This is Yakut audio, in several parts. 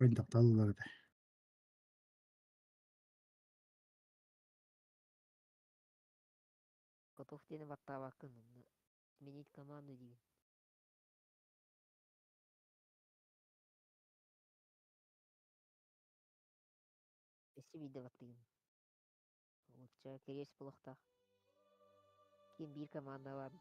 Хайдахтааллар этэ. Котов диэни баттаабаккын, онно сменить команду диигин. Өссө биирдэ баттыгын. Лучше кириэс буолуохтаах. Ким биир командалаан.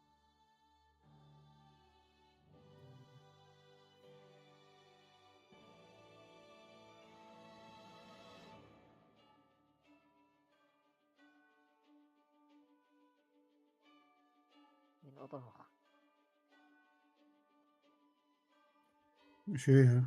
Мин отоһох. Үчүгэй аа.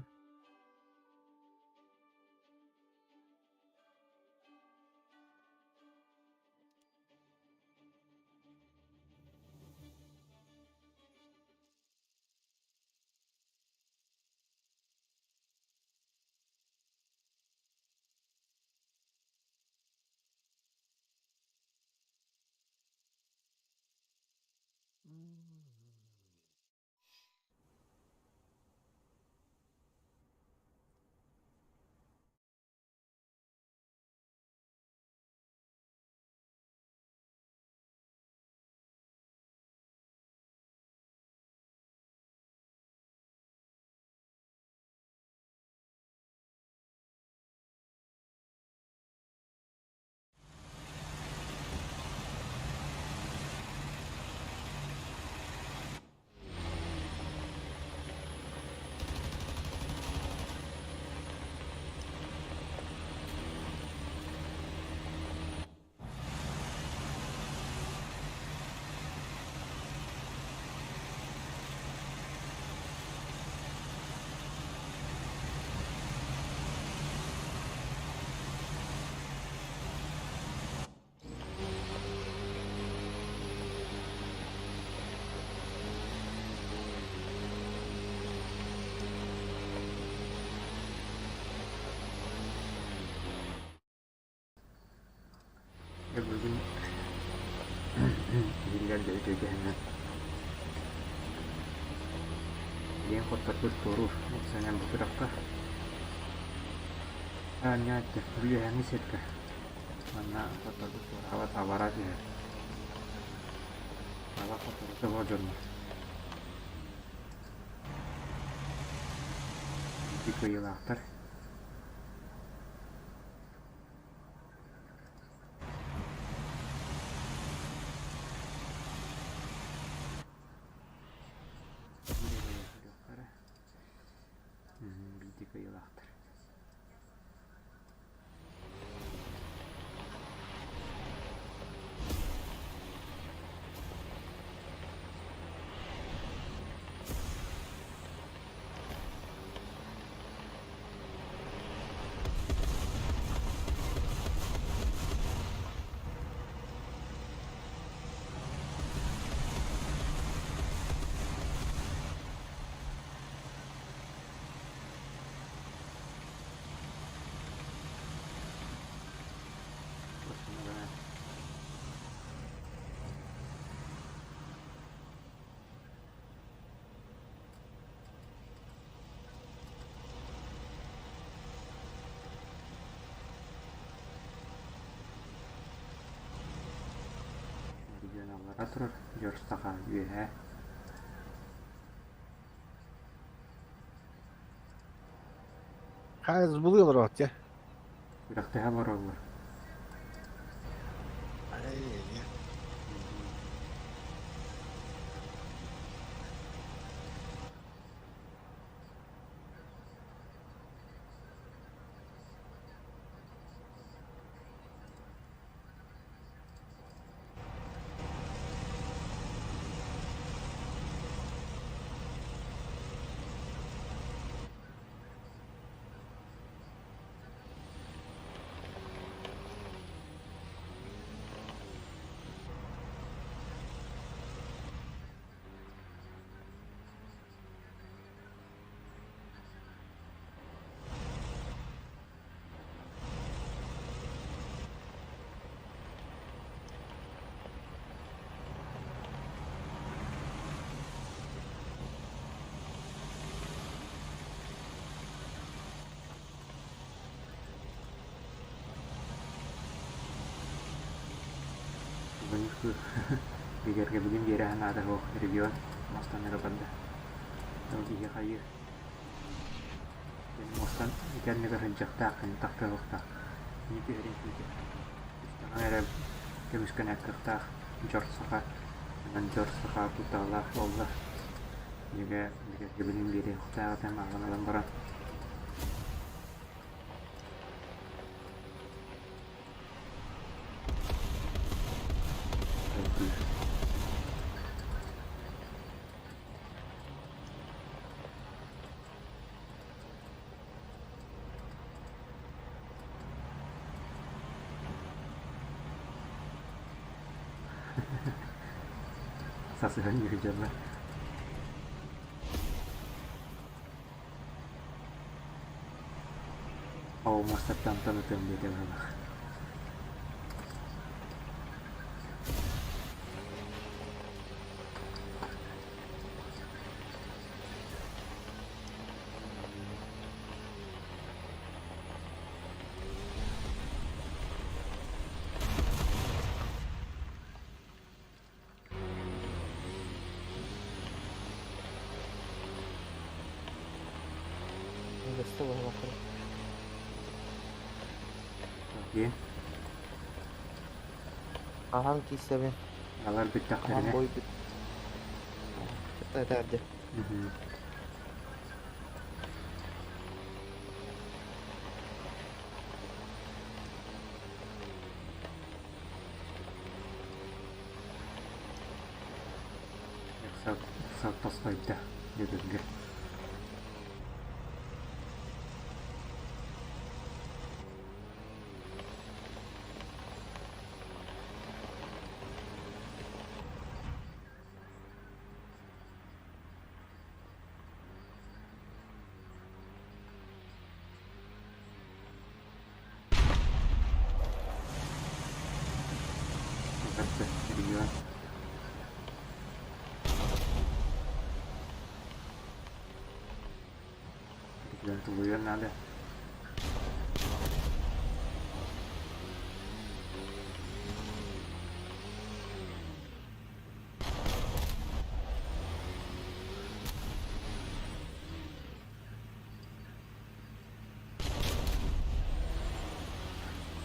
Дьэ бүгүн иһиллэр да үтүөкэһинэ диэн хотторбут туоруур санаан бу күрэххэ аанньааччы үөһээҥҥи сиргэ манна хотторбут туораабат абара түһэр аба хотторбута буо дьоннор ити кыайыылаахтар. Биирдии кыайыылаахтар. Регион аллара турар, Дьор Саха үөһээ. Хаас булыы олороот дьэ. Күрэхтэһэ олороллор. Ай-яй-яй. Тохтуу. Бигэргэбилин биэрэ санаата суох регион мастан эрэ барда. Ол киһи хайыыр. Муостан ити анныгар сылдьыахтаах, кини тахсыахтаах. Кини түһэрин күүтэр. Түстэҕинэ эрэ көмүскэнэр кыахтаах дьор саха. Онон дьор саха кутталлаах буолла. Дьиҥэ бигэргэбилин биэриэхтээх этэ мааҕын ылан баран. Сасыһан үһү Ол муостаттан ытыам диэтэ быһыылаах. Диэн Аһаҥ киирсэбин. Алар Аһаҥ бүттэхтэринэ бойбут. Этэрди. Ыксал тосхойдо бүгүҥҥү. Регион. Регион тулуйуон наада.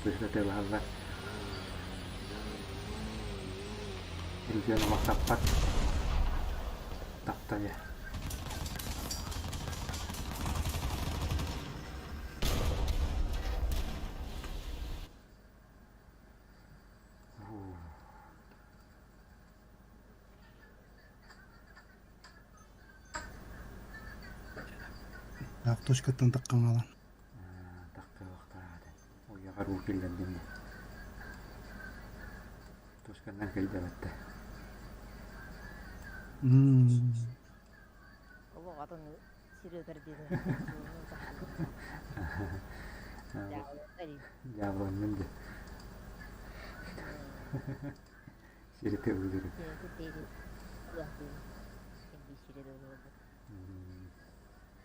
Сыһыаталаһаллар. Регион олох таппат. Таптайа. Таах точкаттан таххаҥалан. Тахтыахтаах уйаҕар уу киллэрдим дии. Точканнан кыйдабатта. Олох атын сири өтөр диэн. Дьаабыланным дии. Сири тыбыыры.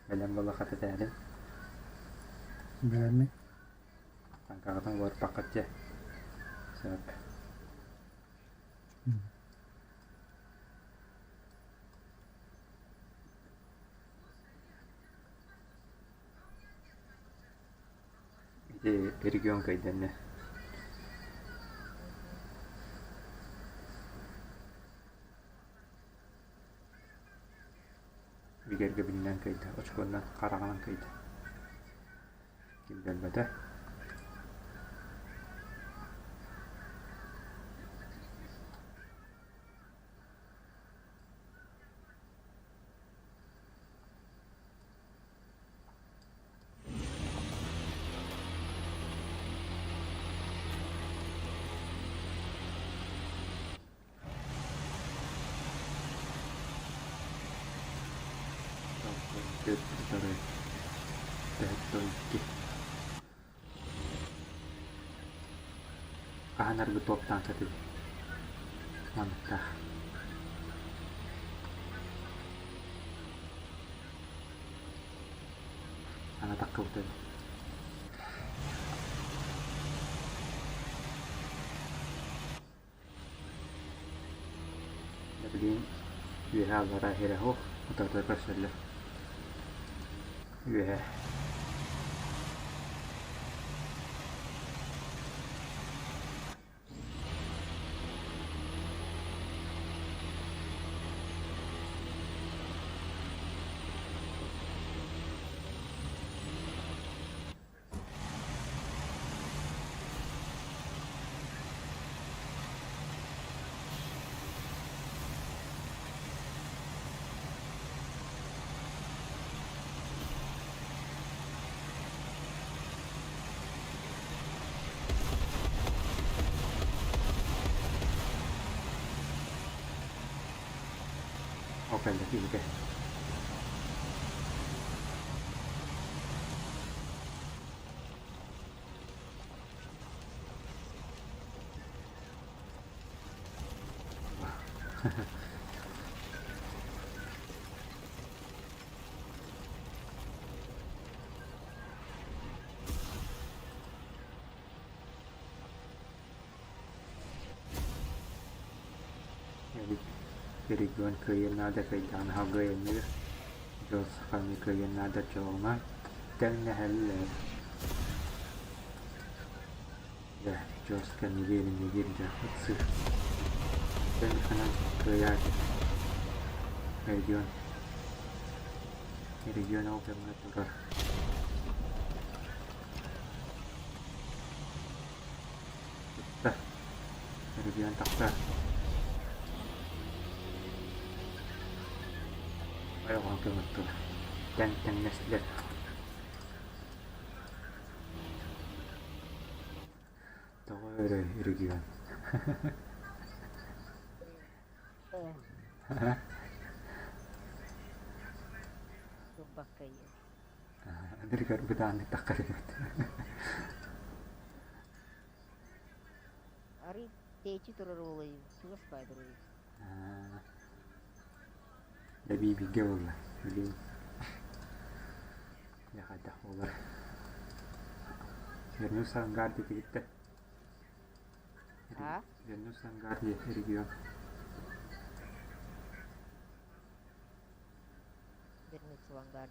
Бэлэм буола хатытаарым. Бэлэммин. Таҥкаҕытын уларыппаккыт дьэ. Сөп. Ити регион кыайданна. Бигэргэбининэн кыайда, очкуоннан хараҕынан кыайда. Ким билбэтэ. Хаһан аргы туоптаан сатыыр манныктаах Аны таххыбытын Билигин үөһэ аллара иһэрэ суох, утарыта көрсөллөр. Үөһэ. Ол кэллэ киһитэ. Регион кыайыан наада кыайдаҕына салгыы айанныыр. Дьол саханы кыайыан наада дьолуҥа тэҥнэһэллэр. Дьэ, Дьуоска нэдиэлэ дьэ ыксыыр. Тэлгэһэнэн кыайаат регион регион ол кэмҥэ турар. Тутта. Регион тахсар. Айылҕа көмөттүлэр. Тэҥ тэҥнэстилэр. Тоҕо өрө регион? Турбакка Адыргар бытааннык таххарыбыт. Арый тэйиччи турар уолай чугас баайдыр Эбии бииргэ буолла. Билигин дьэ хайдах буолар. Вернусь ангар диэтигиттэр. А? Вернусь ангар регион. Вернуться в ангар.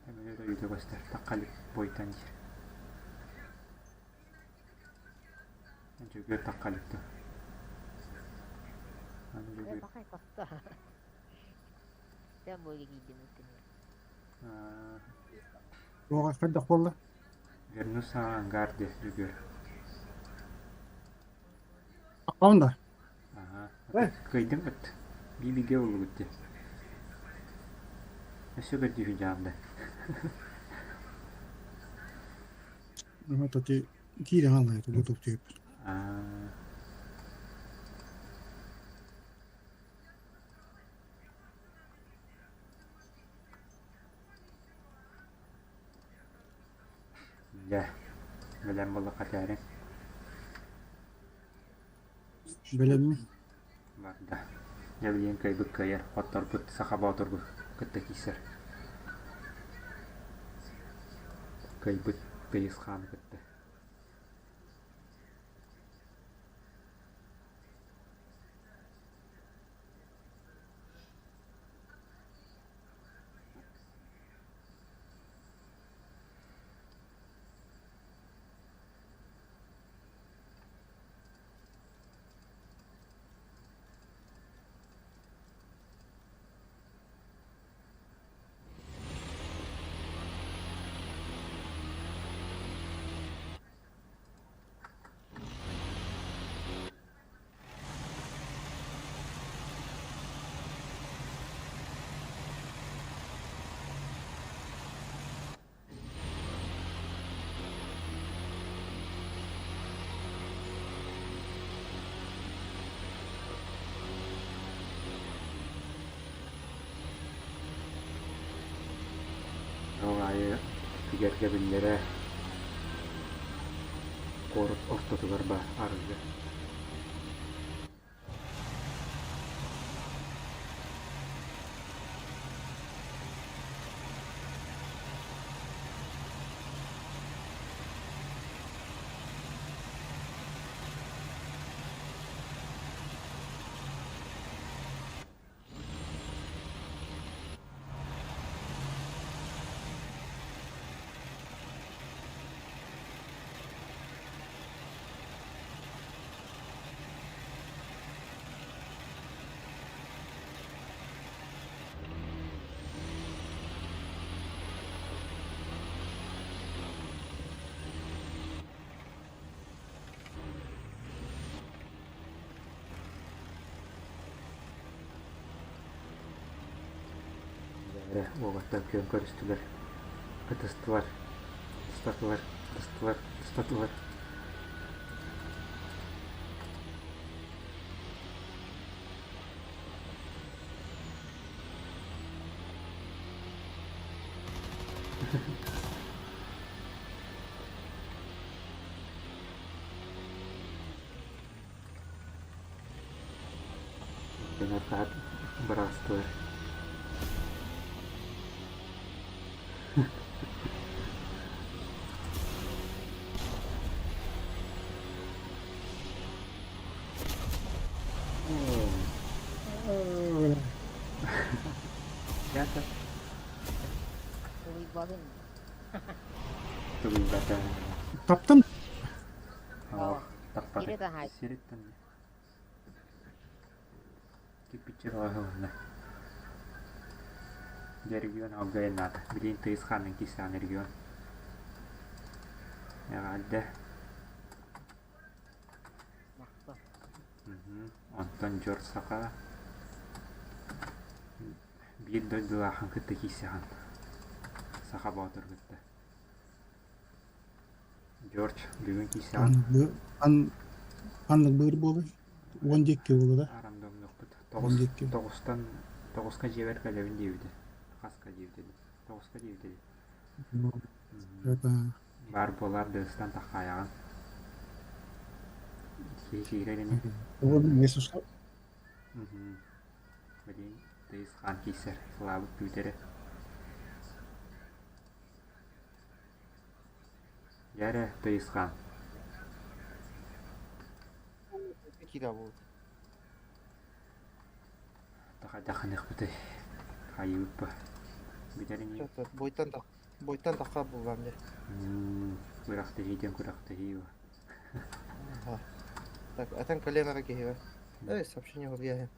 Эмиэ дойду көстөр таххалик буойтан диир. Дьөгүөр таххалик дуо? Аны Дьөгүөр Бахай хаста. Тэн бойга киирдим үттүнү. Туох хайдах буолла? Вернусь ангар диир Дьөгүөр. Аккаун да? Аха. Кыайдым ыт. Биибигэ буллугут дии. Өссө көрдүүһү дьаамда. Ну, тоти киирэн аллай тугу туктуйуп. Дьэ, бэлэм буоллахха этээриҥ. Бэлэммин. Барда. Дьэ билигин кыайбыт кыайар, хотторбут саха боотурбут кытта киирсэр. Кыайбыт тыйыс хааны кытта. Ол аайы бигэргэбиллэрэ куорат ортотугар баар арыгы. уолаттар күөн көрүстүлэр, ытыстылар, ытыстатылар, ытыстылар, ытыстатылар. Дэнэр быраастылар. Ята Тулуйбатын. тулуйбата. Таптым. Ох, таппата. Сири таһаай. Сириттэн кирпиччэ бөҕө Дьэ регион алгайаннаата. Билигин тыйыс хаанын киирсэҕин регион. Эҕэрдэ. Махтал. Онтон дьор саха биир дойдулаахын кытта киирсэҕин. Саха Боотур кытта. George, бүгүн киирсэҕин. Ханнык быыр буолуй? Уон диэки буолуо да? Арандомнуохпут. Уон Тоҕус, диэки. тоҕустан тоҕуска дьиэбэр кэлэбин диэбитэ. Хаска диэбитэ дии. Тоҕуска диэбитэ дии. Баар буолаар дыыстан таххаайаҕын. Киһи киирэр ини. Билигин тыйыс хаан киирсэр, сылаабыт күүтэрэ. Дьэ эрэ, тыйыс хаан. Киирэ буолбут. Хайдахыныахпытый? Хайыыбыт Бүтэр ини. Бойтан бойтан тахха буллам дьэ. Күрэхтэһии диэн күрэхтэһии Ага. Так, этэн кэлиэм эрэ киһибэ. Эй, сообщение суруйа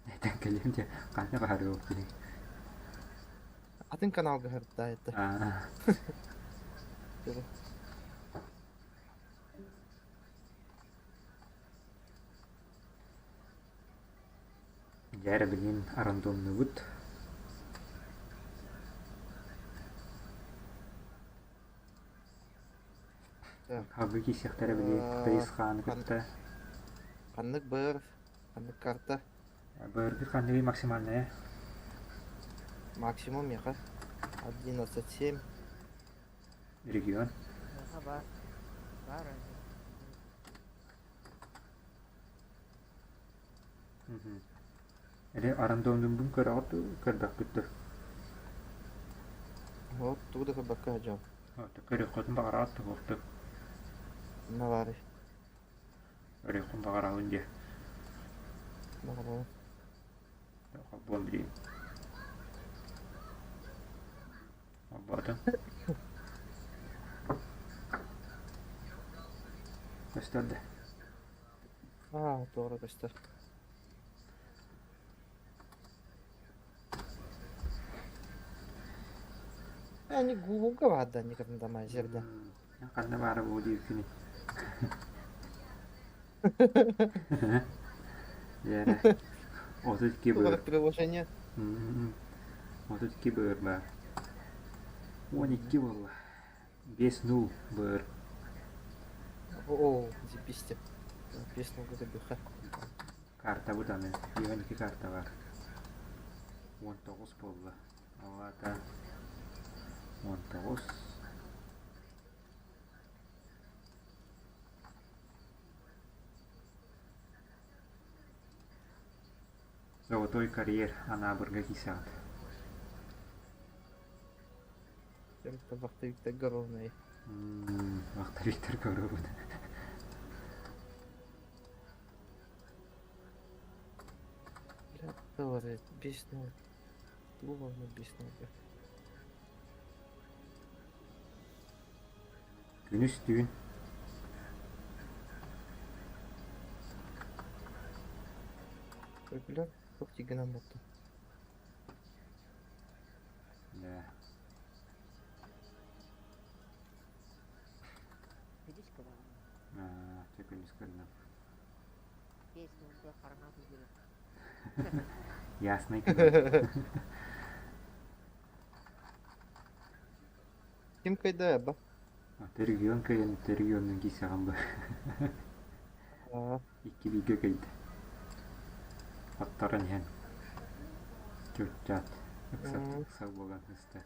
Этэн кэлиэм дьэ, ханна баһарыахпыный? Атын каналга сырытта это. Дьэ эрэ билигин рандомнуубут. Халгы киирсиэхтэрэ били Тыйыс хааны кытта. Ханнык быр, ханнык карта? Быргы ханныгый максимальная? Максимум меха. 11,7. Регион. Меха бар. Бар. Эрэ арандомнуmbun көрөҕүт дуу, көрбөккүт дуу? Вот тугу да көрбөккө сылдьабын. Көрүөххүтүн баҕараҕыт да буолтун. Онно баарый? Көрүөххүн баҕарабын диэ. Баҕарабын. Холбуом билигин. Холбоотум. Көстөр да. Аа, туора көстөр. Они Гуглга баар да никогда жерде. Ханна баара буолуо диэбиккиний? Дьэ, 32 быыр. Приложение. 32 быыр баар. 12 буолла. 5-0 быыр. О, записьте. 5-0 забиха. Картабыт аны. 12 карта бар. 19 буолла. Ол аата 19. Золотой карьер Анаабырга киирсэҕит. Вахта Виктор Горовный. Вахта Виктор Горовый. Бля, говорит, 5-0. Тугу 5-0. Күнүс түүн. Көргүлэр, туох тигинэн буолтум. Да. Күнүс кэлэҕин. Аа, чэ күнүс көрүнэм. 5-0 хараҥа түһүө. Ясный. Ким кыайда ба? Регион кыайан, регионнун киирсэҕин ба. Аа, Икки бииргэ кыайда. Аттаран иһэн чуччаат ыкса м, ыкса буолан сыста.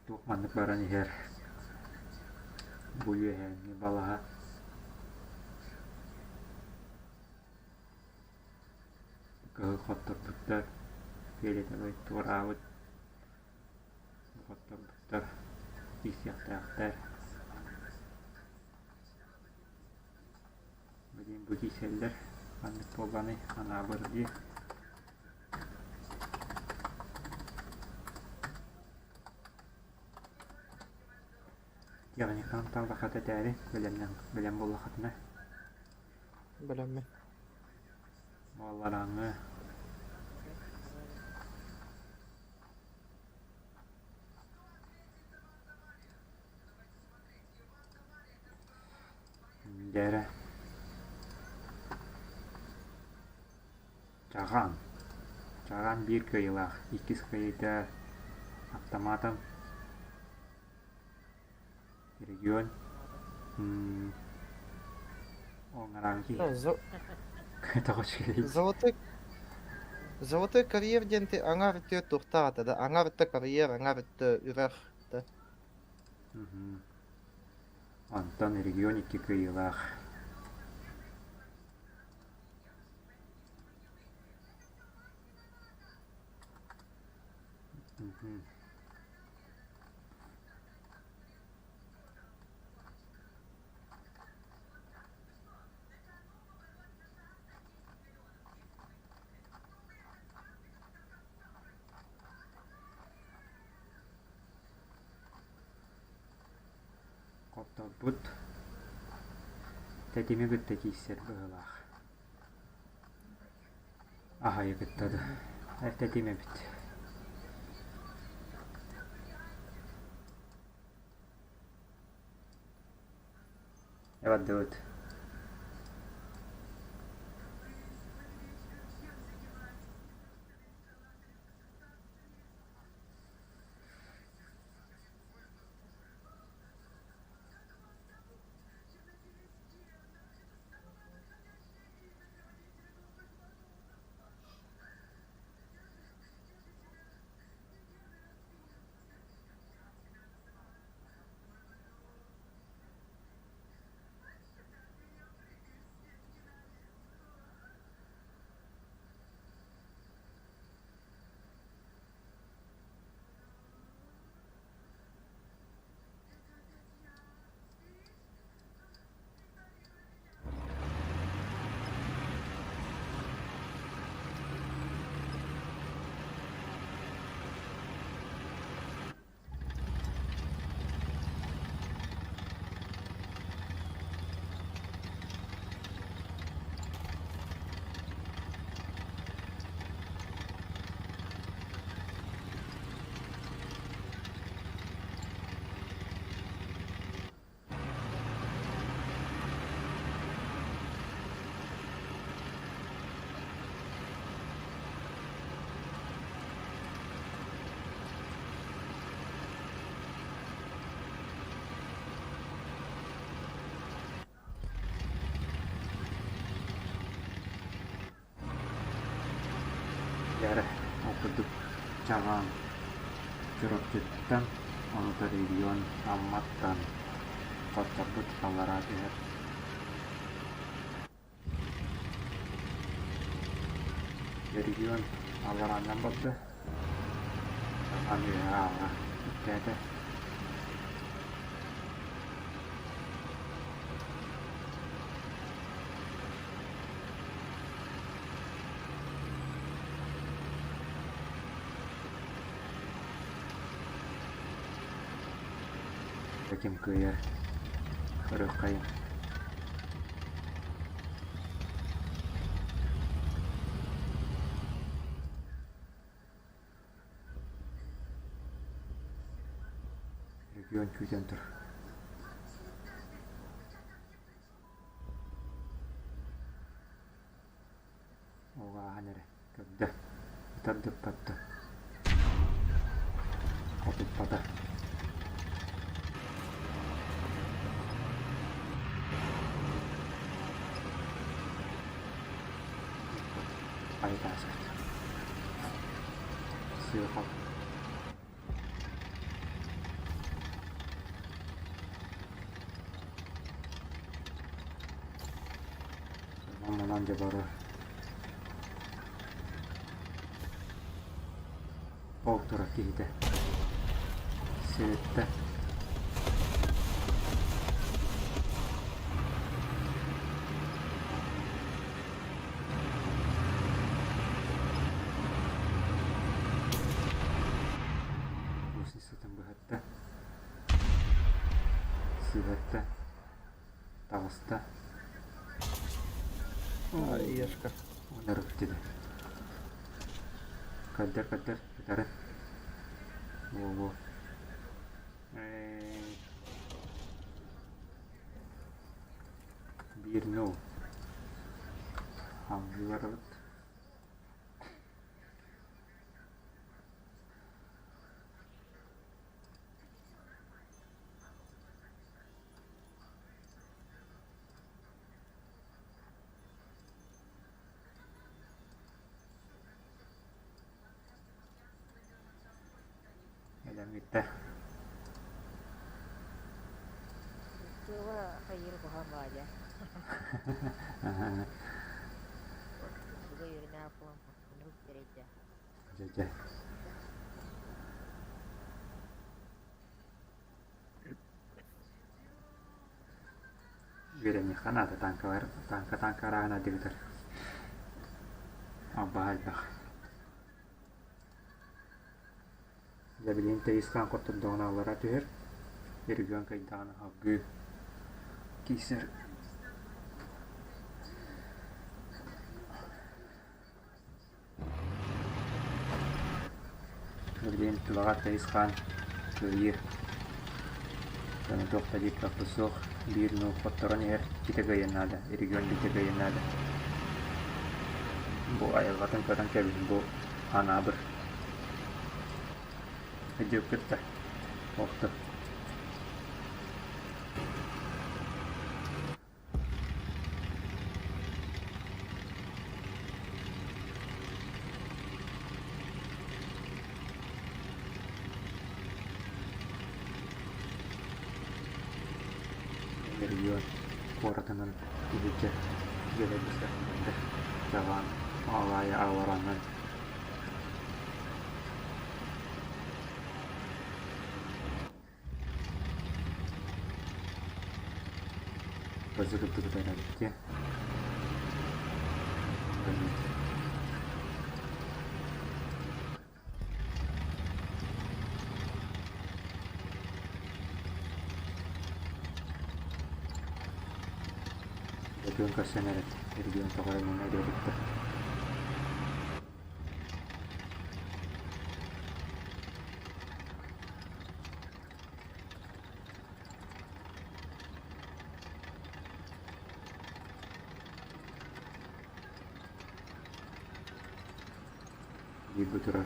Туох маннык баран иһэр бу үөһээҥҥи балаһа кыһыл хотторбуттар фиолетовай туораабыт хотторбуттар киирсиэхтээхтэр Билигин бу киирсэллэр ханнык буолланый анаабыр дии Техникаҕын таллахата этээри бэлэмнэн бэлэм буоллаххытына бэлэммин. Буоллараҥҥы Дьэ Чаҕаан. Чаҕаан биир кыайыылаах, иккис кыайыыта автоматом регион оҥорон киһи тоҕо үчүгэй Золотой Золотой карьер диэн ти аҥаар өттүгэр туохтаах этэ да аҥаар өттө карьер, аҥаар өттө үрэх да. Онтон регион икки кыайыылаах. Хотторбут тэтими кытта киирсэр быһыылаах. Аһайы кытта да тэтим эбит. Эбэрдэбит. Дьэ, ол курдук Чаҕаан Чурапчыттан, онута регион Амматтан хотторбут аллараа түһэр. Регион алларааннан барда, Чаҕаан үөһэ ааҕа үктээтэ. Ким кыайар? Көрүөххэйиҥ. Регион күүтэн тур. Ол ааһан эрэ көрдө, ытардыппатта, хотуппата. Хайытааспыт. Сыыхал. Онон дьэ бары ол турар киһитэ сириттэ Гусеницатын быһатта, сыһыатта, таҕыста. Ешка. Онорут диде. Көрдөр, көрдөр, ытары. Во-во. Биир нөл. Хаалларбыт. Кэлэн бүттэ. Тыла хайыр куһаҕан баҕайы. Туга үөрэнээх буолан оннук эрэйдэ. Дьэ дьэ. Үөрэниэххэ наада танкалар танка танка арааһын адыгытар. Албаһа элбэх. Дьэ билигин Таисхан хоттордоҕуна аллара түһэр, Регион кыайдаҕына салгыы киирсэр. Билигин тулаҕар Таисхан кыайыы. Дьону туох да диир кыахпыт суох, биир нуу хотторон иһэр иккитэ кыайыан наада, регион биирдэ кыайыан наада. Бу айылҕатын көрөн кэбиһин, бу Анаабыр Өйдүөххүт да охто Регион куоратынан иһирдьэ дьиэлэрбитигэр чаҕаан алаайа алларанан Базырдыгыта эрэбиттиэ Регион көрсөн эрэр, регион тоҕо эрэ муна эриэриттэр. Биир бу турар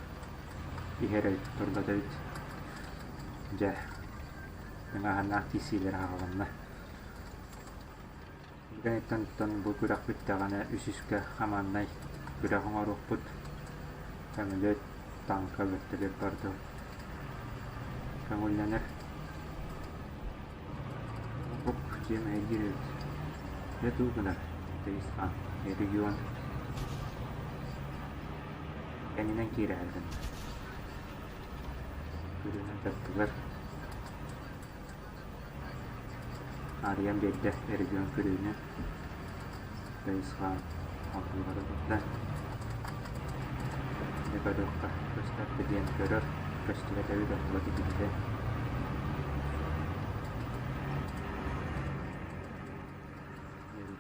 иһэр эбит, турбат эбит. Дьэ, ыҥааһыннаах киирсиилэр аҕаланна. Бүгүн бу күрэх бүттэҕинэ үсүскэ хамааннай күрэх оҥоруохпут. Көмөлүөт, тааҥка, бөртөлүөт барыта көҥүллэнэр. Оп, дьиэм эһигиир эбит. Дьэ тугу гынар? Тыйысхан, регион Кэннинэн киирээбитим. Күрүөнэн таттылар. Арыйан биэрдэ регион күрүөнү. Тыйысхан алтылары тутта. Дьэ көрүөххэ, көстөр диэн көрөр, көстүбэт эбит ортото киһитэ.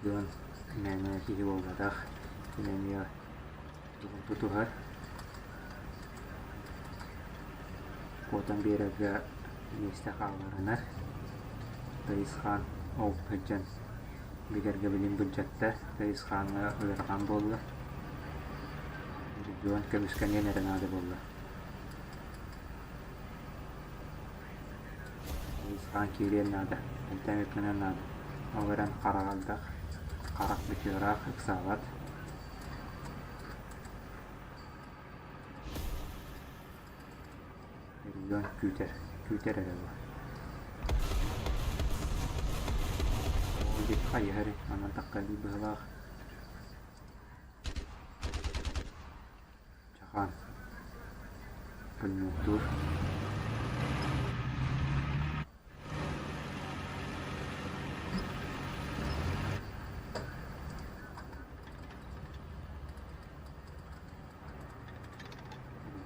Регион мээнэ киһи буолбатах, кини эмиэ тугун тутуһар. Куотан биэрэргэ миэстэ хаалларынар. Тайысхаан ол сылдьан бигэргэбилин былдьатта, Тайысхааҥҥа ыарахан буолла. Регион көмүскэниэн эрэ наада буолла. Тайысхаан киириэн наада, элтээн үктэнэн наада. Ол эрэн хараҕа элбэх, харах бүтүөраах ыксаабат. Регион күүтэр, күүтэр эрэ буо. Ол диэки хайыһар манан таххалыы быһыылаах. Чахан пулеметтуур.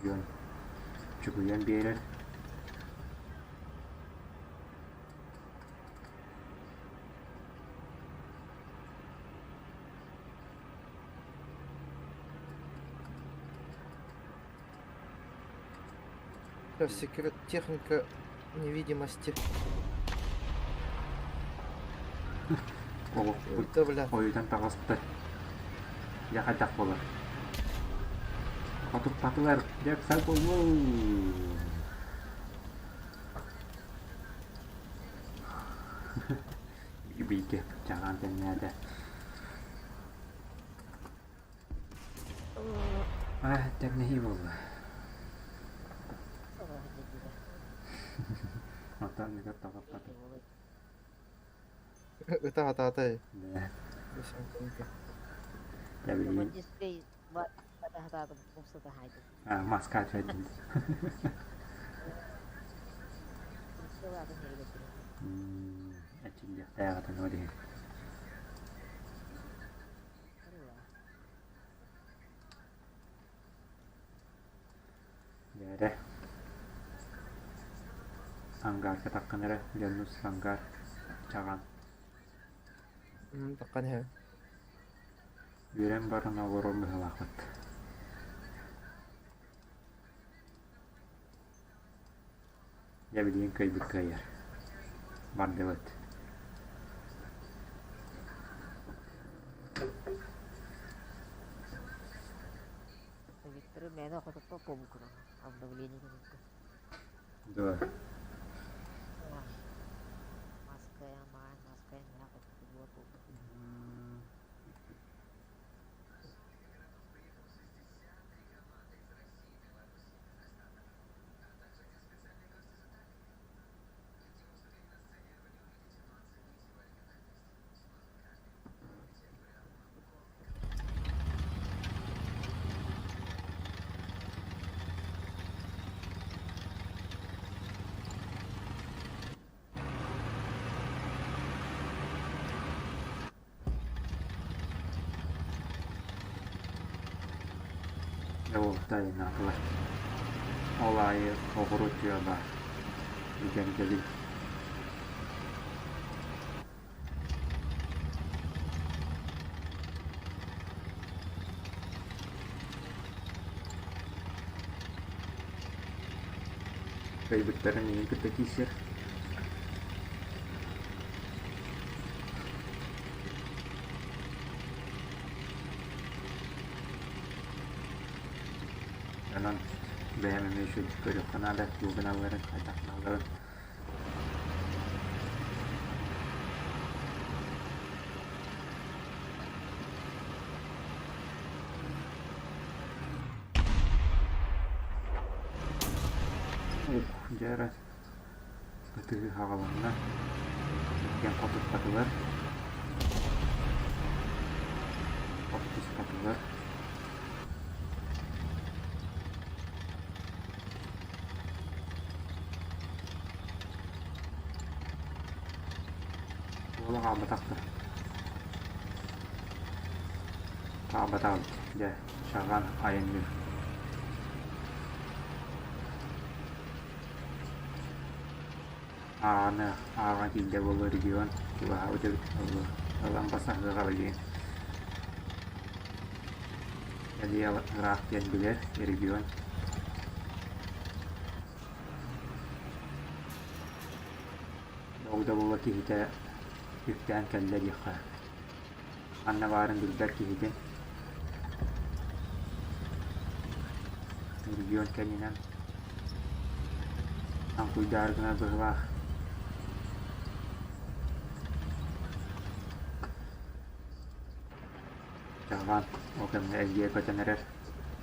Регион чугуйан биэрэр. Секрет техника невидимости. Оҕо Да, бля. ойутан таҕыста. Дьэ хайдах буолар? Хотуппатылар, дьэ ыксал буоллун. Бииргэ чаҕаан тэҥнээтэ. Аа, тэҥнэһии буолла. Оттон ыгар тоҕоппото. Ыта-атаатай. Да. Дьэ билигин маска ответил. Эчиллиэхтээх ол иһин. Дьээрэ Ангарка таххан эрэ дьоннус ангар чаҕан Таххан иһэ. Үөрэн баран олорор быһыылаахпыт. Дьэ билигин кыайбыт кыайар. Бардыбыт. Викторы мээнэ хотуппа буолбуккун обновление кэнниттэн. Дуо? Маска, маска, мээнэ хотуппа буолбут. Дьэ уолаттар айаннаатылар. Ол аайы оҕуруо тыа баар. Бигэргэбил. Кыайбыттарын иһин кытта киирсэр. Онон бэйэм эмиэ үчүгэйдик көрүөххэ наада, тугу гыналларын, хайдах гыналларын. Ух, дьэ эрэ ытыһыы хаҕылынна, иккиэн хотуппатылар, охтуспатылар. Уола хаалбатах да хаалбатах эбит, дьэ, Шаҕан айанныыр. Ааны ааҕан тиийдэ буолуо регион чугаһаабыт эбит буолуо. Ылан басаһыаҕа билигин. Элиэ ыраах диэн билэр регион. Догдобула киһитэ үктээн кэллэ диэххэ. Ханна баарын билбэт киһитин. Регион кэннинэн Таҥкуйдаары гынар быһыылаах. Дьаҕаан ол кэмҥэ эргийэ көтөн эрэр,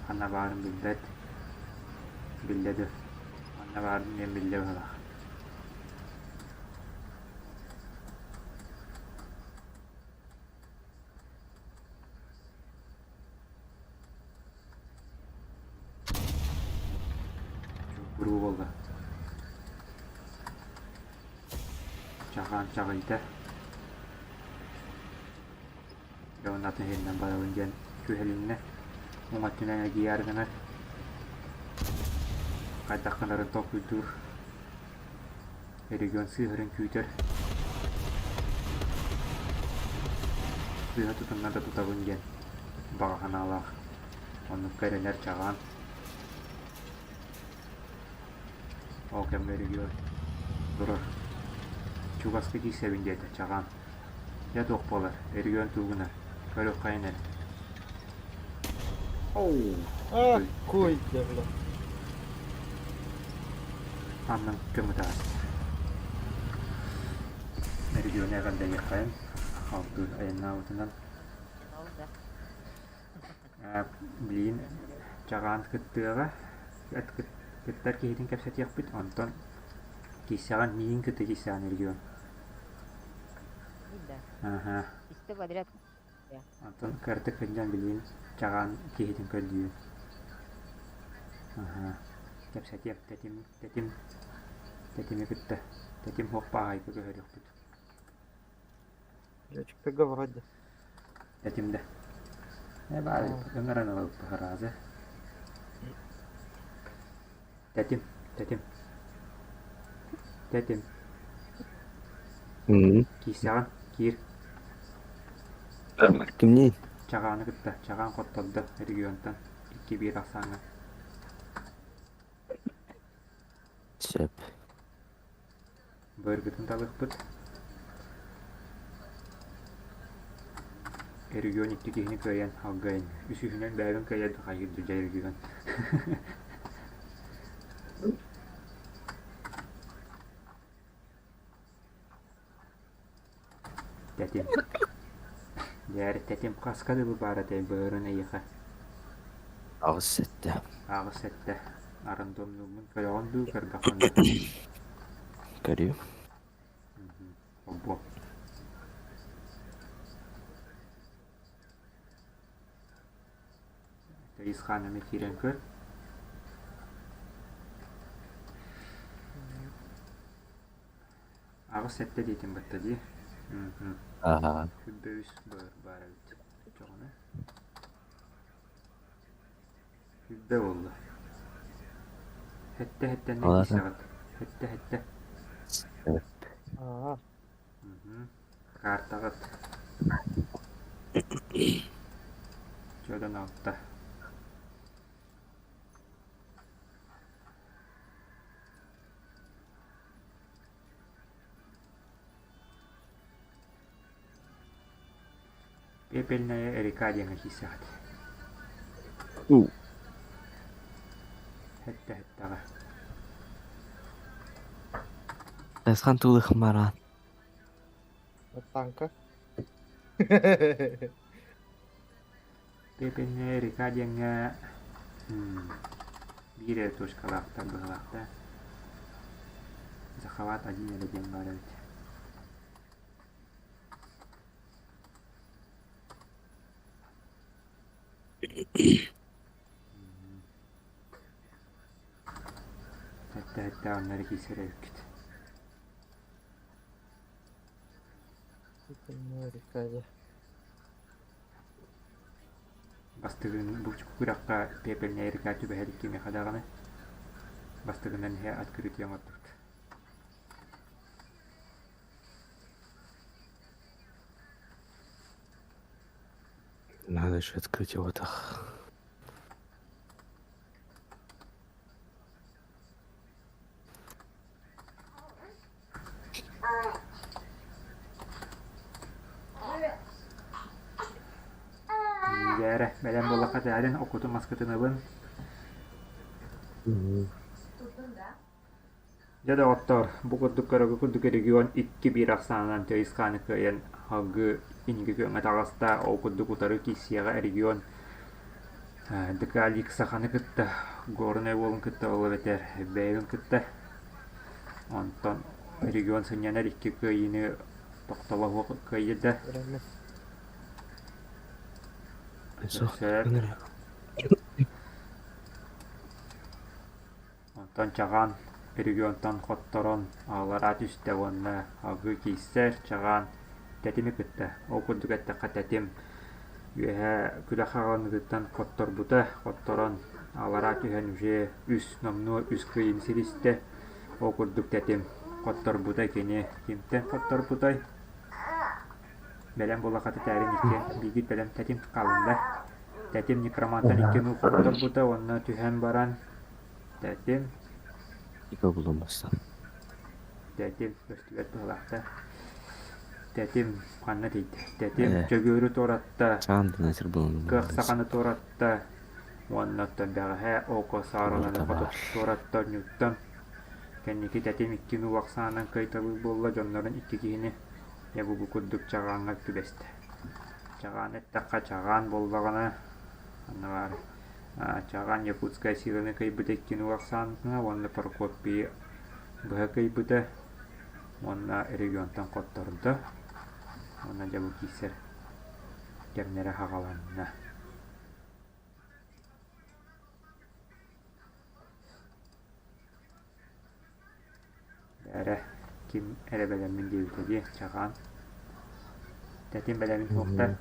ханна баарын билбэт, биллэ дуо, ханна баарын диэн биллэ быһыылаах. Чугуруу буолла. Чаҕаан чаҕыйда. Дьэ уонна атын иһинэн барабын диэн күһэлиннэ. Уҥа өттүнэн эргийээри гынар. Хайдах гынарын толкуйдуур. Регион сыыһарын күүтэр. Сыыһа тутунна да тутабын диэн баҕа санаалаах. Оннукка эрэнэр чаҕаан. Ол кэмҥэ регион турар. Чугаска киирсэбин диэтэ чаҕаан. Дьэ туох буолар, регион тугу гынар, көрүөххэйин эрэ. А, кой, бля. Аннан көмөтөҕө. Регион эҕэрдэлиэххэйин халгыы айаннаабытынан. Билигин чаҕаан кыттыаҕа, кыттар киһитин кэпсэтиэхпит, онтон киирсэҕин миигин кытта киирсэҕин регион. Аха. Онтон кыратык сылдьан билигин чаҕаан киһитин көрдүүбүн. Аһаа, кэпсэтиэм, тэтим, тэтим, тэтими кытта, тэтим суох баҕайыга көһөрүөхпүт. Дьэ, вроде. Тэтим да. Э, баар ыҥыран ылабыт сразу. Тэтим, тэтим. Тэтим. Киирсэҕин, киир. Кимниин? Чаҕааны кытта, Чаҕаан хоттордо регионтан 2-1 ахсааҥҥа. Сөп. Быаргытын талыахпыт. Регион икки киһини кыайан алгайын. Үсүһүнэн бэйэбин кыайан хайыыр дьэ регион. Тэтим. Дьээр, тэтим хаска дылы баар этэй быарын эйиэхэ? 8-7. 8-7. Арандомнуубун көрөҕүн дуу, көрбөххүн дуу? Көрүөм. Холбуо. Таис хаан эмэ киирэн көр. 8-7 диэтим батта дии. Аһаа. Сүүрбэ үс баар эбит. Оччоҕуна 20 буолла. Сэттэ сэттэннэ Ол аата киирсэҕит. Сэттэ сэттэ. Сөп. Аа, Картаҕыт. Чөдөн алта. Пепельная река диэҥҥэ киирсэҕит. У. Сэттэ сэттэҕэ. Тасхан тулых маран. танка. Пепельная река диэҥҥэ биир эрэ точкалаахтар быһыылаахтар. Захват один эрэ диэн баар эбит. Сэттэ-сэттэ онно эрэ киирсэр эбиккит. Пепельная река дьэ. Бастыгын бу күрэххэ пепельная река түбэһэр кимиэхэ даҕаны бастыгынан иһэ открытие оҥордубут. Надо еще открыть его так. Дьээрэ, бэлэм буоллахха тээрин, оккутун маскытын ылын. Дьэ, доҕоттоор, бу курдук көрөгү курдук регион 2-1 ахсаанынан Тыйыс-хааны кыайан салгыы инники күөҥҥэ таҕыста. Ол курдук утары киирсиэҕэ регион ДК Саханы кытта, Горнай уолун кытта ол эбэтэр бэйэбин кытта. Онтон регион сынньанар икки кыайыыны тохтоло суох кыайда. Сөп. Онтон Чаҕаан регионтан хотторон аалара түстэ уонна салгыы киирсэр Чаҕаан Тэтими кытта, ол курдук эттэххэ Тэтим үөһээ күрэх хаҕыланыытыттан хотторбута, хотторон аллараа түһэн уже үс номнуо үс кыайыыны ситистэ. Ол курдук Тэтим хотторбута кини кимтэн хотторбутай? Бэлэм буоллахха тэтээрин икки бииргит бэлэм Тэтим хаалында. Тэтим некромантан икки нуу хотторбута уонна түһэн баран Тэтим Ико булуммастан. Тэтим көстүбэт быһыылаахта. Тэтим ханна тиийдэ? Тэтим Э. Дьөгүөрү туоратта, Саан дынасыр булунум. Кыах саханы туоратта уонна оттон бэҕэһээ Око Сааронаны Туоратабар. хоту туоратта онньуттан. Кэнники Тэтим икки нуу ахсаанынан кыайталыыр буолла дьоннорун икки киһини дьэ бу курдук Чаҕааҥҥа түбэстэ. Чаҕаан эттэххэ Чаҕаан буоллаҕына анна баар Чаҕаан Якутская силаны кыайбыта икки нуу ахсаанына уонна Прокопий быһа кыайбыта уонна регионтан хоттордо уонна дьэ бу киирсэр кэмнэрэ саҕаланна. Эрэ ким эрэ бэлэммин диэбитэ дии, Чаҕаан. Тэтим бэлэмин суохта.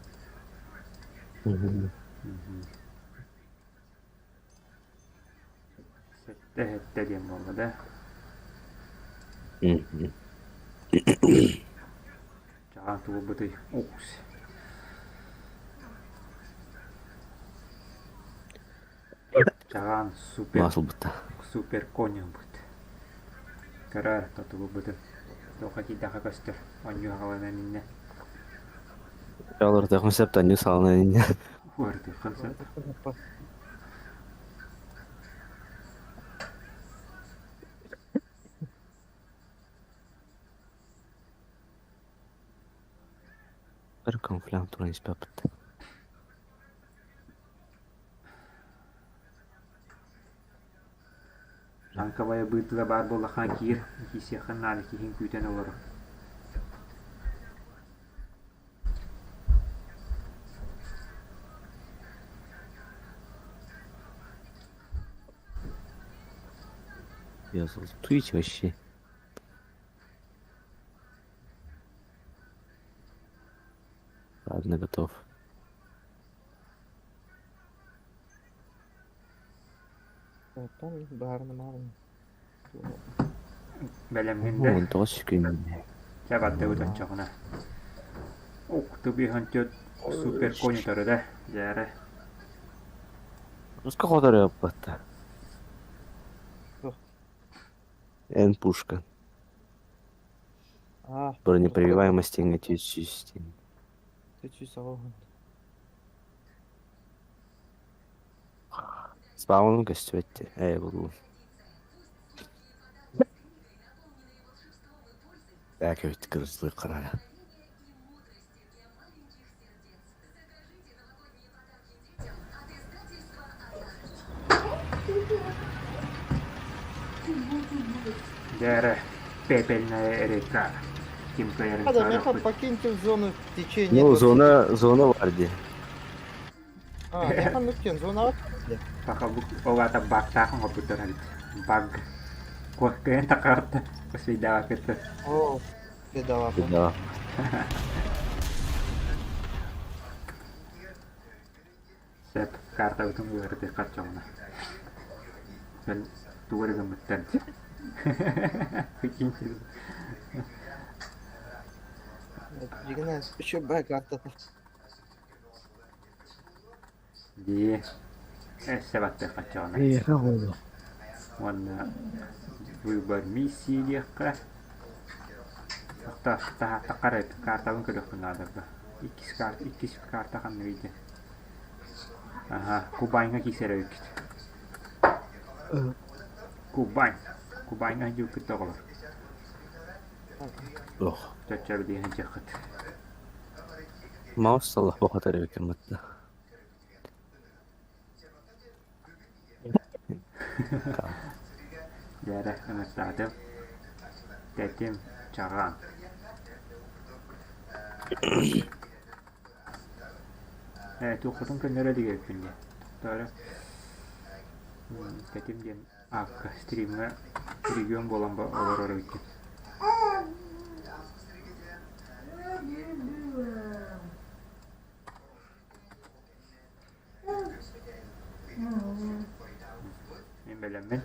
Сэттэ сэттэ диэн буолла да? Чаҕаан тугу Укс. Чаҕаан супер Маасылбыта. супер конь ылбыт. Көрөөр, тотугурбутун. Туохха киирдэххэ көстөр. Оонньуу саҕаланан иннэ. Олордоххун сөп танньу саҕаланан иннэ. Уордуоххун сөп. Бір конфликт туран испэппит. Танковая быытыла баар буоллаххына киир, киирсиэххин наада киһиҥ күүтэн олорор. Я Twitch вообще. Ладно, готов. Оттон баарына Бэлэмҥин да? Он тоҕус күн. Чэ бардыбыт оччоҕуна. Ух ты быһан супер конь утары да дьээрэ. Руска хоторуоппатта. Эн пушка. А, Бронепробиваемость теңге Түчү Спаунун көстүбэт ээ булуу. Так эбит кырызлыы канара. Дьээрэ, пепельная река. Ким кыайарын Надо, меха, көрүөхпүт. покиньте зону в течение Ну, 20 зона, зона бар дии. А, меха нүктен зонаҕа Саха ол аата багтаах оҥорбуттар эбит. Баг. Куоккайан тахаарта. Освейдаабаккыт. О, беда Да. Сөп, картабытын уларытыахха харчаҕына. Бэл тугу эрэ гыммыттар. Прикиньте. Дьигинэ, еще Б картата. Дии, өссө баттыахха оччоҕуна. Эйиэхэ буолуо. Уонна выбор миссии диэххэ. Таһааттахха эрэ картабын көрүөхпүн наада Иккис карта, иккис карта ханныгый диэн. Аха, Кубаньҥа киирсэр эбиккит. Кубань. Кубаньҥа сылдьыбыккыт да оҕолор. Ох. Чоччо билиэн сылдьыаххыт. Маус салах бохотор эбиккин батта. Дьээрэ, ыҥыртаатым. Тэтим, чаҕаан. Ээ, туоххутун көннөрө илик эбиппин дии. Тоҕо Тэтим диэн аакка стримҥэ регион буолан олорор эбиккин. Мин бэлэммин.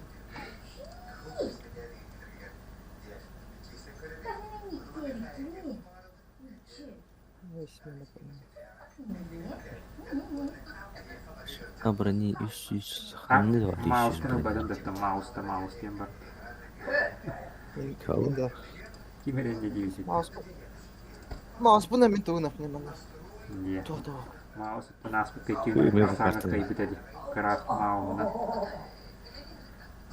А брони үс сүүс ханнык бар үс сүүс Маустан брони? ылбатым да мауста маус диэн бар. Кого? Да. Ким эрэ инньэ диэбит. Маус Мауспун эмин тугун апнемана. Дии. Туох Маус оттон ааспыт Ой, кэчиин мен ахсааҥҥа картаны. кыайбыта дии. Кыраат Мауһунан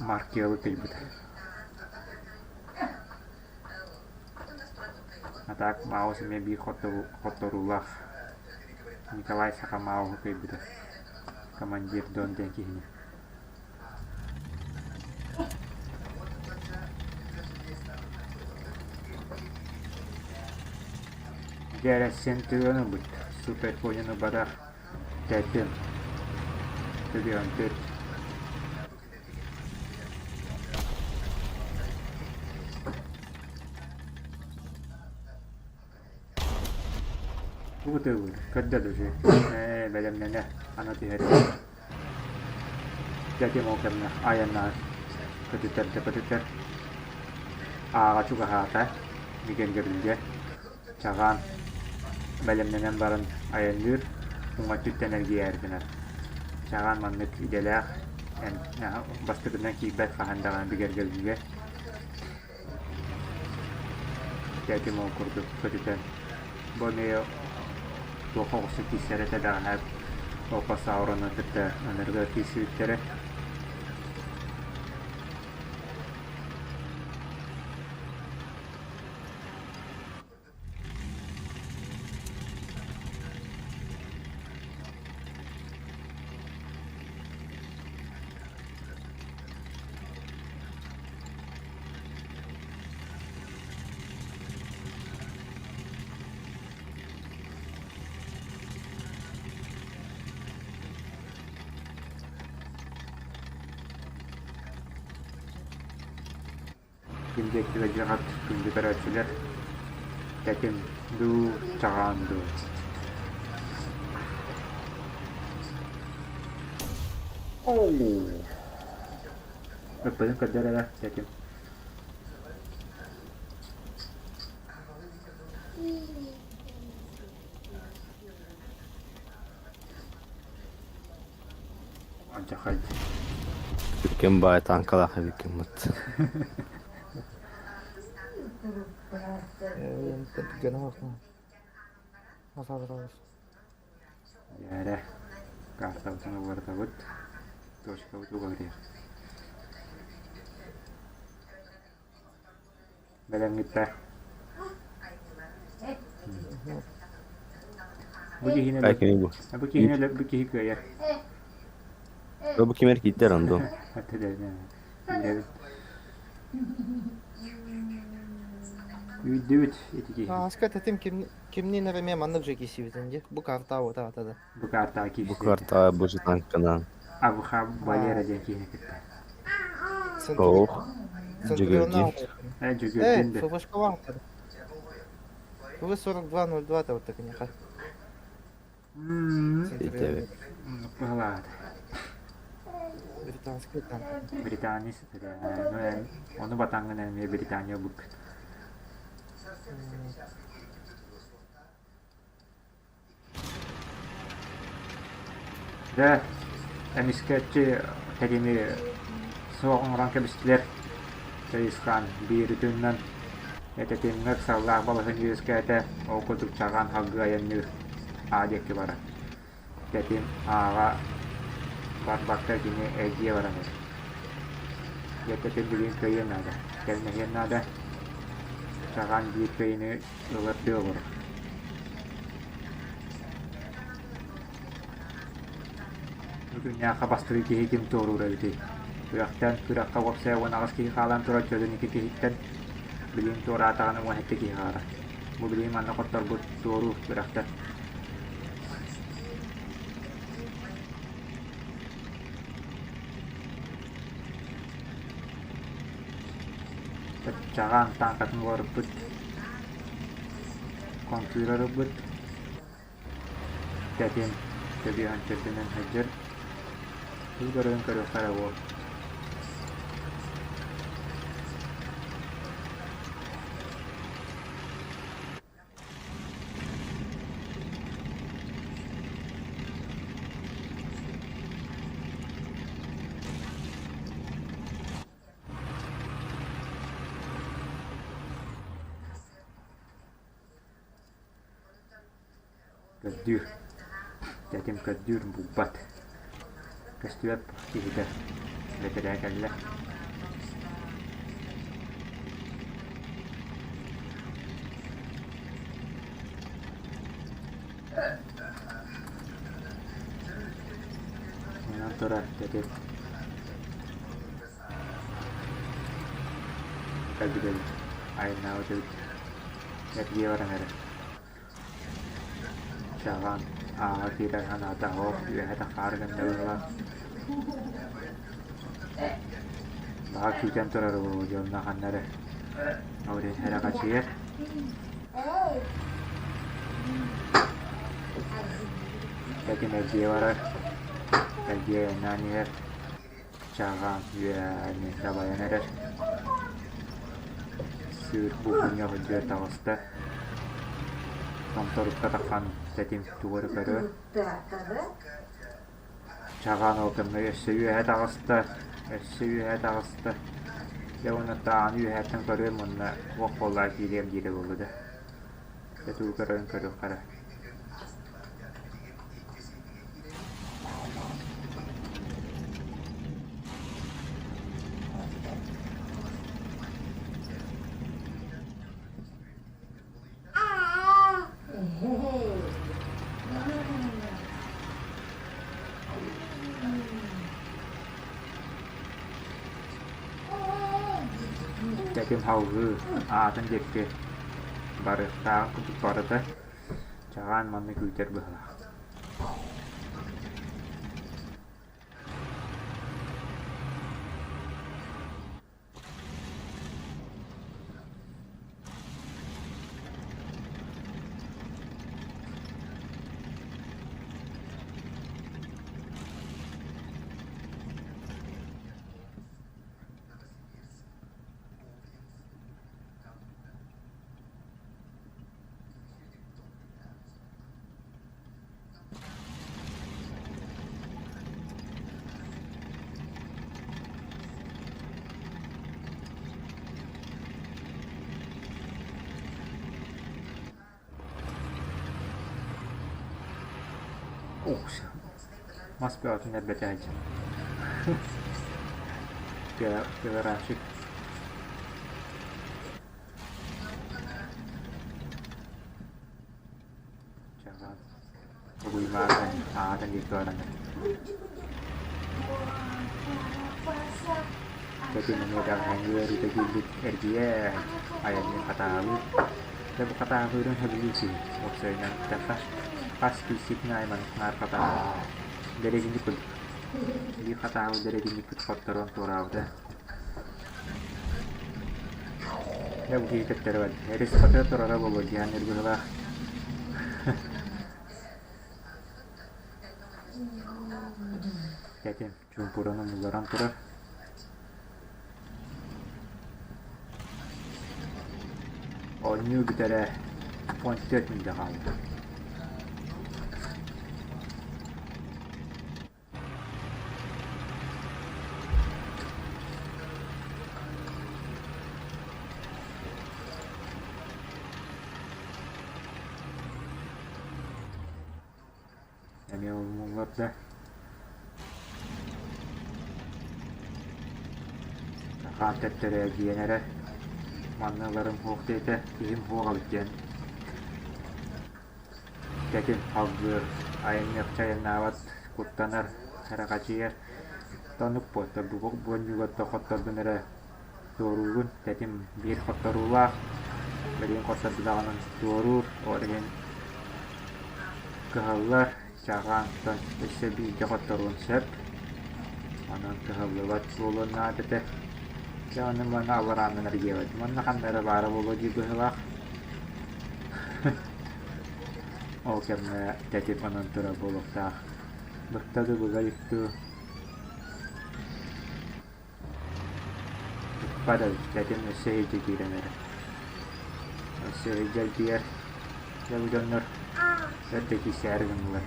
Маркелы кыайбыта. А так Маус эмиэ биир хотторуулаах Николай Саха Мауһу кыайбыта. Командир Дон диэн киһини. Дьэ Сентурион ылбыт, Суперпони ылбатах, Тэтим, Түрүөн төрт Тугу тыылыыр, көрдө да үчүгэй. Ээ, бэлэмнэнэ, аны түһэрэ. Тэтим ол кэмҥэ айаннаан көтүтэр да көтүтэр. Ааҕа чугаһаата, Мигэнгэбилгэ Чаҕаан бэлэмнэнэн баран айанныыр, уҥа өттүттэн эргийээри гынар. Чаҕаан маннык идэлээх, бастакынан киирбэт хаһан даҕаны бигэргэлигэ. Тэтим ол курдук көтүтэн, бу эмиэ туох оҕусу киирсэрэ этэ даҕаны Опа Саурону кытта ынырыга киирсибиттэрэ. Ким диэки дьиэҕит күндү көрөөччүлэр, тэтим дуу, чаҕаан дуу Ыппытын көрдөр эрэ, тэтим. Алдьархай. Ким баай танкалаах эбиккин Дьээрэ, картабытын уларытабыт, точкабыт уларыйар. Бэлэмҥиттэр. Бу киһини Кими бу? бу киһини өлөрбүт киһи кыайар. Бу кимэр киирдэр онду. Билэбит. Үүрдүбүт ити киһини. Ааска тэтим ким кимниин эрэ эмиэ маннык же киирсибитин дии. Бу картаа уотаата да. Бу картаҕа Бу киирсибит. картаҕа бу танканан. Абха Валера диэн киһини кытта. Ох. Центурионна. Дьөгүөрдүүн. Э, Э, Дьөгүөрдүүн да. ФВшка ФВ 4202 та вот такая. Итебит. Быһалаат. Британский танк. Британия ситэрэ. Ну, ону батаҥҥын эмиэ Британия ылбыккыт. Дьэ, эмискэччи тэтими суох оҥорон кэбистилэр. Чайысхан биир ытыынан этэтиҥҥэ ыксаллаах балаһыанньа үөскээтэ, ол курдук чаҕаан салгыы айанныыр Аа диэки барар. Тэтим ааҕа барбакка кини эргийэ баран иһэр. Дьэ тэтим билигин кыайыан наада, тэҥнэһиэн наада. Чаҕаан биир кыайыыны ылардыы олорор. Бу күннээххэ бастакы киһи ким туоруур эбитий? Күрэхтэн күрэххэ уопсайа 18 киһи хаалан турар чөлүн икки киһиттэн билигин туораатаҕына 17 киһи хаалар. Бу билигин манна хотторбут туоруур күрэхтэн. Чаҕаан тааҥкатын уларыппыт, компьютер ылбыт Тэтим көбүөһэн төрдүнэн сылдьар, тугу көрөрүн көрүөххэ эрэ буол. Көрдүүр, тэтим көрдүүр булбат, көстүбэт киһитэ бэтэрээ кэллэ. Онон турар тэтим Кэлбит эбит, айаннаабыт эбит, эргийэ баран эрэр. Чаҕаан ааҕа киирэр санаата оһох үөһэ тахсаары гынна быһыылаах. Баҕар күүтэн турар буолуо дьонно ханна эрэ ол иһин сэрэхэчийэр. Тэтим эргийэ барар, эргийэ айаннаан иһэр. Чаҕаан үөһээни дабайан эрэр. Сыыр булгунньах үрдүгэр таҕыста. Томторукка тахсан тэтим тугу эрэ көрөр. Чаҕаан ол кэмҥэ өссө үөһэ таҕыста, өссө үөһэ таҕыста. Дьэ уонна тааны үөһэттэн көрүөм уонна туох буоллаҕа киириэм диирэ буолла да. Дьэ тугу көрөрүн көрүөххэ эрэ. Тэтим салгыы аатын диэки барыахтааҕын курдук барыта Чаҕаан манна күүтэр быһыылаах. Мас бөҕөтүн эрбэтэ сылдьар. Пилорамщик. Угуймаатан аатын диэки баран Кэтинэмиэ даҕаһаҥҥы ыарыыта киирбит эргийэ айанньыт хатааһылыыр. Дьэ бу хатааһылыырын сөбүлүүр киһи. Уопсайынан эттэххэ, хас киирсиитин аайы маннык наар хатааһылыыр. Дэриэбинньик курдук. Биир хатааһыл дэриэбинньикпит хотторон туораабыта. Дьэ бу киһи төттөрү барда. Эрис хотуйа турара буолуо диэн быһыылаах. Кэтим чуумпуран умулларан турар. Оонньуу бүтэрэ 14 мүнүүтэ хаалла. эмиэ умулларда. Хаан төттөрү эргийэн эрэ, манна ыларым суох диэтэ, киһим суох эбит диэн Кэтин халгыыр, айанныахча айаннаабат, куттанар, сэрэхэчийэр. Оннук буолта, бу буонньугар хоттордун эрэ туоруурун, тэтим биир хотторуулаах, билигин хотторду даҕаны туоруур, ол иһин кыһаллар, чаҕаантан өссө бииргэ хотторуон сөп. Онон кыһаллыбат буолуон наада этэ. Дьэ ону маны алларааннан эргиэбэт. Манна ханна эрэ баара буолуо дии быһыылаах. Ол кэмҥэ тэтим онон турар буолуохтаах. Быкта да быга илик дуу. Ыппат эбит, тэтим өссө иһирдьэ киирэн эрэр. Өссө иһирдьэ эргийэр. Дьэ бу дьоннор өр да киирсээри гыннылар.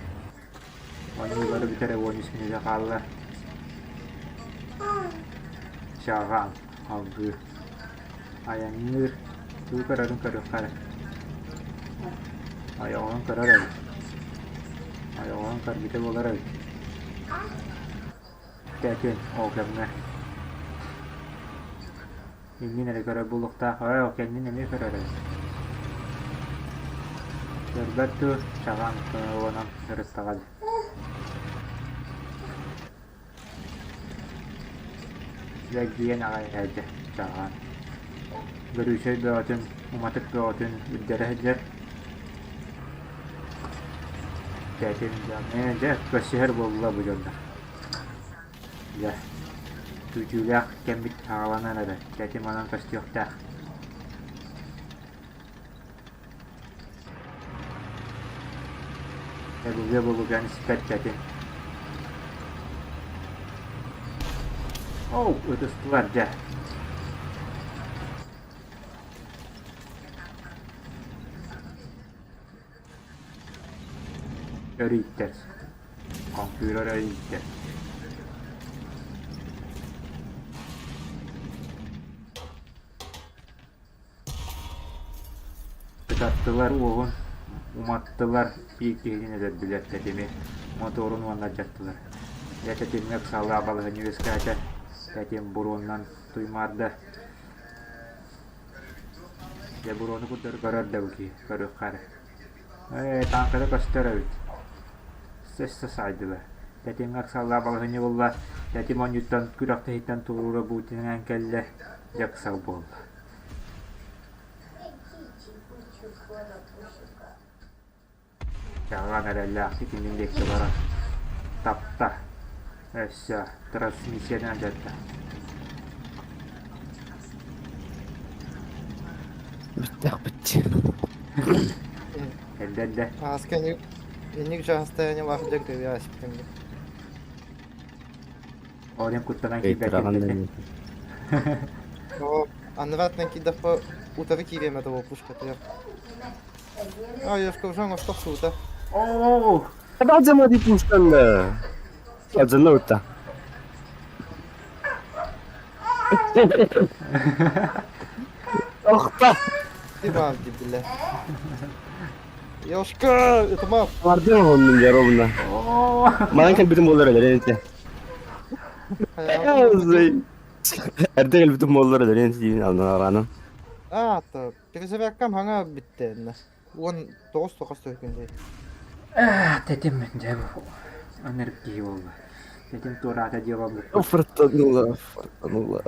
Оонньуулара бүтэрэ 13 мүнүүтэ хаалла. Чаҕаан, алгыы. Айанныыр, тугу көрөрүн көрүөххэ эрэ. Ойоҕоһун көрөр эбит. Ойоҕоһун көрбүтэ буолар эбит. Кэтин, ол кэмҥэ. Иннин эрэ көрөр буолуохтаах, ээ ол кэннин эмиэ көрөр эбит. Көрбөт дуу, чаҕаан уонан сырыттаҕа дии. Дьэгдьийэн аҕай иһээччи чаҕаан. Гөрүүчэй бөҕөтүн, уматык бөҕөтүн үрдэрэ сылдьар. Кэтин дьэ, дьэ көрсүһэр буолла бу дьоннор. Дьэ, күүтүүлээх кэммит саҕаланан эрэр, тэтим онон көстүөхтээх. Эбулуга булуган испэт тэтим. Оу, ытыстылар дьэ. Өрүйтэр. Компьютер өрүйтэр. Ытаттылар уоһун, уматтылар, биир киһини өлөрдүлэр тэтими, мотуорун уонна алдьаттылар. Дьэ тэтимҥэ ыксаллаах балаһыанньа үөскээтэ, тэтим буруоннан туймаарда. Дьэ буруону курдары көрөр да бу киһи, көрүөххэ эрэ. Ээ, тааҥката көстөр эбит. Өссө саайдылар. Тэтимҥэ ыксаллаах балаһыанньа булла. Тэтим оонньууттан күрэхтэһииттэн туоруура Бутинынан кэллэ. Дьэ ыксал буолла. Чаҕаан эрэллээхтик иннин диэки барар. Тапта. Өссө трансмиссиянан алдьатта. Бүттэхпит. Эрдэ эрдэ. Ааска инник состояние дьон көбүө ааспытым. Оҕонньор куттанан Ыйтыраҕын киирбэккин Оо, аннараттан киирдэххэ утары киириэм этэ ол пушкатыгар. А, Ёшка уже оҥостох суута. Оо! Базама ди пушканна. Азана ута. Охта. Ты баар дибилэ. Ёшка, ытыма. Бардым оннун ровно. Оо! Манан кэлбитим буоллар өлөрөн этэ. Эрдэ кэлбитим буоллар өлөрөн диин алнараанан. А, то перезарядкам хаҥа бүттэ. 19 тоқос күн Тэтим дьэ ынырык киһи буолла. Тэтим туораата дии олорбуппут. Фартанула, фартанула.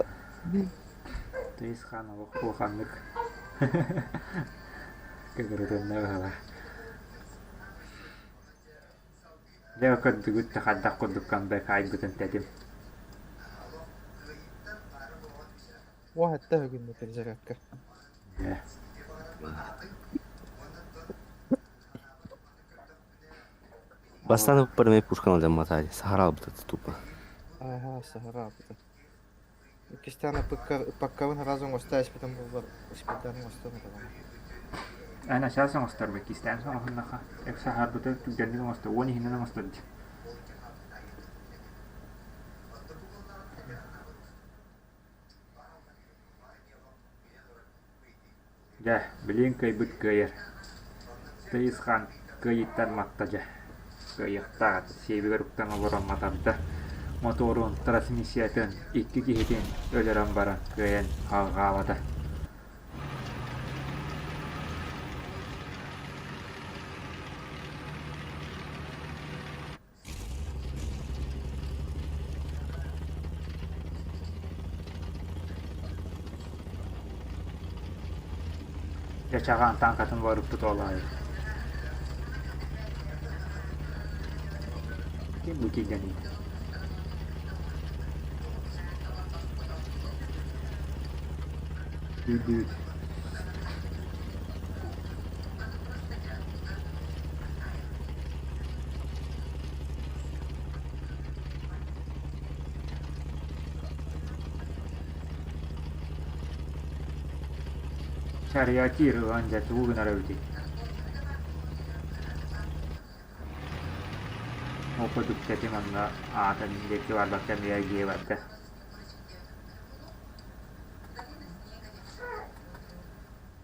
Тыйыс хаан олох улаханнык кыгырытынна быһыылаах. Дьэ көрдүгүт да хайдах курдук камбэк айбытын тэтим. Уо хэтте бүгүн перезарядка. Дьэ. Бастаан ыппар пушканы алдьамматаа саһара албыта тупо. Ага, саһара албыта. Иккистээн ыппаккабын сразу оҥосто испитим буоллар, испитэн оҥостон этэ. Ана сейчас оҥосторбут кистээн оҥоһуннаха саһарбыта түргэнник оҥосто уон иһинэн оҥостор дии. Дьэ, билигин кыайбыт кыайар. Тыйыс хаан кыайыыттан матта дьэ. Кыайыахтаах сиэбигэр уктан олорон матарда, мотуорун трансмиссиятын икки киһитин өлөрөн баран кыайан алҕаабата. Дьэ чаҕаан тааҥкатын уларыппыт ол аайы. Ким бу киирдэний? Киирдибит. Чарьятир ылан дьэ тугу гынар эбитий? Ол курдук тэтим онно аатын диэки барбакка эмиэ дьиэ барда.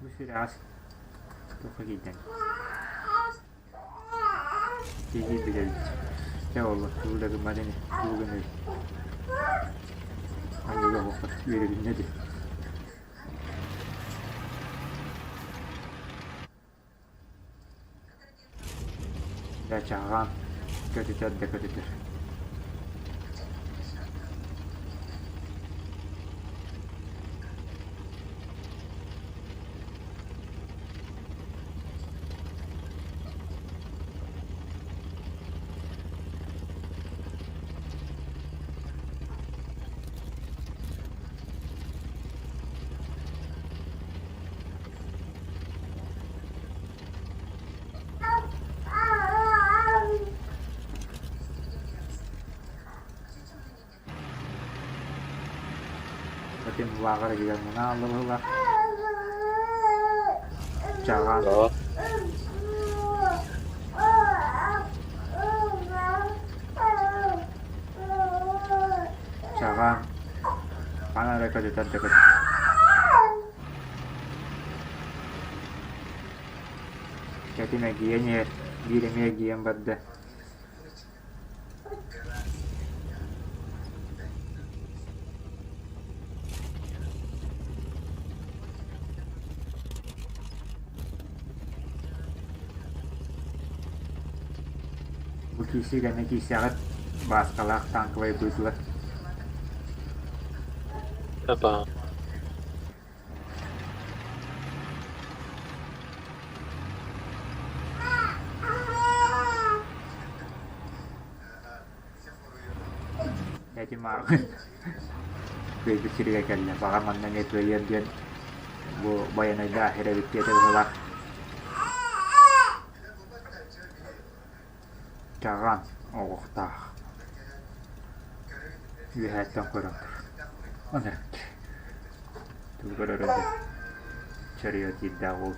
Бу сүрэҕэ туохха киирдэн? Киһи билэбит. Чэ буолла, тугу да гыммат ини, тугу гыныай? Аныгы оһоххот үөрүгүннэ дии. Дьэ чаҕаан, көтүтэр да көтүтэр. Этим лааҕыр иһигэр мунаалла быһыылаах. Чаҕаан Да. Чаҕаан ханна эрэ көтүтэр да көтүтэр. Кэтим эргийэн иһэр, биир эмиэ эргийэн барда. Бу киирсии кэннэ киирсэҕит, Бааскалаах танковай быытылар. Опа. Этим ааҕын кыайбыт сиригэр кэллэ. Баҕар манна эмиэ кыайыам диэн бу байанайдаах эрэбит диэтэ быһыылаах. Чаҕаан оҕуохтаах Үөһээттэн көрөн тур. Ынырык Тугу көрөрө да чөрүйэ киирдээх уол.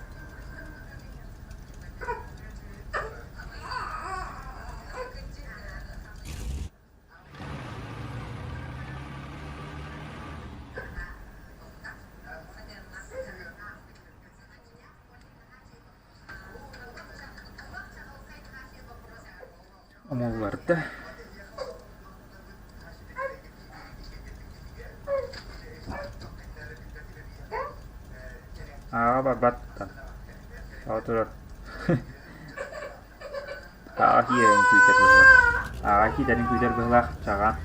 Умулларда. Ааҕа барбаттан. Аҕа турар. Ааҕа киирэрин күүтэр быһыылаах. Ааҕа киирэрин күүтэр быһыылаах чаҕаан.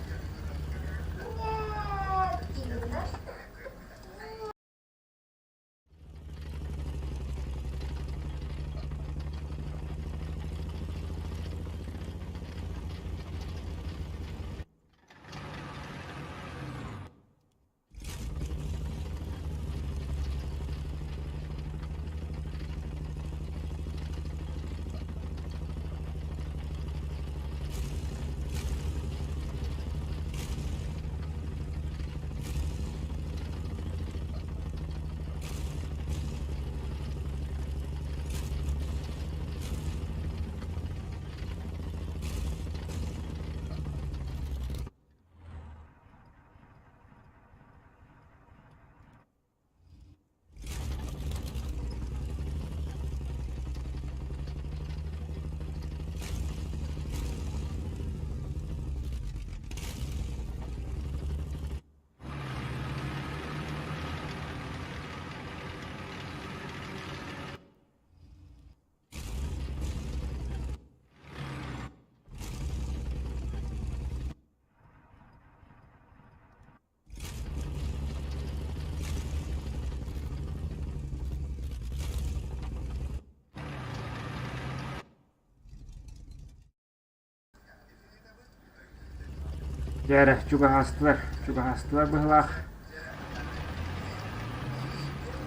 Дьэ эрэ, чугаһаастылар, чугаһаастылар быһыылаах.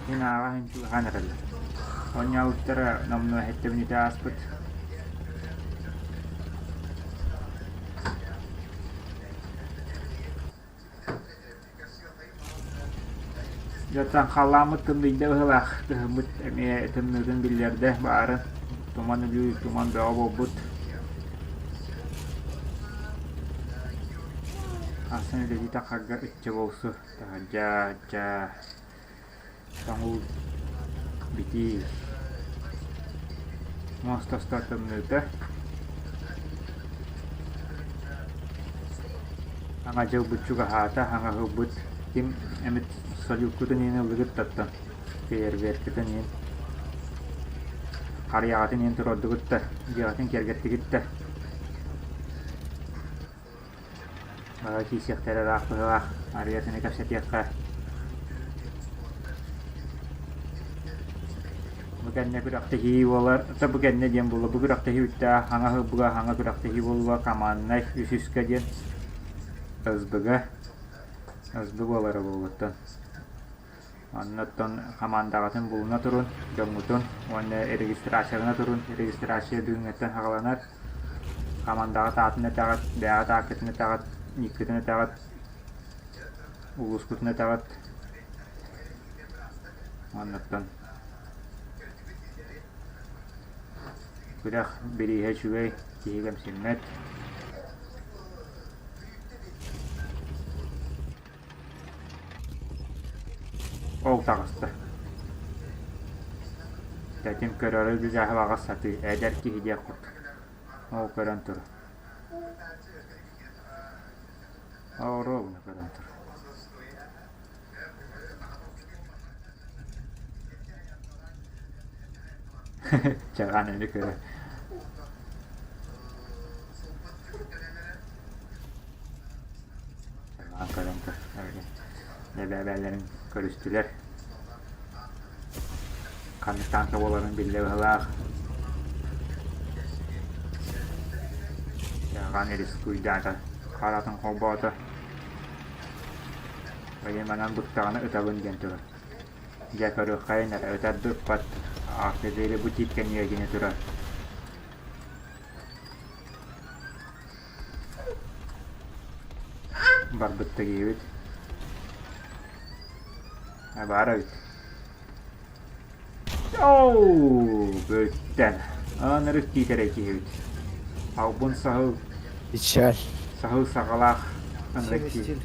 Мин ааҕа иһин чугаһаан эрэллэр. Оонньообуттара номнуо сэттэ мүнүүтэ ааспыт. Дьэ, халлааммыт тымныйда быһыылаах, кыһыммыт эмиэ тымныытын биллэрдэ баарын, туман өлүү, туман бөҕө буолбут. Хассан үлэлии тахарга ычча буолсу, таһырдьа, ычча, тоҥуу битии, муоста устар тымныыта. Саҥа дьылбыт чугаһаата, саҥа ыһылбыт ким эмит салюккутун иһин ыллыгыт таттан, фейерверкытын иһин, харыйаҕытын иһин туруордугут да, дьиэҕитин киэргэттигит да. Бары киирсиэхтэрэ ыраах быһыылаах, арыйатыны кэпсэтиэххэ. Бу кэннэ күрэхтэһии буолар, то бу кэннэ диэн буолла, бу күрэхтэһии бүттэҕэ хаҥа һылбыга хаҥа күрэхтэһии буолла команднай үс үскэ диэн СБ-га СБ буолара буолуоттан. Онно оттон хамаандаҕытын булуна турун, дьоҥҥутун уонна регистрациялана турун, регистрация бүгүҥҥэттэн саҕаланар. Хамаандаҕыт аатын этэҕит, бэйэҕит ааккытын этэҕит, никкытын этэҕит, улуускутун этэҕит. Оннуттан күрэх бирииһэ үчүгэй, киһи кэмсиммэт. Ол таҕыста. Тэтим көрөрү быһаҕас сатыы, эдэр киһи диэх курдук. Ол көрөн тур. Оруобуна көрөн тур. Чаҕаан эми көрө. Чаҕаан көрөн көр. Эбээ-эбээлэрин көрүстүлэр. Ханнык тааҥка буоларын биллэ быһыылаах. Чаҕаан рискуйдаата, харатын холбоото. Эйэ манан быктаҕына ытабын диэн турар. Дьэ көрүөххэйин эрэ, ытар да ыппат, артиллерия бу тиит кэннигэр кини турар. Барбыт да киһибит. Баар эбит. Оу, бүттэн. Ынырык тиитэрэй киһибит. Албын саһыл Печаль. Саһыл саҕалаах ынырык киһи.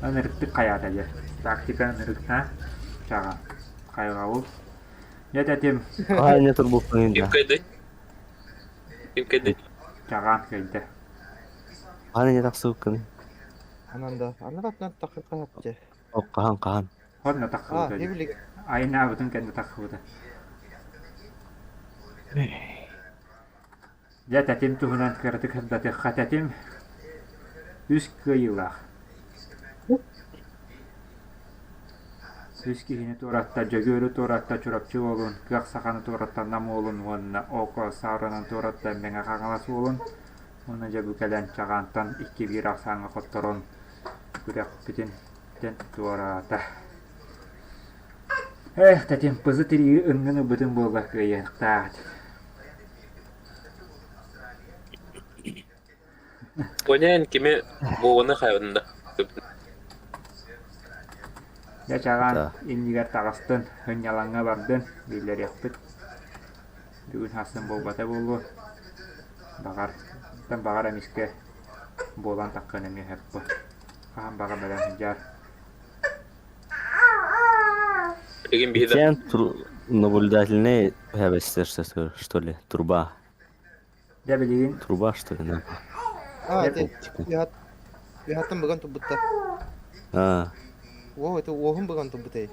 Ынырыктык хайаата дьэ. Тактика ынырык а? Чаҕа. Хайҕабыл. Дьэ тэтим. Аня турбуппун Ким да. кыайдый? Ким кыайдый? Чаҕаан кыайда. Аня тахсыбыккыный? Анан да, анна таххы О, хаһан хаһан. Хонно А, таххыбыта не дии. билигин. Айнаабытын кэннэ таххыбыта. Дьэ тэтим туһунан кыратык сырдатыахха тэтим үс кыайыылаах. Үс киһини туоратта Дьөгүөрү туоратта Чурапчы уолун, Кыах Саханы туоратта Нам уолун уонна Око Сааранан туоратта Мэҥэ Хаҥалас уолун уонна дьэ бу кэлэн Чаҕаантан икки биир ахсааҥҥа хотторон күрэхпитин туораата. Эх, тэтим пызы тирии ыннын ылбытын буоллар кыайыахтаах. Понять кими Вованы хайван да. Дьэ чаҕаан иннигэр таҕыстын, һынньалаҥҥа бардын, биллэриэхпит. Бүгүн хассын буолбата буолуо. Баҕар, баҕар эмискэ буолан таххын эмиэ сөп Хаһан баҕа бэлэм сылдьаар. Билигин биһи да Итиэн наблюдательный что ли, труба. Дьэ билигин Труба, что ли, на? А, Дьэ это Уһаттан быган турбуттар. А, О, это уоһун быган турбутай.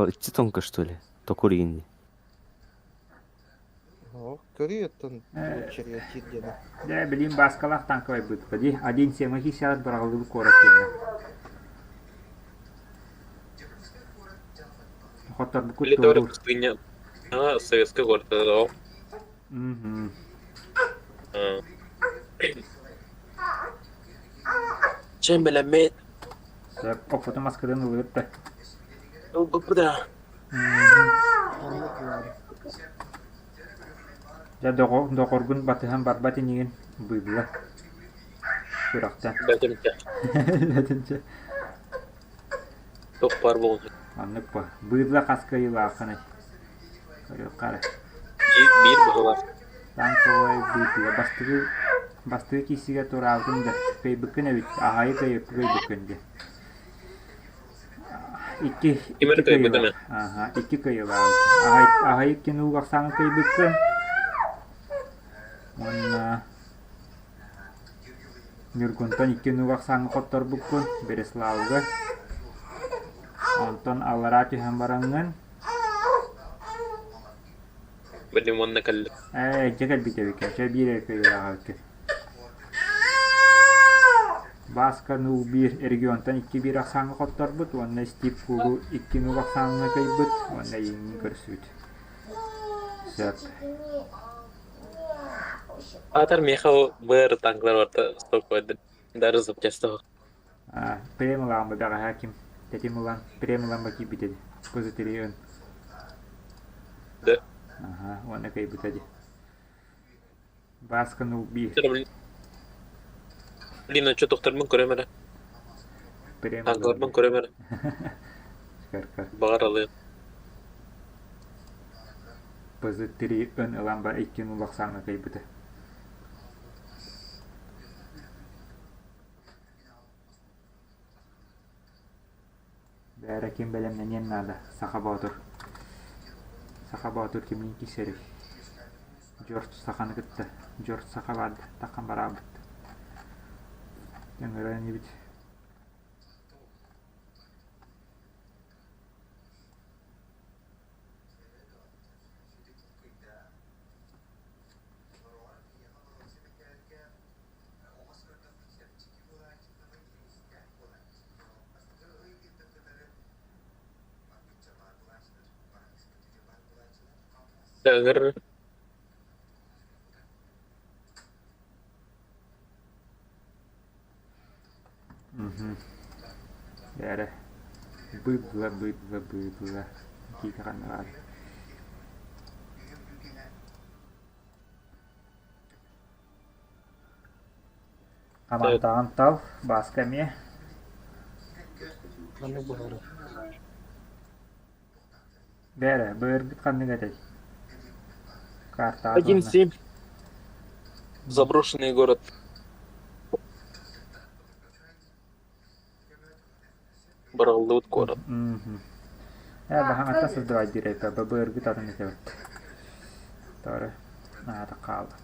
иччи тонко, что ли? Токуригин. Көрүү оттон червячир диэни. Дьэ, билим Бааскалаах танковайбыт дии. Один семь сиат быраҕыллыбыт куорат диэҥҥэ. Хотторбуккут Или тоже туоруур. пустыня. А, советский город. Мгм. А. Чэ, бэлэммит. Сөп, оппутун маскытын ылыыт да. Ылбыппыт да. Оннук буолар. Дьэ, доҕоргун батыһан барбат инигин быыбыла. Күрэхтэн. Бэтимчэ. Бэтимчэ. Туох баар буолуо. Оннук бу. Быыбыла хас кыайыылааххыный? Көрүөххэ эрэ. Биир, биир быһыылаах. Танковай быыбыла бастакы бастакы киисигэ тураабытын да кыайбыккын эбит. Аһайы кыайбыккын дии. Икки, Ким икки эрэ кыайбыта кыайыылаах. ме. Аха, икки кыайыылаах. Аһай, аһай иккини ууга ахсааҥҥа кыайбыккын. Уонна Ньургунтан икки нууга ахсааҥҥа хотторбуккун Береславга. Онтон аллараа түһэн бараҥҥын Блин, уонна кэллим. Ээ, дьэ кэлбит эбиккин. Чэ, биир эрэ кыайыылаах эбиккин. Бааска нуул биир регионтан икки биир ахсааҥҥа хотторбут уонна Стив Кугу икки нуул ахсааҥҥа кыайбыт уонна эйигин көрсүбүт. Сөп. Аатар миэхэ ол быар танклар барыта стоккойдун. Даже запчастах. Прем ылаан бэҕэһээ ким тэтим ылан прем ылан ба киирбит ди Козытерион. Да. Аха, уонна кыайбыта ди. Бааска нул биир. Блин, а что тохторбун көрөм эрэ. Прем Танкларбын көрөм эрэ. Көр-көр. Баҕар алыам. Пз-3 ылан ба икки нул ахсааҥҥа кыайбыта. Бээрэ ким бэлэмнэниэн наада, Саха Боотур. Саха Боотур кимниин киирсэрий? Дьорт саханы кытта. Дьорт саха баар таххан бараабыт. Ыҥыран инибит. Ыҥыр Мгм. Бээрэ, быыбла быыбла быыбла киитэ ханна баарый? Хамаандаҕын тал, Бааска эмиэ. Маннык буолар. Бээрэ, быаргыт ханнык этэй? Картаҕа Один туһунна. семь. Заброшенный город. Быраҕыллыбыт куорат. Мгм. Ээ, баһаҥаттан сылдьыбай диир быаргыт атын этэбит. Тоҕо наада хаалла.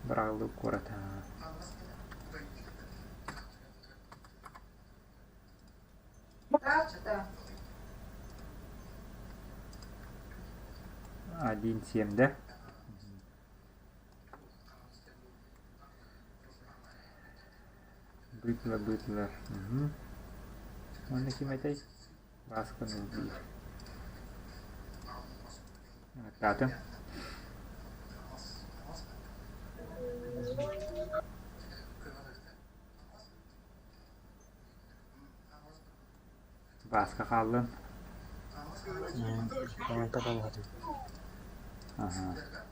Быраҕыллыбыт куорат. Один семь, да? Бытло, бытло. Угу. Уонна ким этэй? Баасканы биир. Ыҥыртаатым. Бааска хааллын. Таҥата балаһатын. Аха.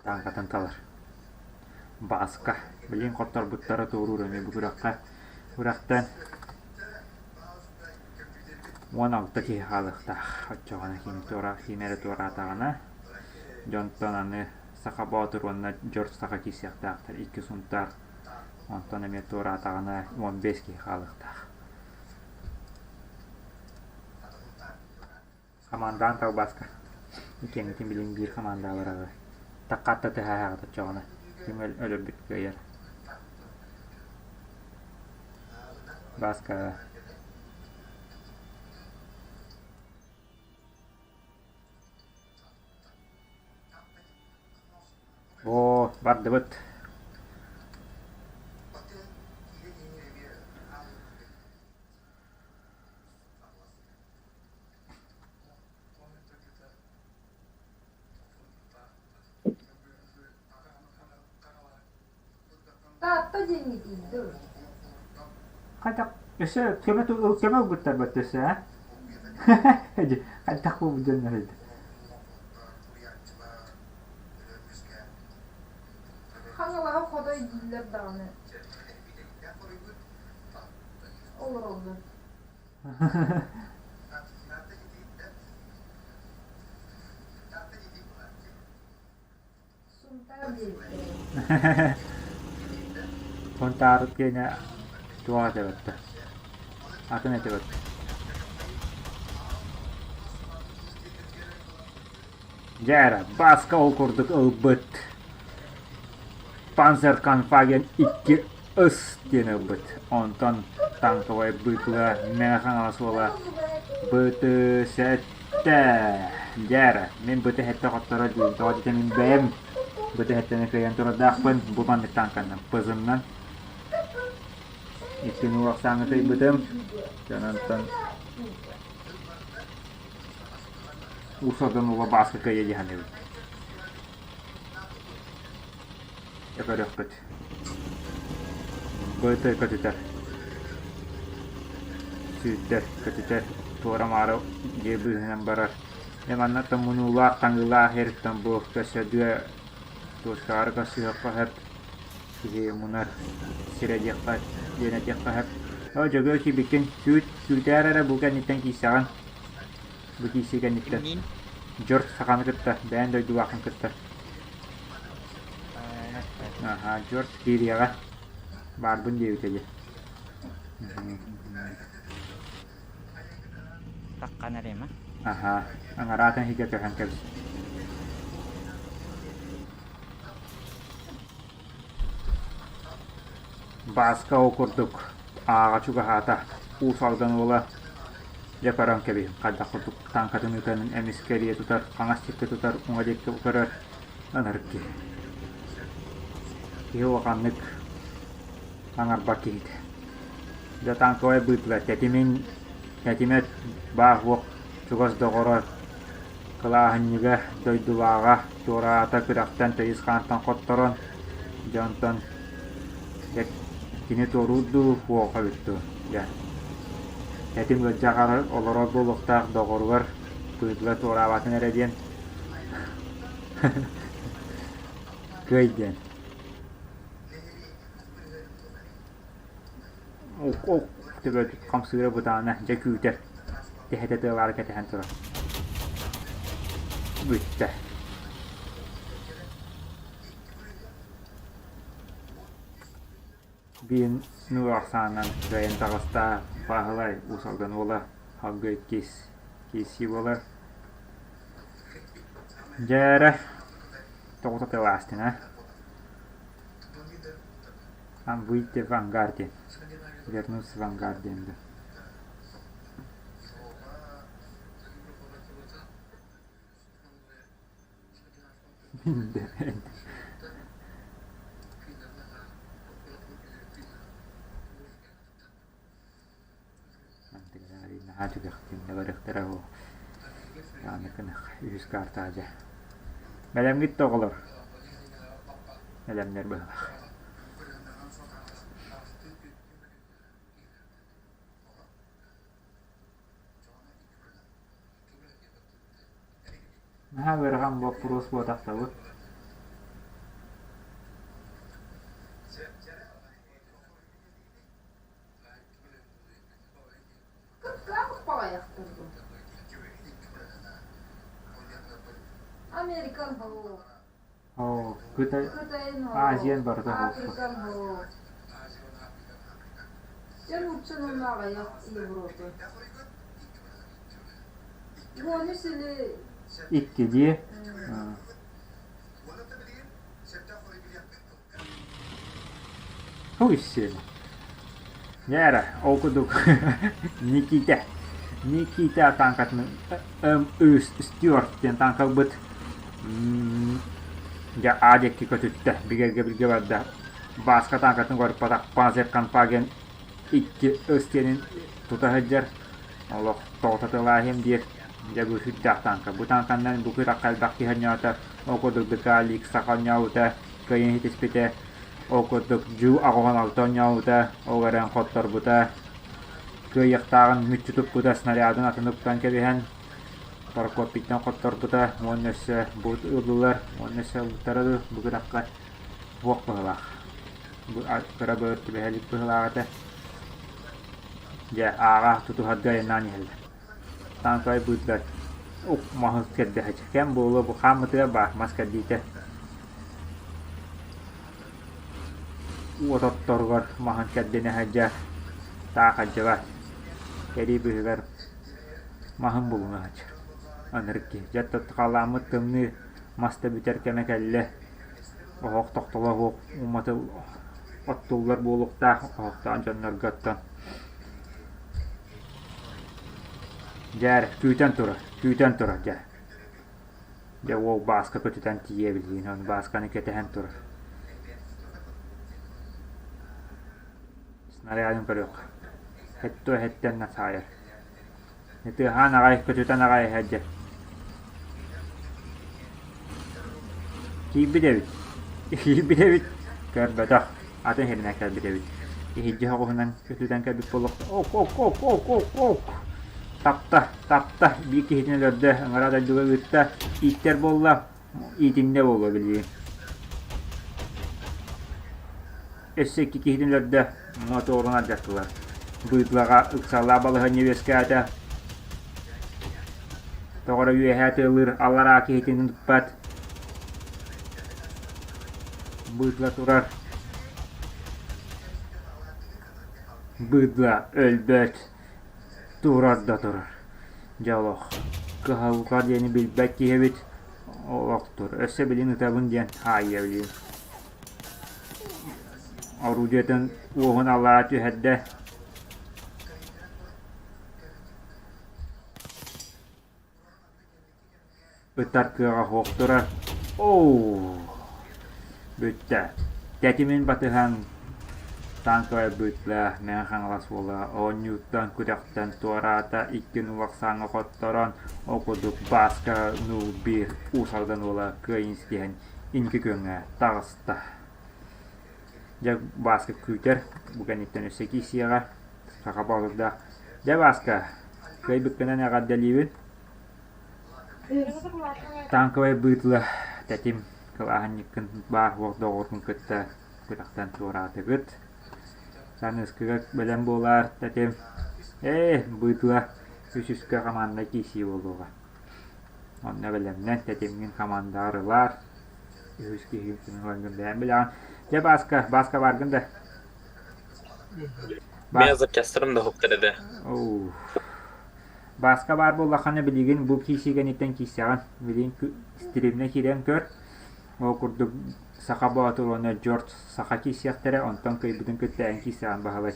Тааҥкатын талар. Бааска, билигин хотторбуттара туоруур эмиэ бу күрэххэ күрэхтэн 16 киһи хаалыахтаах. Оччоҕуна ким туора ким эрэ туораатаҕына, дьонтон аны Саха Боотур уонна Дьор Саха киирсиэхтээхтэр икки Сунтаар. Онтон эмиэ туораатаҕына 15 киһи хаалыахтаах. Хамаандаан талбааска. Иккиэҥҥитин билигин биир хамаандаҕа бараҕыт. Таккаатта тыһааһаҕыт оччоҕуна. Ким өлөрбүт кыайар. Бааска Оо, бардыбыт. Таатта диэҥҥит иирдэ Хайдах өссө көмө көмө ылбыттар өссө ээ? Хайдах буолбут дьоннор эбит. Хаҥалаһа хотой дииллэр даҕаны олороллор. Сунтаар диэбиттэрэ. Сунтаар киэнэ туох этэ бэтта? Атын этэ бэтта. Дьэ эрэ, Бааска ол курдук ылбыт. Панцерканфаген 2 ыс диэн ылбыт. Онтон танковай быытыла Мэҥэ Хаҥалас уола быты сэттэ. Дьэ эрэ, мин быты сэттэ хотторо диэн тоҕо диэтэ мин бэйэм быты сэттэни кыайан турардаахпын бу маннык танканнан пызымнан иккини уохсааҥҥа кыайбытым. Онтон Уус-Алдан уола Бааска кыайа дии саныыбын. Көрүөхпүт. Быты көтүтэр. Сүүрдэр, көтүтэр, туора-маары дьиэ быыһынан барар. Дьэ манна мунуулаах, таҥыылаах иһиттэн бу көсөдүө туоскаҕары көрсүһүөххэ сөп. Киһи мунар сирэ диэххэ диэн этиэххэ сөп. Оо, Дьөгүөр киирбиккин күүт, күүтээр эрэ бу кэнниттэн киирсэҕин. Бу киирсии кэнниттэн. Кимниин? Дьорт саханы кытта, бэйэн дойдулааххын кытта. Аһаа, Дьорт киириэҕэ. Баарбын диэбитэ дии. Таххан эриэмэ. Аһаа, аҥараатын иһигэр көһөн кэбис. Бааска ол курдук ааҕа чугаһаата, Уус Алдан уола дьэ көрөн кэбиһин хайдах курдук тааҥкатын ыытан эмискэ эрийэ тутар, хаҥас диэки тутар, уҥа диэки көрөр ынырык киһи. Киһи улаханнык аҥарбат киһитэ. Дьэ танковай быытыгар тэтимин тэтимэ баар-суох чугас доҕоро кылааһынньыга дойдулааҕа туораата күрэхтэн тыйыс хаантан хотторон, дьэ онтон дьэ кини туоруур дуу, уоха эбит дуу, дьэ тэтим ыалдьаҕар олорор буолуохтаах доҕоругар быытыгар туораабатын эрэ диэн кыай диэн. Ок төбөтүн хамсыыра бытаана дьэ күүтэр, тэһэтэ тыалаары кэтэһэн турар. Бүттэ. Биин нур ахсаанынан кыайан таҕыста Баһылай Уус Алдан уола Халгый иккис киирсии буолар. Дьэ эрэ, тоҕута тыалаастын аа. Выйти в ангар диэн, вернуться в ангар диэн да. Наһаа түгэхтиин да барыахтара буо. Аны кынах үһүс картаҕа дьэ. Бэлэмҥит да оҕолор? Бэлэмнэр быһылаах. Наһаа ыарахан боппуруос буотахтабыт. Кыттаах баҕайахтар дуу? Американ һоо, Оо, Кытай, Кытайын һоо, Азиян барыта буолсу. Африкан һоо. Дьэ нуучча уонна аҕыйах Европа. Уону сили Икки дии. Хуй Дьэ эрэ, ол курдук Никита, Никита тааҥкатын М Стюарт диэн тааҥка ылбыт. Дьэ А диэки көтүттэ, бигэргэ-билгэ барда. Бааска тааҥкатын көрүппэтэх Панцер Конфаген икки ыс диэнин тута сылдьар. Олох тоҕо диир. Дьэ бу сүрдээх тааҥка. Бу тааҥканнан бу күрэххэ элбэх киһи оонньоото. Ол курдук ДК Лик саха оонньообута, кыайан ситиспитэ. Ол курдук Дьуу 86 оонньообута, ол эрэн хотторбута, кыайыахтааҕын мүччү туппута, снарядын атын уктан кэбиһэн Прокопийтан хотторбута уонна өссө бут ыллылар, уонна өссө ылбыттара дуу, бу күрэххэ уох быһыылаах. Бу кыра быар түбэһэ илик быһыылаах этэ. Дьэ, ааҕа тутуһарга айаннаан иһэллэр. Танковай быытыгар ук маһы кэрдэһэ кэм буолуо бу хааммытыгар баар мас кэрдиитэ уот отторугар маһын кэрдинэ сылдьар таах алдьабат кэрии быыһыгар маһын булуна сылдьар ынырык киһи дьэ халааммыт тымныы мас да бүтэр кэмэ кэллэ оһох тохтоло суох уматыл оттуллар буолуохтаах оһохтоох дьоннорго оттон Дьээр, күүтэн турар, күүтэн турар дьэ. Дьэ уол Бааска көтүтэн тиийэ билигин, ону Баасканы кэтэһэн турар. Снарядын көрүөххэ. Хэттэ эһэттэн саайар. Тыаһаан аҕай, көтүтэн аҕай иһэр дьэ. Киирбит эбит. Киирбит эбит. Көрбөтөх. Атын сиринэн кэлбит эбит. Иһирдьэ соҕуһунан көтүтэн кэлбит буолуох. Ок, ок, ок, ок, ок, ок. Тапта, тапта. Биир киһитин өлөрдө. Ыҥыра дойдуга ыытта. Ииттэр буолла. Иитиннэ буолуо билигин. Өссө икки киһитин өлөрдө. Мотуорун алдьаттылар. Быытлаҕа ыксаллаах балаһыанньа үөскээтэ. Тоҕо эрэ үөһээ тыалыыр аллараа киһитин ыппат. Быытла турар. Быытла өлбөт. Турар да турар. Дьэ олох. Кыһалҕа диэни билбэт киһи эбит. Олох тур. Өссө билин ытабын диэн хаайыа билигин. Орудиетын уоһун аллара түһэрдэ. Ытар кыаҕа суох турар. Оо, бүттэ. Тэтимин батыһан танковай быытла Мэҥэ Хаҥалас уола оонньууттан, күрэхтэн туораата, икки нулахсааҥҥа хотторон, ол курдук Бааска нуул биир Уус Алдан уола кыайын ситиһэн инники күөҥҥэ таҕыста. Дьэ, Бааска күүтэр, бу кэнниттэн өссө киирсиэҕэ, саха боотурдаах. Дьэ, Бааска, кыайбыккынан эҕэрдэлиибин. Танковай быытла тэтим кылааһынньыккын баар-суох доҕоргун кытта күрэхтэн туораатыгыт. Саныыскыга бэлэм буолаар тэтим. Ээ, быытла үсүскэ хамаанда киирсии буолуоҕа. Онно бэлэмнэн тэтимҥин хамаандаҕар ылаар. Үһүс киһи ыларгын бэйэҥ билэҕин. Дьэ, Бааска, Бааска бааргын да? Мен запчастарым да уһуктар этэ. Оу. Бааска баар буоллаххына билигин бу киирсии кэнниттэн киирсэҕин. Билигин стримҥэ киирэн көр. Ол курдук Саха Боотур уонна Джордж Саха киирсиэхтэрэ, онтон кыайбытын кытта эн киирсэҕин баһылай.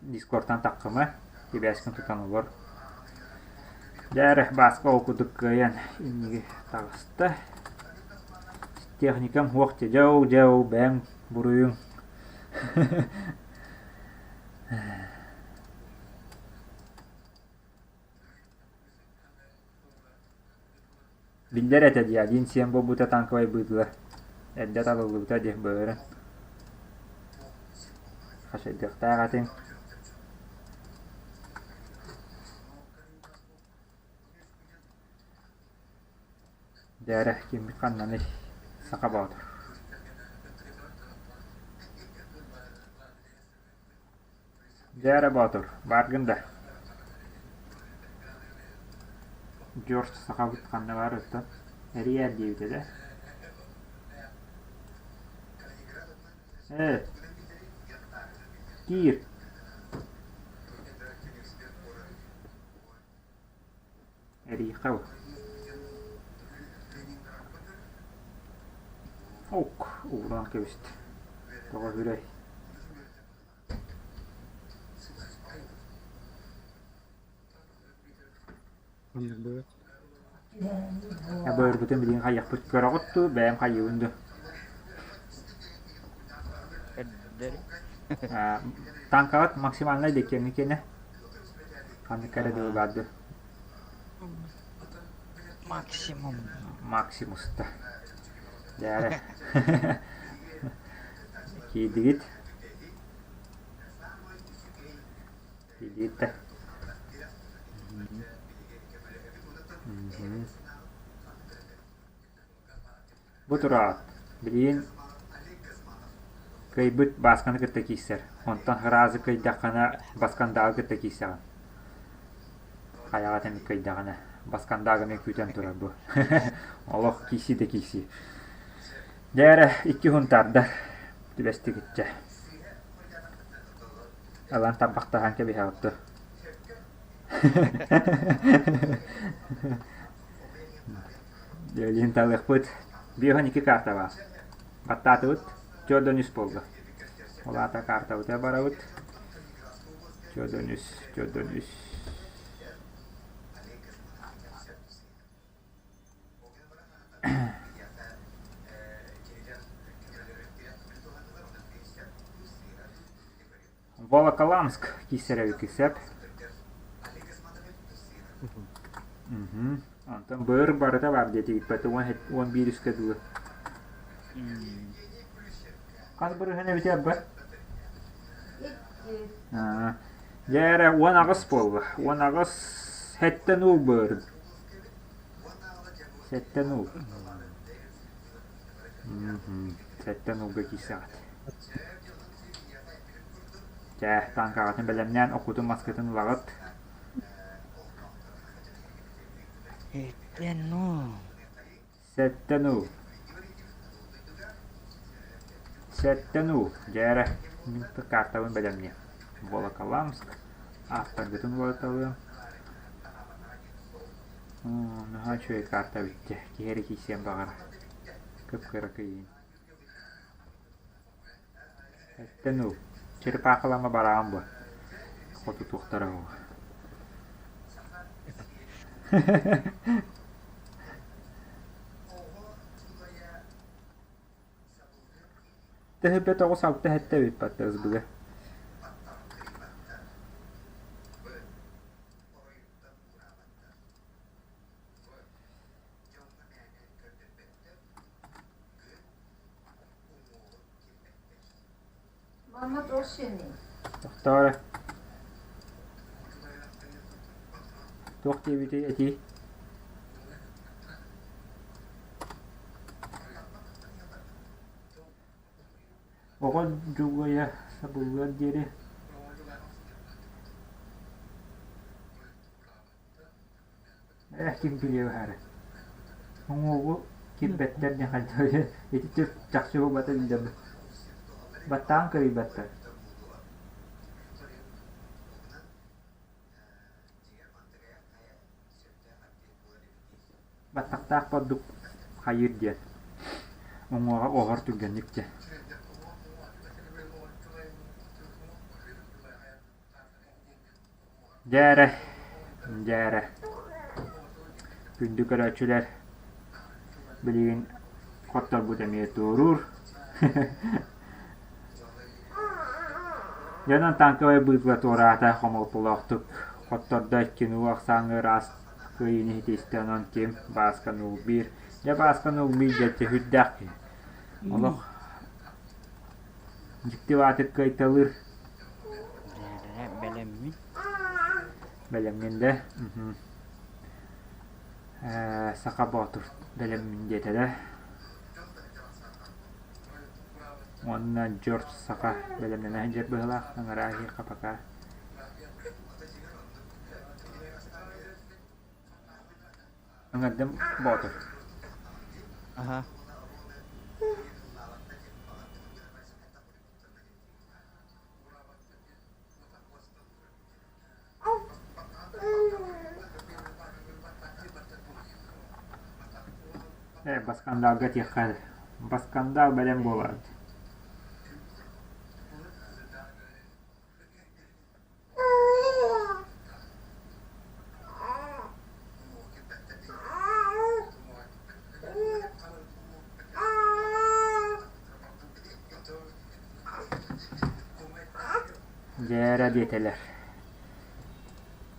Дискортан таххыма, сибээскин тутан олор. Дьэ эрэ, Бааска ол курдук кыайан инниги таҕыста. Техникам суох дьэ, дьэ ол, дьэ ол бэйэҥ буруйуҥ. Биллэр этэ дии, один сиэн буолбута танковай быытылар. Эрдэ талыллыбыта дии быһыырын. Хачайдыахтаах этиҥ. Дээрэ, киммит ханнаный? Саха Боотур. Дьээрэ Боотур, бааргын да? Дьорс сахабыт ханна баар оттон? Эрийээр диэбитэ да? Ээ, киир. Эрийиэххэ бу. Ок, ууран кэбистэ. Тоҕо үрэй. Ханнык быат? Быарбытын билигин хайыахпыт көрөҕүт дуу, бэйэм хайыыбын дуу? Эрдэри. Танкаҕыт максимальнай да киэҥэ киэнэ. Ханнык эрэ дылы баар дуу? Максимум. Максимуста. Дьээрэ. Киирдигит. Киирдигит да. Бу тураат, билигин кыайбыт Баасканы кытта киирсэр, онтон сразу кыайдаххына Баскандаҕы кытта киирсэҕин. Хайаҕа эмит кыайдаҕына, Баскандаҕы эмиэ күүтэн турар бу. Олох киирсии да киирсии. Дьэ эрэ, икки хунтаардар түбэстигиччэ. Ылан тарбахтаһан кэбиһэҕит дуо? Дьэ, талыахпыт. 52 карта баар. Баттаатыбыт. 43 буолла. Ол аата картабытыгар барабыт. 43, 43. Волоколамск киирсэр эбит сөп. Онтон быыр барыта баар диэтигит 11 үскэ дылы. Хас бырыһын эбитэ бар? Дьэ эрэ 18 буолла. 18 сэттэн уул быырын. Сэттэн уул. Сэттэн уулга киирсэҕит. Чэ, тааҥкаҕытын бэлэмнээн оккутун маскытын ылаҕыт. Сэттэн уу. Сэттэн уу. Сэттэн уу. Дьэ эрэ, мин картабын бэлэмниэм. Волоколамск. Ааттаргытын уларыталыам. Наһаа үчүгэй карта эбит дьэ. Киһи эрэ киирсиэн баҕарар. Кып-кыракый Эттэн ыл, черепахалама бараҕын буо, хотутуохтара буолуо Тэһиппэ 9-6 сэттэ эбит баттаҕыс Манна туох сиэний? Тохтоо эрэ. Туох диэбитий этии? Оҕо дьулуйа сабыллыар диэри Ээ, ким билиэ баара. Уҥуоҕу кирбэттэр диэн хайдах ити чахчы буолбата биллэр. Баттаан кырыйбаттар. Баттахтаах ордук хайыыр диэн. Уҥуоҕа оһор түргэнник дьэ. Дьэ эрэ, дьэ эрэ, күндү көрөөччүлэр, билигин хотторбут эмиэ туоруур. Дьэ онон танковай быытыла туораата хомолтолоохтук хоттордо икки ахсааҥҥа ыраас кыайыыны ситистэ онон ким Бааска 0-1. Дьэ Бааска 0-1 дьэ сүрдээх киһи. Олох дьикти баатыр кыайталыыр. Бэлэммин. Бэлэмҥин да? Саха Боотур бэлэммин диэтэ да? Уонна Джордж Саха бэлэмнэнэ сылдьар быһыылаах ыҥыраа иһиэххэ пока. Ыҥырдым Боотур. Аха. Ээ, баскандаалга этиэххэ, баскандаал бэлэм буолаат Дьээрэ диэтилэр.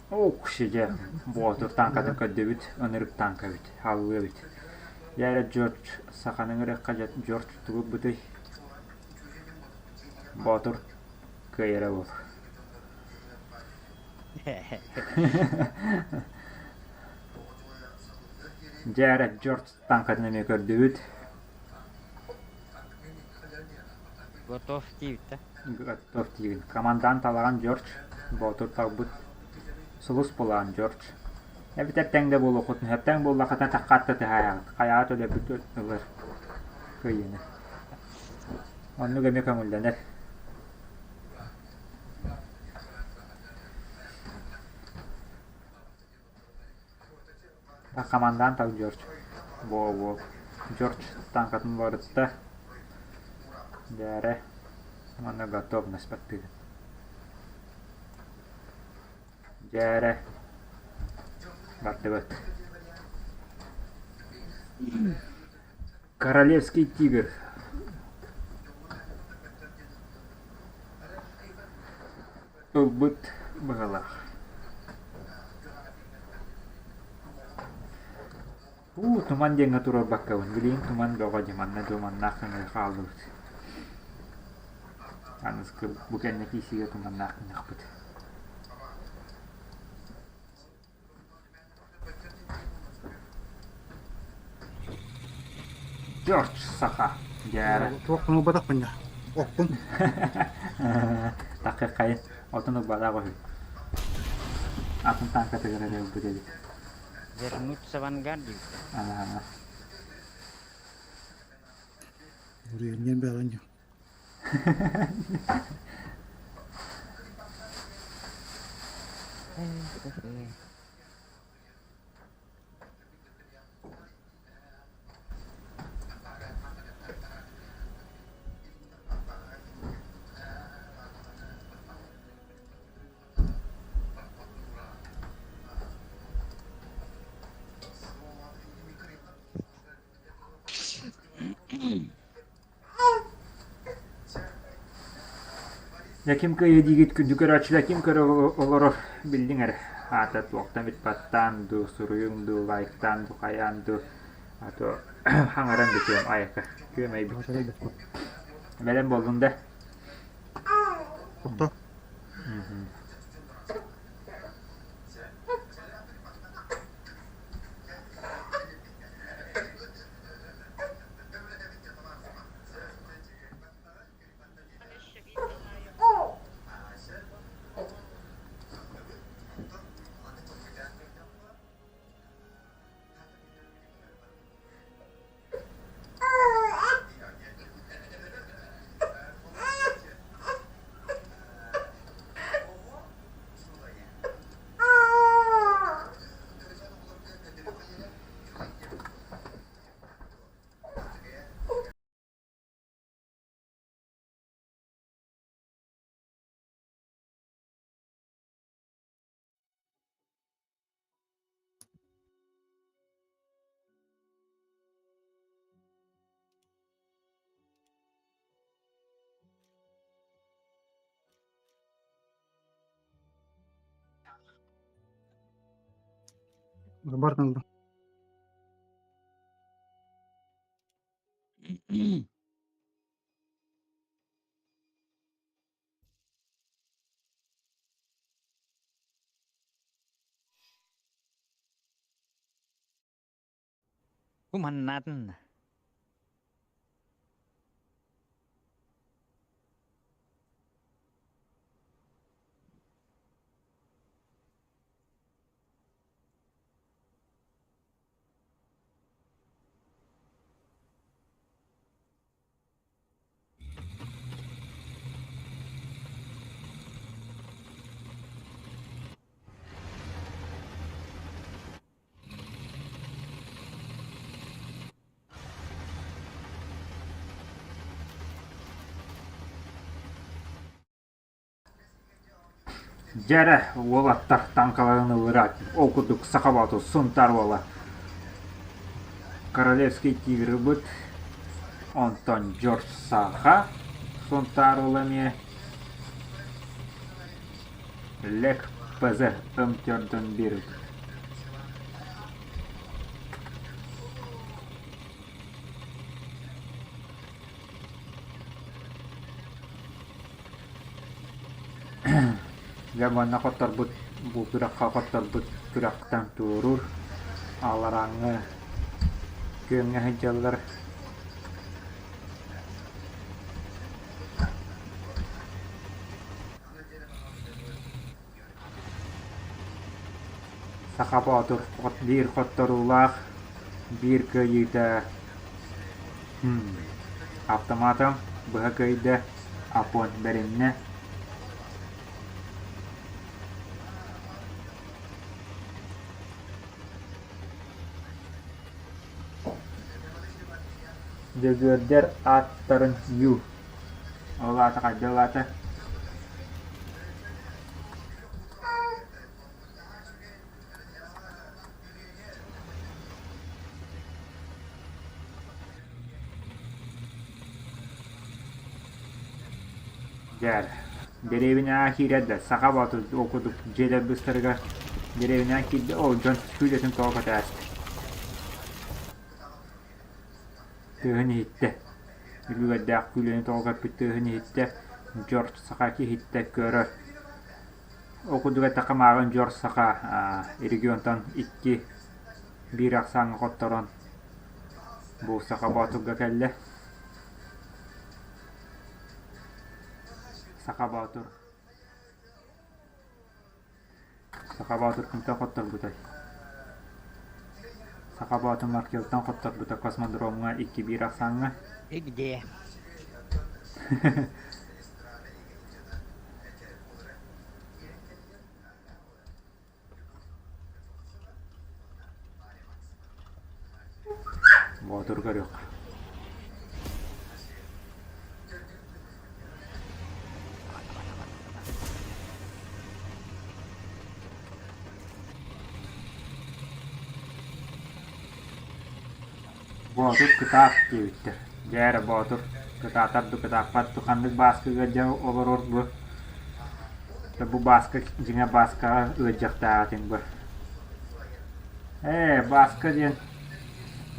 Ок, дьэ, Боотур тааҥкатын көрдүбүт, ынырык тааҥка эбит, аллыы эбит. Дьээрэ Джордж, саханы ыҥырыахха дьэ Джордж тугу ылбытый? Боотур кыайара буолуо. Дьээрэ Джордж тааҥкатын эмиэ көрдүбүт. Готов диэбит да? Готов диигин. Командаан талаҕан Джордж, Боотур талбыт. Сулус булаан Джордж. Эбэтэр тэҥ да буолуоххутун сөп. Тэҥ буоллаххытына таххаат да тыһаайаҕыт. Хайаҕа төлөбүт ылар кыайыыны. Оннук эмиэ көҥүллэнэр. Командаан тал Джордж. Буо-буо. Джордж тааҥкатын уларытта. Дээрэ. Уонна готовность баттыгын. Дьээрэ. Бардыбыт. Королевский тигр. Ылбыт быһалаах. Уу, туман диэҥҥэ туруорбаккабын, билигин туман бөҕө дии, манна туманнаах көҥүл хааллыбыт. Аныгыскы бу кэннэ киисигэ туманнаах гыныахпыт. George саха дьээрэ. Туох ылбатахпын дьэ. Оппун. Такыххайын отун ылбатах үһү. Атын тааҥкатыгар эрэ ылбыт эбит. Вернуться в ангар диэбит. Аа. Уруйанньан бэҕэн дьэ. Дьэ ким кыайыы диигит күндү көрөөччүлэр ким көрө олорор биллиҥ эрэ аата туохтан бит баттаан дуу суруйуҥ дуу лайктаан дуу хайаан дуу а то хаҥаран бүтүөм айака күөмэйбит бэлэм буоллуҥ да Ото. Барытын ыллым. Бу маннаатын Дьэ эрэ, уолаттар таҥкаларын ыллыраат, ол курдук саха боотур Сунтаар уола Королевский тигрыбыт, онтон Джордж Саха Сунтаар уола эмиэ Лек ПЗ МТ-дан биэрбит. Дьэ манна хотторбут бу күрэххэ хотторбут күрэхтэн туоруур алларааҥҥы күөҥҥэ сылдьаллар. Саха Боотур биир хотторуулаах, биир кыайыыта автоматом быһа кыайда, Апон бэриннэ. Дьөгүөрдэр ааттарын Ю. Ол аата хайдах аата? Дьэ, дэриэбинэҕэ киирэр да саха боотур ол курдук дьиэлэр быыстарыгар дэриэбинэҕэ киирдэ ол дьон күүлэтин тоҕо көтөөстө Тыаһын иһиттэ, үлүгэрдээх күүлэни тоҕо көппүт тыаһын иһиттэ, Дьор саха киһиттэ көрөр. Ол курдук эттэххэ мааҕын Дьор саха регионтан икки биир ахсааҥҥа хотторон бу Саха Боотурга кэллэ. Саха Боотур Саха Боотур кимтэн хотторбутай? Саха Боотур Маркелтан хотторбута космодромҥа икки-биир ахсааҥҥа. И где? Боотур көрүөх. Боотур кытаат диэбиттэр. Дьэ эрэ Боотур кытаатар ду кытааппат ду ханнык бааска ыалдьа олорор бу бу бааска дьиҥэ бааскаҕа ыалдьыахтаах этиҥ бу. Ээ бааска диэн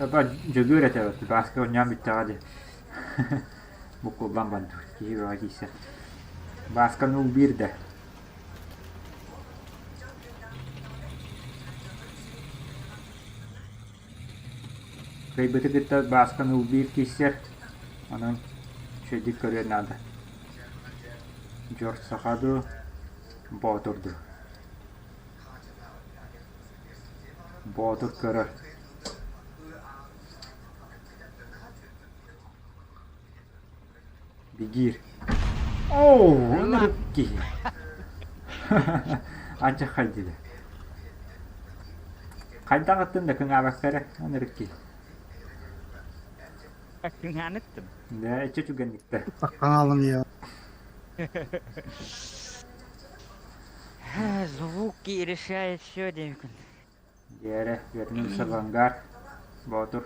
Дьөгүөр этэ Бааска оонньоон бүттэҕэ дии Буккуллан бардыбыт киһи бөҕө киирсэр Бааска нуул биир да Кыайбыты кытта Бааска нуул биир киирсэр онон үчүгэйдик көрүөн наада Дьор саха дуу Боотур дуу Боотур көрөр Бигиир. Оо, ынырык киһи. Алдьархай диде. Хайдах аттын да кыҥаабакка эрэ ынырык киһи. Кыҥааныттым. Да, эче түгэнниктэ. Хаалым я. Звуки решает все, диэбиккин. Дьээрэ, вернулся в ангар. Боотур.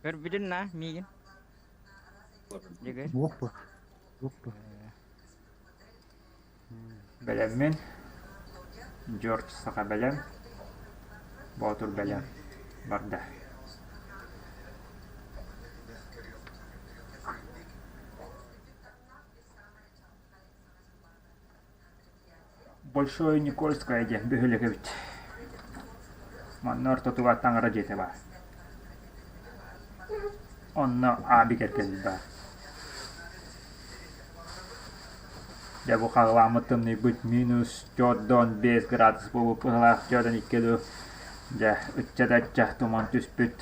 Көрбүтүн на миигин. Дьөгүөр. Буох бу. Буох бу. Бэлэммин. Джордж саха бэлэм. Боотур бэлэм. Барда. Большое Никольское диэн бөһүөлэк эбит. Манна ортотугар таҥара дьиэтэ баар. Онно аабик эркэлил баар. Дьэ бу халлааммыт тымныйбыт минус 4,5 градус буолбут быһыылаах 4,2 дуу. Дьэ ычча да ычча туман түспүт.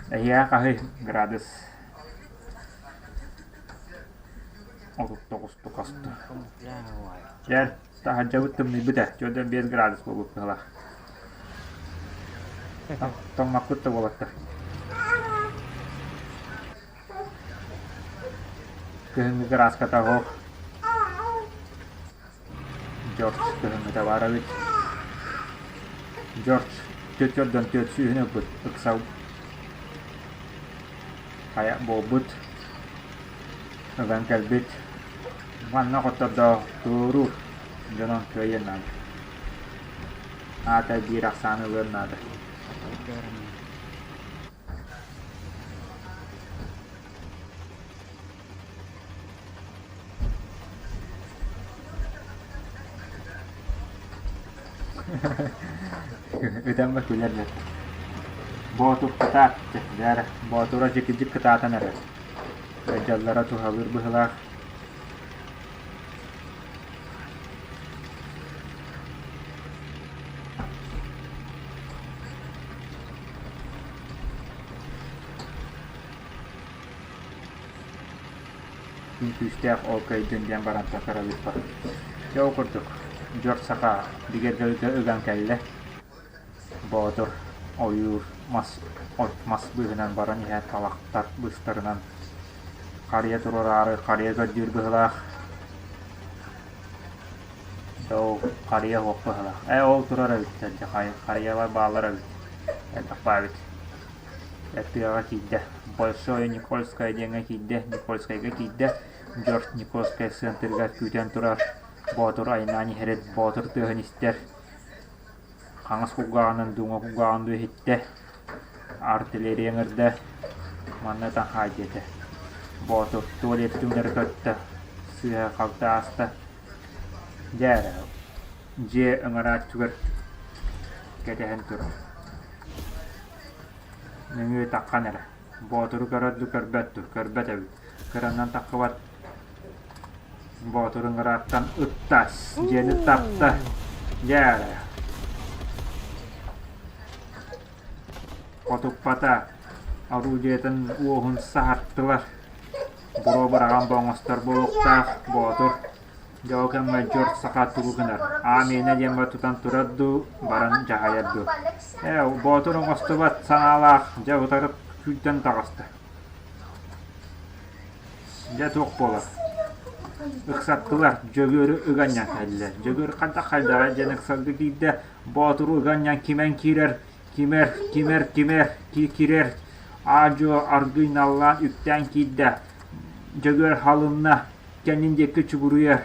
Эһиэхэ хаһый градус? 39 хаста. Дьэ, таһырдьабыт тымныйбыт ээ, 45 градус буолбут быһыылаах. Тоҥмоккут да уолаттар. Кыһыҥҥы кырааската оһох. Джордж кыһыҥҥыта баар эбит. Джордж түөрт түөрт сүүһүн ылбыт ыксал хайа буолбут ыган кэлбит манна хоттордоох туоруур дьонон кыайыан наада аата биир ахсааны ылыан наада Ытан ба күлэр бэрт. Боотур кытаат, дьэ Боотура дьикидьик кытаатан эрэр. Дьаллара туһалыыр быһыылаах. Күн күүстээх ол кыайдын диэн баран такыралыппар. Дьэ ол курдук, Дьор Саха бигэргэлгэ ыган кэллэ. Боотур ойуур мас от мас быыһынан баран иһэн талахтар быыстарынан харыйа туруораары харыйа көрдүүр быһыылаах. Дьэ ол харыйа суох быһыылаах. Ээ ол турар эбиттэр дьэ харыйалар бааллар эбит. Элбэх баа эбит. Тыаҕа киирдэ, Большое Никольское диэҥҥэ киирдэ, Никольскайга киирдэ, Джордж Никольскай сыантырыгар күүтэн турар Боотур айнаан иһэрин Боотур тыаһын истэр, хаҥас кулгааҕынан дуу, уҥа кулгааҕын дуу иһиттэ, артиллерия ыҥырда, манна таҥхаа диэтэ. Боотур туалет түҥнэри көттө, сыыһа-халты ааста. Дьэ эрэ, дьиэ ыҥырааччыгар кэтэһэн турар. Нөҥүө таххан эрэ, Боотуру көрөр дуу, көрбөт дуу, көрбөт эбит, кыранан таххыбат Боотуру ыҥырааттан ыттас, дьиэни тапта, дьэ эрэ Хотуппата, орудиетын уоһун саһартылар, буруо быраҕан боҥостор буолуохтаах Боотур Дьэ ол кэмҥэ Дьорт саха тугу гынар, аа миэнэ диэн бар тутан турар дуу, баран дьаһайар дуу. Ээ, боотур оҥостубат санаалаах дьэ утары күүрдэн таҕыста. Дьэ туох буолар? Ыксаттылар, Дьөгүөрү ыганньан кэллилэр. Дьөгүөр хайдах хайдаҕай диэн ыксалга киирдэ, боотуру ыганньан кимэн киирэр, кимэр, кимэр, кимэр, кирэр, аа-дьуо аргыый наллаан үктээн киирдэ. Дьөгүөр халынна, кэннин диэки чугуруйар,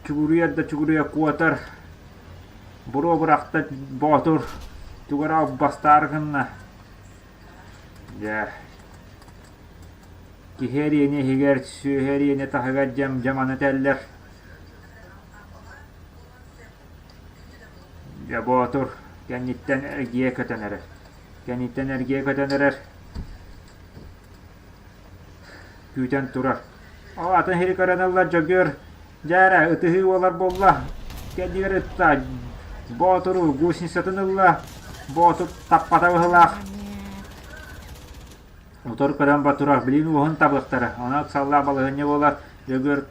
чугуруйар да чугуруйа куотар, буруо бырахта боотур, тугу эрэ албастаары гынна. Дьэ, киһи эриэнэ иһигэр, сүөһү эриэнэ таһыгар дьэм дьаманы этэллэр. Дьэ, боотур кэнниттэн эргийэ көтөн эрэр. Кэнниттэн эргийэ көтөн эрэр. Күүтэн турар. Ол атын сири көрөн ылла Дьөгүөр, дьэ эрэ, ытыһыы буолар буолла. Кэннигэр ытта, Боотуру гусеницатын ылла, Боотур таппата быһыылаах. Утары көрөн батурар, билигин уоһун табыахтара. Онон ыксаллаах балаһыанньа буолар. Дьөгүөр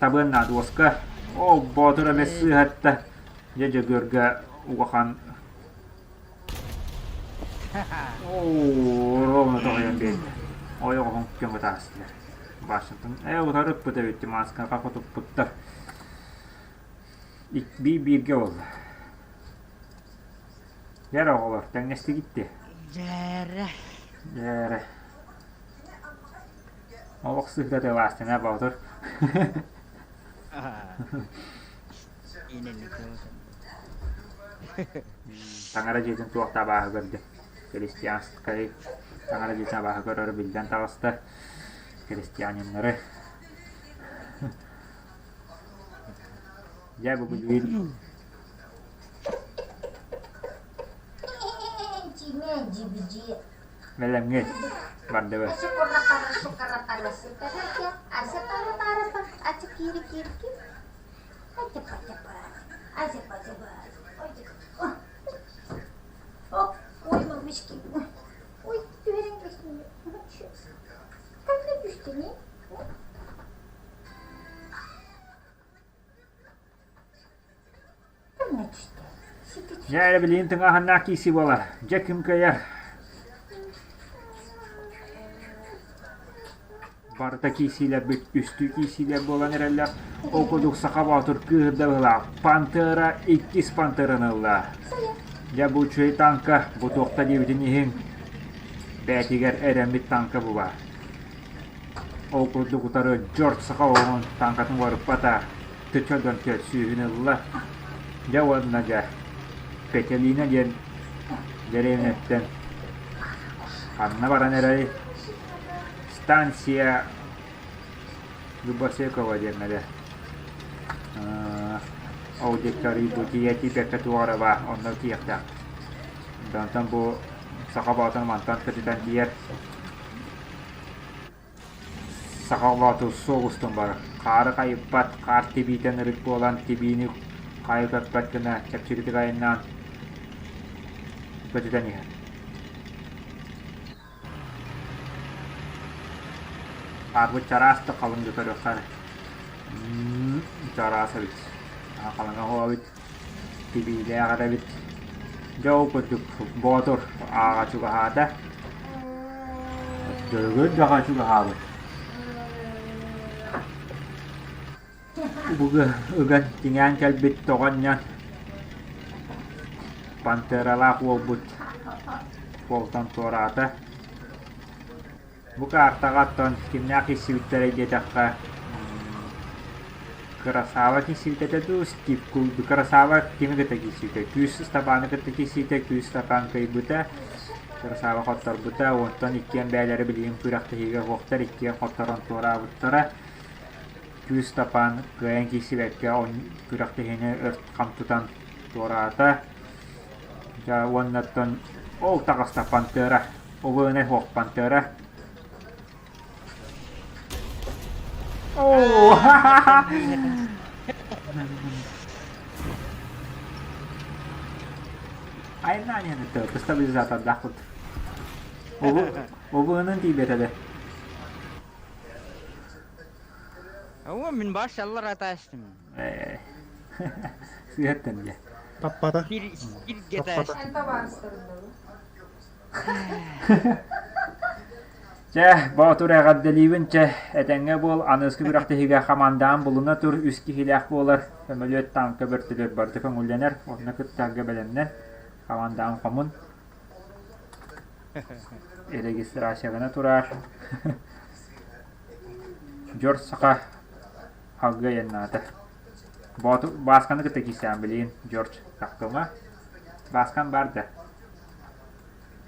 табыан наада уоска. Ол Боотур эмиэ сыыһатта. Дьэ Дьөгүөргэ улахан Оо, ровно тоҕойон биэрдэ. Ойоҕоһун көмө таастылар. Башнятын ээ утары ыппыт эбит маскаҕа хотуппуттар. Биир бииргэ буолла. Дьэр оҕолор, тэҥнэстигит дии. Дьээрэ. Дьээрэ. Олох сыһыта тылаастына боотур. Таҥара дьиэтин туох да абааһы көрдө. Христианскай таҥара дьиэтин абааһы көрөрө биллэн таҕыста. Христианиннары. Дьэ бу билигин бэлэмҥэ бардыбыт. Дьэ эрэ билигин тыҥааһыннаах киирсии буолар. Дьэ ким кыайар? Барыта киирсиилэрбит үстүү киирсиилэр буолан эрэллэр. Ол курдук Саха Боотур кыыһырда быһыылаах. Пантера иккис пантераны ылла. Дьэ бу үчүгэй таҥка, бу туохта диэбитин иһин бэйэтигэр эрэммит таҥка бу баар. Ол курдук утары Джордж саха оҕоһун таҥкатын уларыппата, төчө дьон сүүһүн ылла. Дьэ уонна дьэ Петелина диэн дэриэбинэттэн ханна баран эрэй станция Дубосекова диэн эрэ аудиторий бу тиийэ тиийбэккэ туох эрэ баар онно тиийиэхтээх. Онтон бу саха боотун мантан көтүтэн тиийэр Саха оҕото суол устун барар, хаары хайыппат, хаар тибиитэ ынырык буолан тибиини хайа көппөт гына чэпчэкитик айаннаан көтүтэн иһэр. Хаарбыт чараас да халыҥ да көрүөххэ эрэ. Чараас эбит. Халыҥа оһуо эбит. Тибиилээх эрэ эбит. Дьэ ол курдук Боотур ааҕа чугаһаата. Дьөрөгөр даҕа чугаһаабыт. Бугу ыган тиҥээн кэлбит тоҕонньон пантералаах уолбут суолтан туораата. Бу каартаҕа оттон кимнээх киирсибиттэрэй диэтэххэ, Красава киирсибитэ дуу, Стив Красава кими кытта киирсибитэ? Күүс Ыстапааны кытта киирсибитэ, Күүс Ыстапаан кыайбыта, Красава хотторбута, онтон иккиэн бэйэлэрэ билигин күрэхтэһиигэ суохтар, иккиэн хотторон туораабыттара. Күүс Ыстапаан кыайан киирсибэккэ күрэхтэһиини өрт хам тутан туораата. Дьэ уонна оттон ол таҕыста Пантера Убыгынай суох Пантера. Оо, Айнаан это стабилизатордаахпыт. Убыгынын тиийбэтэ да. Оо, мин баш аллар атаастым. Сыһыаттан дьэ. Таппата. Бир сиргэ Таппата. Чэ, Боотур эҕэрдэлиибин чэ, этэҥҥэ буол, аныгыскы күрэхтэһиигэ хамаандаҕын булуна тур, үс киһилээх буолар, сөмөлүөт, тааҥка, бөртөлүөт барыта көҥүллэнэр, онно кыттарга бэлэмнэн, хамаандаҕын хомун, регистрацияҕына тураар. Дьор саха халга айаннаата. Боотур Баасканы кытта киирсэҕин билигин, Джордж, тахтыма. Бааскан баар да?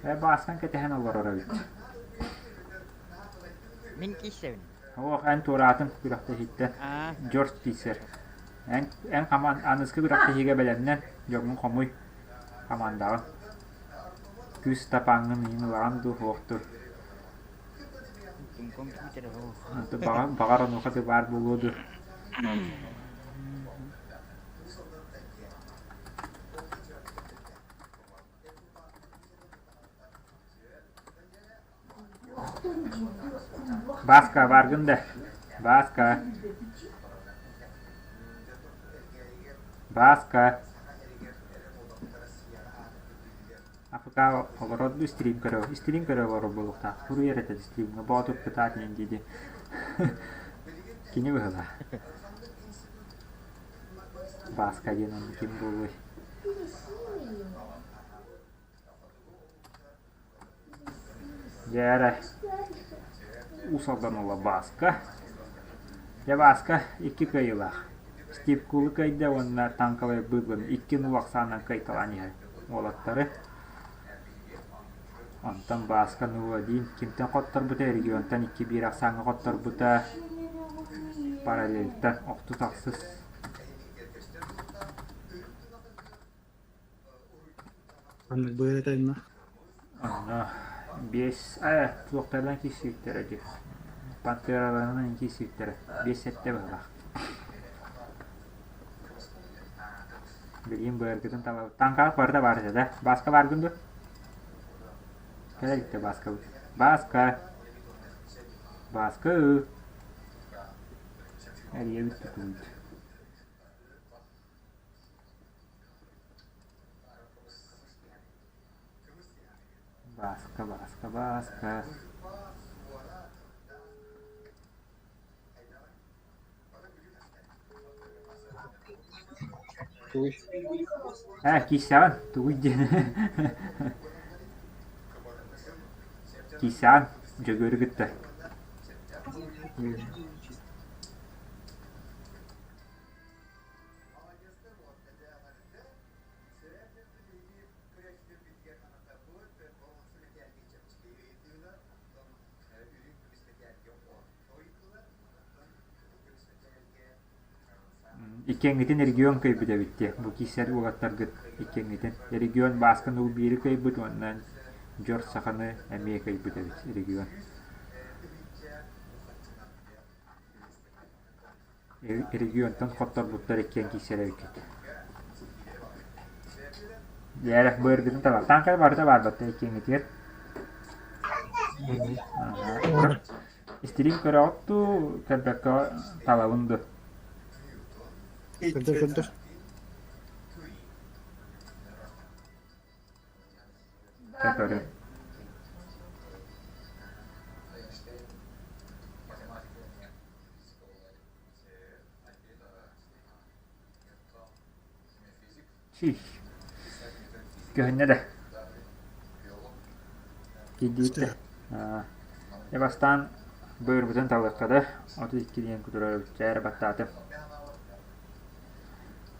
Ээ, Бааскан кэтэһэн олорор эбит. Мин киирсэбин. Ох, эн туораатын күрэхтэһииттэн. Аа. Джордж киирсэр. Эн, эн хаман, аныгыскы күрэхтэһиигэ бэлэмнэн, дьоҥҥун хомуй, хамаандаҕын. Күүс тапааҥҥын миигин ылаҕын дуу, суохтур. Компьютер Баҕар, баҕар онуоха да баар буолуо дуу. Бааска, бааргын да? Бааска. Бааска. АФК олорор дуу стрим көрө стрим көрө олорор буолуохтаах. Суруйар этэ стримҥэ Боотур кытаат диэн дии Кини быһыылаах. Бааска диэн онно ким буолуой? Дьэ эрэ, Уус Алдан уола Бааска. Дьэ Бааска икки кыайыылаах. Стив Кулы кыайда уонна танковай быыбын икки нул ахсаанынан кыайталаан иһэр уолаттары. Онтон Бааска 0-1 кимтэн хотторбута регионтан 2-1 ахсааҥҥа хотторбута параллельтан охтус ахсыс. Ханнык быар этэ инна? Онно биэс ээ туохтарынан киирсибиттэрэ дии. Пантераларынан киирсибиттэрэ. Биэс сэттэ быһыылаах. Билигин быаргытын талабыт. Таҥкаҕыт барыта баар этэ да? Бааска бааргын дуо? Кэлэ иликтэ Бааскабыт. Бааска! Бааска! Эрийэбит тутуйт. Бааска, Бааска, Бааска. Тугуй? Ээ, киирсэҕин, тугуй диэн. Киирсэҕин, Дьөгүөрү кытта. Иккиэҥҥитин регион кыайбыт эбит дии, бу киирсэр уолаттаргыт иккиэҥҥитин. Регион Баасканы биири кыайбыт уонна Дьор Саханы эмиэ кыайбыт эбит регион. Регионтан хотторбуттар иккиэн киирсэр эбиккит. Дьээрэх быаргытын талар. Тааҥка барыта баар батта иккиэҥҥитигэр. Истириҥ көрөҕүт дуу, көрбөккө талабын дуу? Көрдөр, көрдөр. Чэ көрүҥ. Чий. Көһүннэ да. Киирдибит да. Дьэ бастаан быырбытын талыахха да, 32 диэн кутурар чээрэ баттаатым.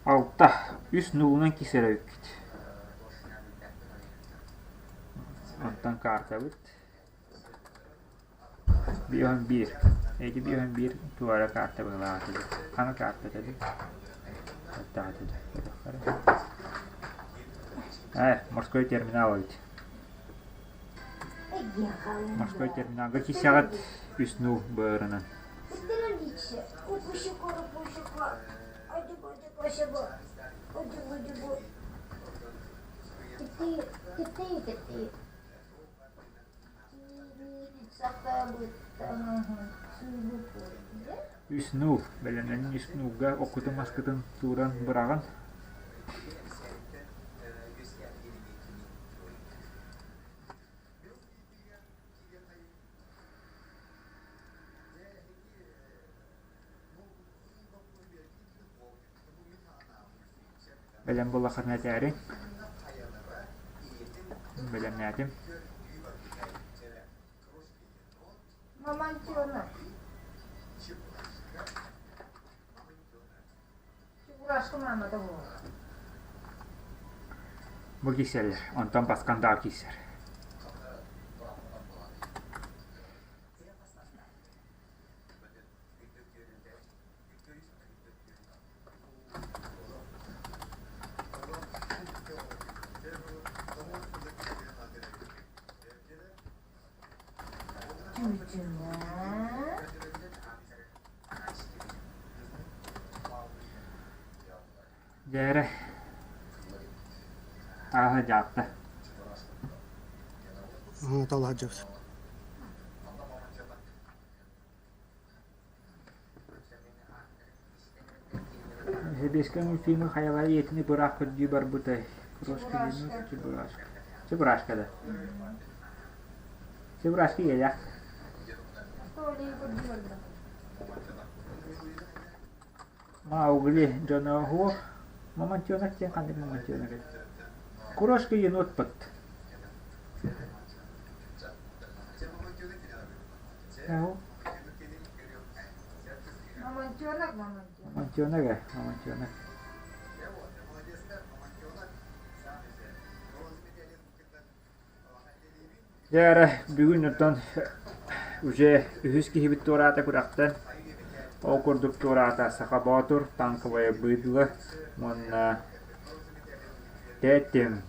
Алта, үс нуулунан кисэр эбиккит. Онтон картабыт. Биэһэн биир. Эти биэһэн биир туора карта быһылаах этэ. Хана карта этэ Аттаах этэ. Э, морской терминал эбит. Морской терминалга кисэҕит үс нуу быарынан. Үс нуу, бэлэмнэнин үс нууга оккутун маскытын тууран быраҕан Бэлэм буоллаххытына этээриҥ. Бэлэмнээтим. Мамонтенок. Чебурашка маамата буолар. Бу киирсэллэр, онтон баскандаал киирсэр. Дьээрэ, ааһа дьаатта. Талаһадьабыт. Сэбиэскэй мультфильмы хайалара ийэтини быраах көрдүү барбытай? Крошка Енот, Чебурашка. Чебурашка да. Чебурашка ийэлээх. Маугли дьоно уһуох. Мамонтенок диэн ханнык мамонтенок эбит? Крошка енот бат. Мамонтенок, мамонтенок. Мамонтенок ээ, мамонтенок. Дьэ эрэ, бүгүн оттон уже үһүс киһибит туораата күрэхтэн. Ол курдук туораата Саха Боотур, танковая быдло уонна Тэтим.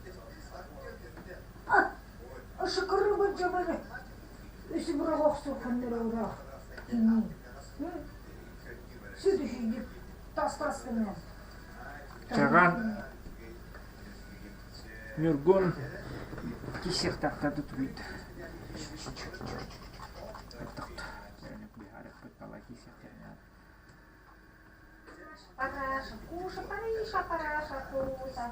Ышыкырыбыт дьабары. Үсү быраҕа охсуоххуннара ураах. Кини. Сүт үһүйдүк. Тас-тас гынан. Чаҕан Ньургун кисиэхтаахтарды туруйда. Параша, куша, париша, параша, куша.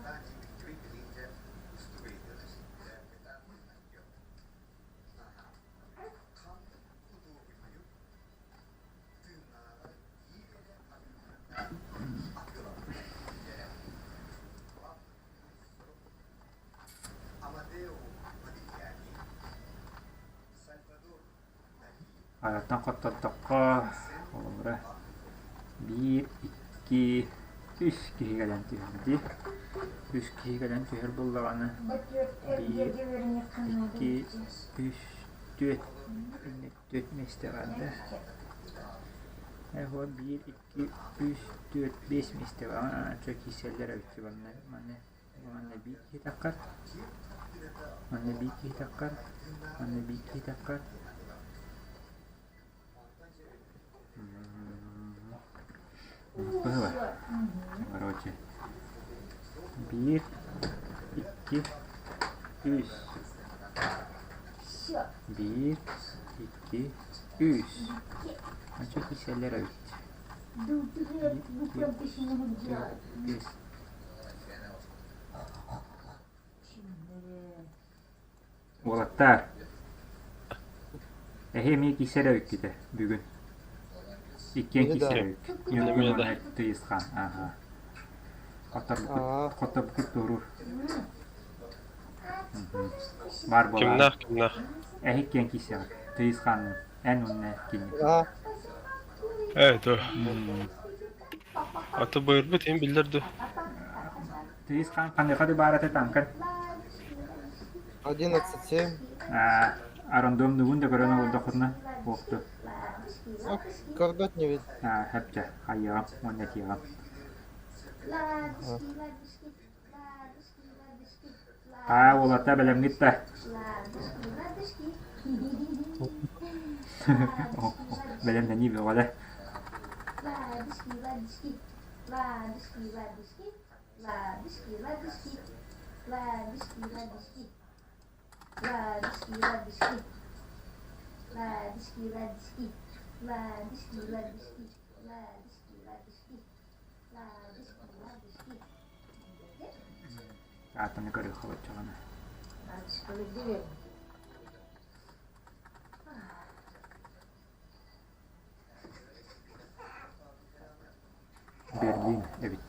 Хайаттан хоттордоххо, холобура, биир, икки, үс киһи кэлэн түһэр дии. Үс киһи кэлэн түһэр буоллаҕына, биир, икки, үс, түөрт, түөрт миэстэ баар да. Эһо биир, икки, үс, түөрт, биэс миэстэ баар. Чэ киирсэллэр эбит манна манна Манна биир киһи таххар, манна биир киһи таххар, манна биир киһи таххар. Было. Короче, биир, икки, үс. Биир, икки, үс. Анча киселлер эбит. Биир, икки, түөрт, биэс. Уолаттаар, эһи эмиэ киирсэр эбиккит ээ бүгүн. Иккиэн киирсэр эбиккит. Ньургун уонна Тыйысхан. Аһа. Хотторбуккут, хотторбуккут туоруур. Баар буолаары. Кимнээх кимнээх? Эһи иккиэн киирсэҕит. Тыйысхан эн уонна кини. Ээ, дуо. А то быйырбыт иһин биллэр дуо? Тыйыс хаан ханыаха да баар этэ таҥкан. 11-7. Арандомнугун да көрөн олордоххутуна буохту. Көрбөт не вид. Хэпчэ, хайыаҕым уонна этиэҕим. Аа, уолатта бэлэмҥит да? Бэлэмнэнии бөҕө да. Аатаны көрүөххэ баччаҕына. Берлин эбит.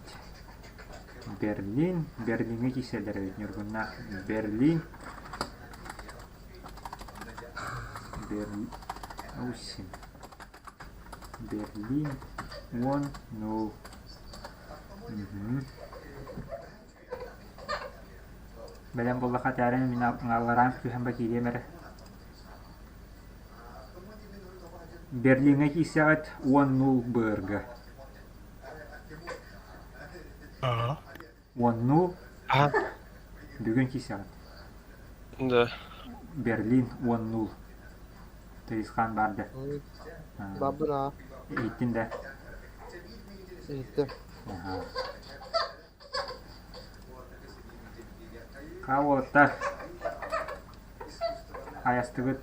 Берлин, Берлиҥҥэ киирсэллэр эбит Ньургуннаах. Берлин. Берлин. Берлин уон нул. Бэлэм буоллахха этээрин мин аллараан түһэн ба киириэм эрэ. Берлиҥҥэ киирсэҕит уон нул быарга. Уон нул бүгүн киирсэҕит. Да. Берлин уон нул. Тыйысхаан баар да. Бабына. Иһиттин да. Иһиттим. Хаа уолаттар, хайастыгыт?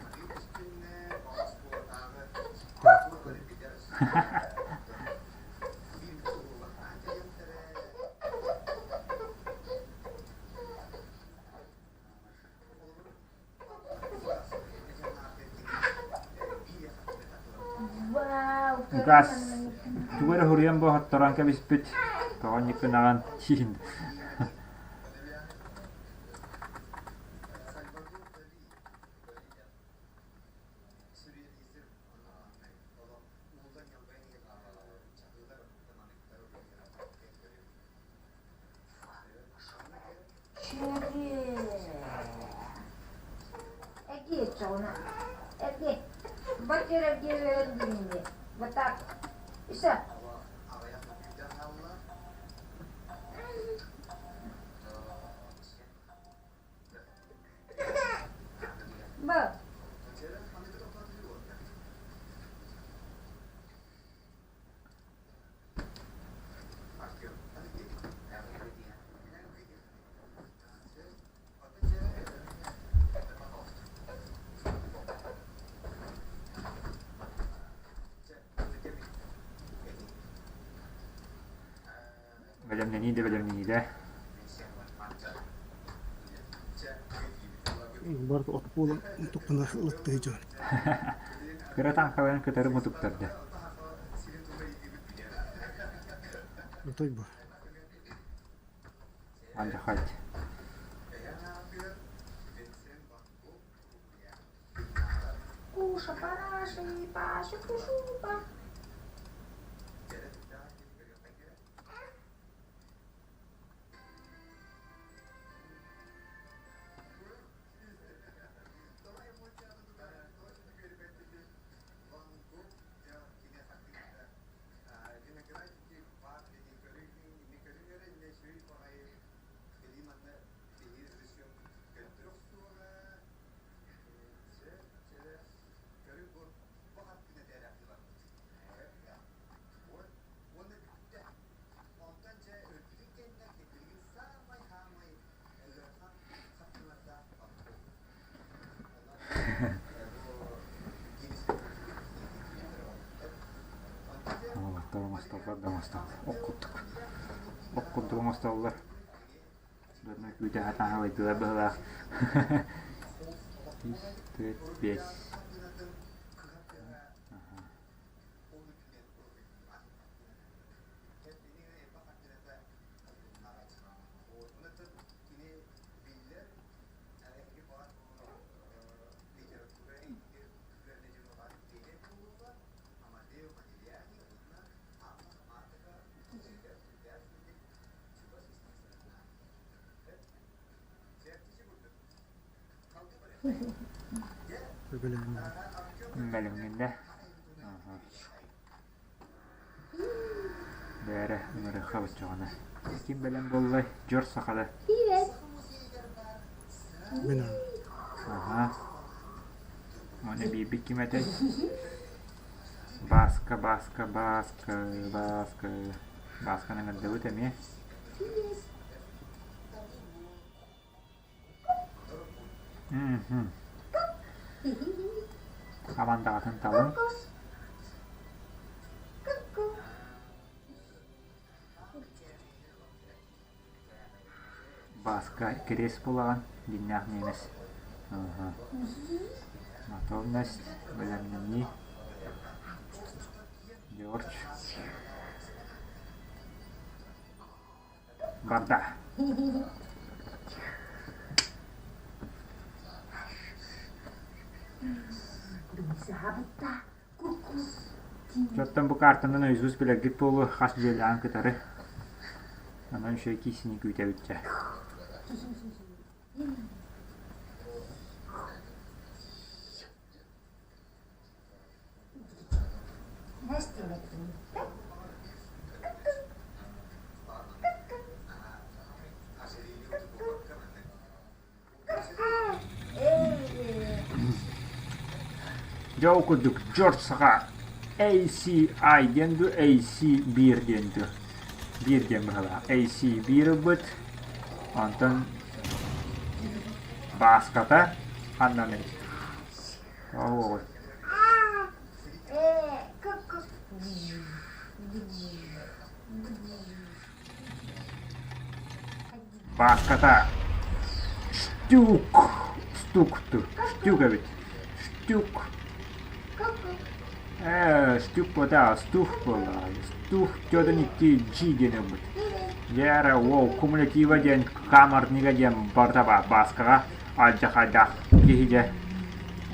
Газ тугу эрэ суруйан буоһатторон кэбиспит, тоҕо инник гынаҕын диин. Бэлэмнэнии да бэлэмнэнии да. Барыта от буолан туппана ылыттыы дьон. Кыра тааҥкаларын кытары мутуктарда. Отой бу. Алдьархайт. Уолаттар оҥостоллор да оҥостоллор. Ох курдук. Ох курдук оҥостоллор. Дьонно күүтэ сатаан халыйдылар быһыылаах. Үс, түөрт, биэс. Бэлэмҥиннэ. Бээрэ, ыҥырыахха баччаҕына. Ким бэлэм буоллай? Дьор сахада. Мин Аһаа. Уонна биирбит ким этэй? Бааска, Бааска, Бааска, Бааска. Баасканы ыҥырдыбыт эмиэ. Мм Хамандаҕытын талыҥ. Бааска кириэс булаҕын, дьиҥнээх немец. Готовность, бэлэмнэнии. George. Барда. Оттон бу картанан Иисус билэргит буолуо хас дьиэлээҕин кытары. Онон үчүгэй киисини күүтэбит дьэ. Дьэ ол курдук Джордж саха ACI диэн дуу, AC1 диэн дуу. Биир диэн быһалаах. AC1 ылбыт. Онтон Бааската ханнаный? Оҕуоҕуй. Бааската штук штукту штук эбит штук ээ штук буолла стух буолла стух тётэн икки G диэн ылбыт Дьээрэ уол кумулятива диэн камернига диэн барыта баар Бааскаҕа алдьархайдаах киһи дьэ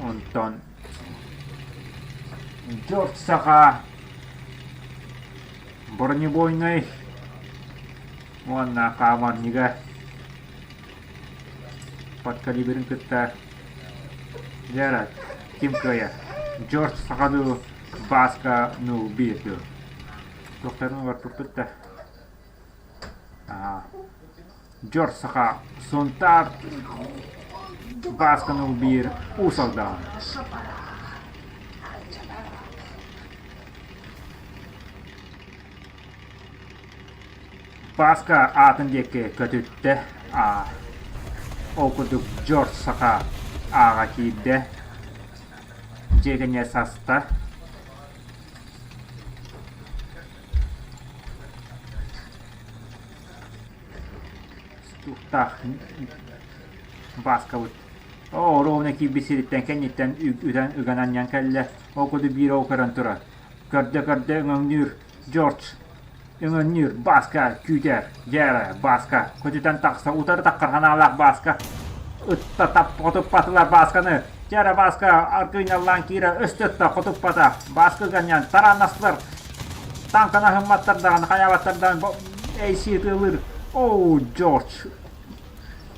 онтон Джордж саха бронебойнай уонна хаамарнига подкалиберын кытта дьэ ким кыайар Джордж сахалыы Бааска ну биир дуу туохтарын олорпуппут да Джордж саха Сунтаар Баасканы биир Уус Алдан Бааска аатын диэки көтүттэ, ол курдук Джордж саха ааҕа киирдэ, дьиэ кэннигэр саста. Туохтаах Бааскабыт Оо, ровно киирбит сириттэн кэнниттэн үтэн ыган анньан кэллэ, ол курдук биир ол көрөн турар. Көрдө-көрдө өҥөҥнүүр Джордж өҥөҥнүүр Бааска күүтэр Дьээрэ Бааска көтүтэн тахса утары таххар санаалаах Бааска ытта тап хотуппатылар Баасканы. Дьэ Бааска аргыынньаллаан киирэ өстөттө хотуппата. Бааска ганньан тарааннастылар. Танканы аһымматтар даҕаны, хайаабаттар даҕаны эйсии ытыалыыр. Оо, Джордж!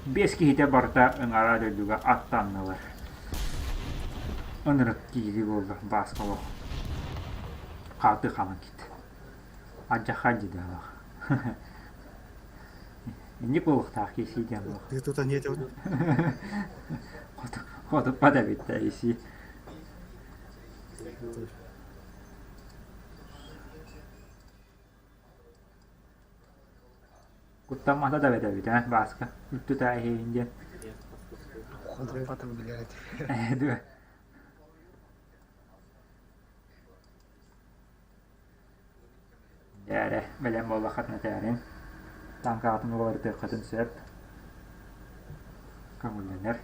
Биэс киһитэ барыта ыҥара дойдуга аттаннылар. Ынырык киирии буолла Бааска олох. Хааты хааман киирдэ. Алдьархай дьидээх. Инник буолуохтаах киһи диэн буолуох. Ты тут они эти Хотуппат эбит да иси. Куттаммата да эбит эбит ээ Бааска. Үттү тааһиин диэн. Хотуппатын билэр этим. Ээ дуо. Дьээрэ, бэлэм буоллаххытына этээрин, тааҥкаҕытын уларытыаххытын сөп, көҥүллэнэр.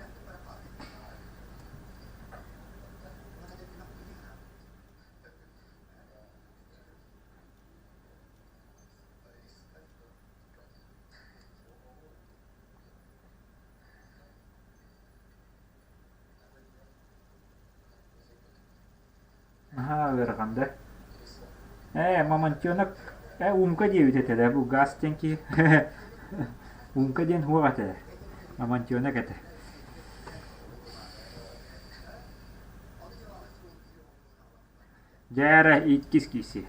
Наһаа ыарахан да. Ээ, мамонтенок, ээ, умка диэбит этэ да, бу газ диэн киһи. Умка диэн суох этэ. Мамонтенок этэ. Дьээрэ иккис киси.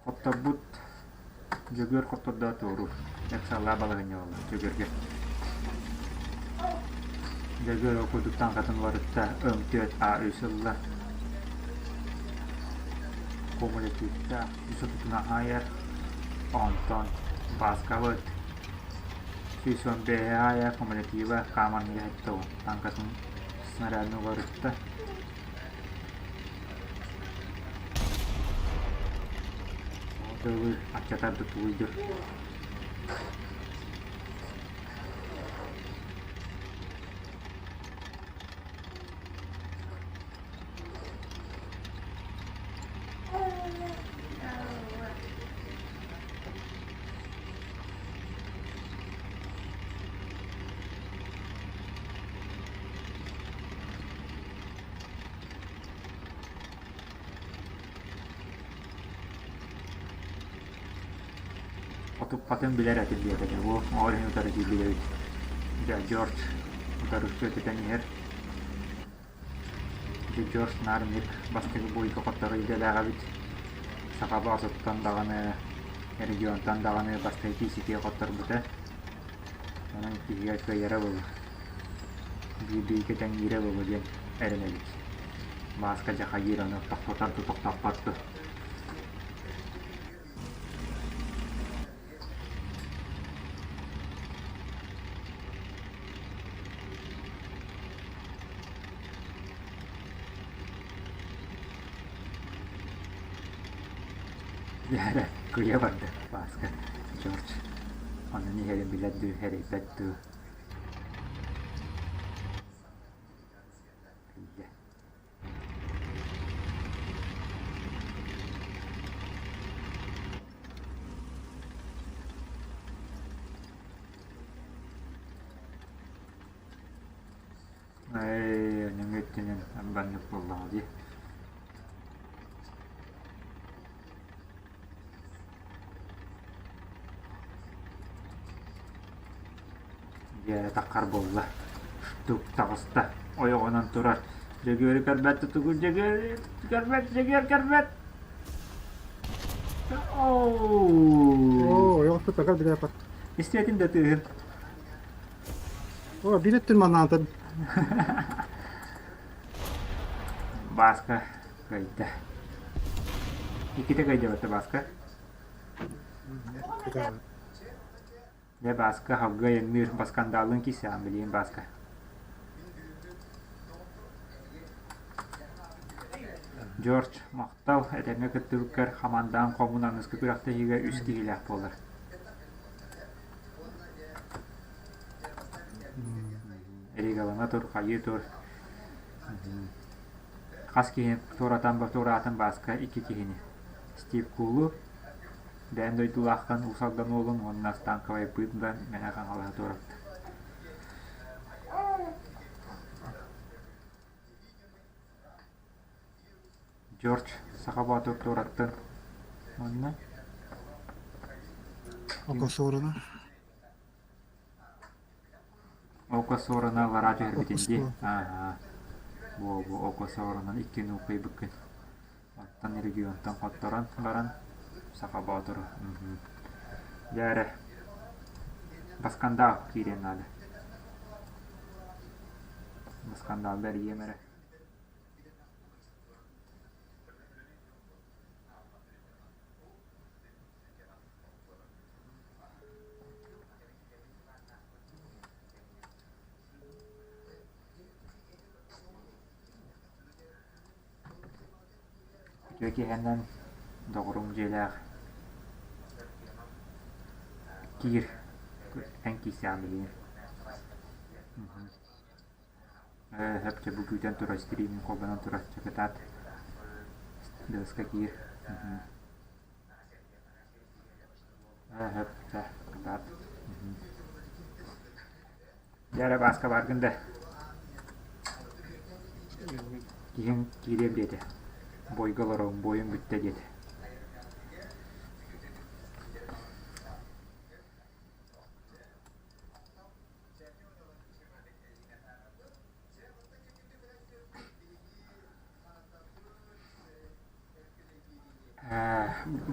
Хотторбут Дьөгүөр хоттордоо туоруур, ыксаллаах балаһыанньа буолла Дьөгүөргэ. Дьөгүөр ол курдук таҥхатын уларытта, өҥтүөт А үс ылла. Кумулятивтаах үс отутуна аайар, онтон Бааскабыт 115 аайа кумулятива хааман иһэттэ таҥхатын снарядын уларытта. Тылы аччатар да тугуйдур. Отуппатын билэр этим диэтэ бу ол иһин утары киирбит эбит. Дьэ Джордж утары сүөтэтэн иһэр. Дьэ Джордж наар инник бастакы буойга хотторо идэлээх эбит. Саха баҕасыттан даҕаны, регионтан даҕаны бастакы кииситиэ хотторбута. Онон киһигэ кыайара буолуо. Биир-бииргэ тэҥниирэ буолуо диэн эрэнэбит. Бааска дьэ хайыыр ону тохтотор да тохтоппот дуо? Дьэ, кыйа барда Бааска, Джордж. Онон иһэрин билэр дуу, эрэйбэт дуу. Билдэ. Ээ, нөҥүө өттүнэн баннык буоллаҕа дии. Дьэ, таххар буолла. Тук таҕыста. Ойоҕунан турар. Дьөгүөрү көрбөт тутугу Дьөгүөр көрбөт, Дьөгүөр көрбөт. Оо! Оо, ойоҕос тутака билээппат. Истиэтин да тыаһын. Оо, биир өттүн манаатан. Бааска кыайда. Иккитэ кыайдыбатта Бааска. Дьэ Бааска халга айанныыр баскандаалын кисэҕин билигин Бааска. Джордж, махтал, этэҥҥэ кыттыбыккар хамаандаҕын хомун аныгыскы күрэхтэһиигэ үс киһилээх буолар. Ригалана тур, хайыы тур. Хас киһи туоратан туораатын Бааска икки киһини. Стив Кулу. Бэйэн дойдулааххын Уус Алдан уолун уонна станковайбыт да Мэҥэ Хаҥалаһы туораттым. Джордж Саха Боотур туораттын уонна Око суоруна. Око суоруна лараа түһэрбитин дии. Аа, буо-буо Око суорунан икки нуукайбыккын. Оттон регионтан хотторон баран Саха Боотуру. Дьэ эрэ, Баскандаал киириэн наада. Баскандаал бэрийиэм эрэ. Үтүө киэһэнэн доҕорум дьиэлээх киир эн киирсэҕин билигин Ээ, сөп чэ бу күүтэн турар стримин холбонон турар чэ кытаат дыаска киир Ээ, сөп чэ кытаат Дьэ эрэ Бааска бааргын да Киһиҥ киириэм диэтэ Бойго олоруҥ, буойуҥ бүттэ диэтэ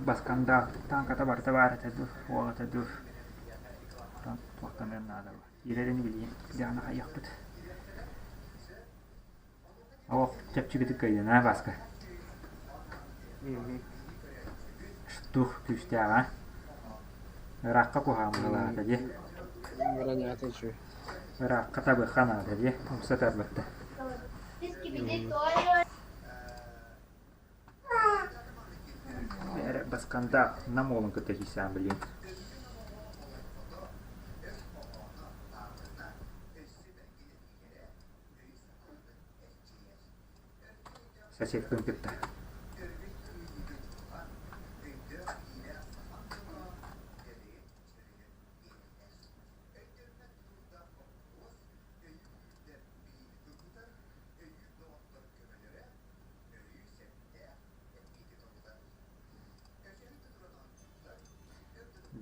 Баскандаах тааҥката барыта баар этэ дуу, уол этэ дуу, туохтаныан наада Киирэрин билигин дьаана хайыахпыт. Олох чэпчэкитик кыайдын аа Бааска? Тух күүстээҕэ. Ыраахха куһаҕан быһыылаата дии. Бронята үчүгэй. Ыраахха табыахха наада дии. Умса тарбатта. Эрэ Баскандаах Нам уолун кытта киирсээн билигин. Соседпын кытта.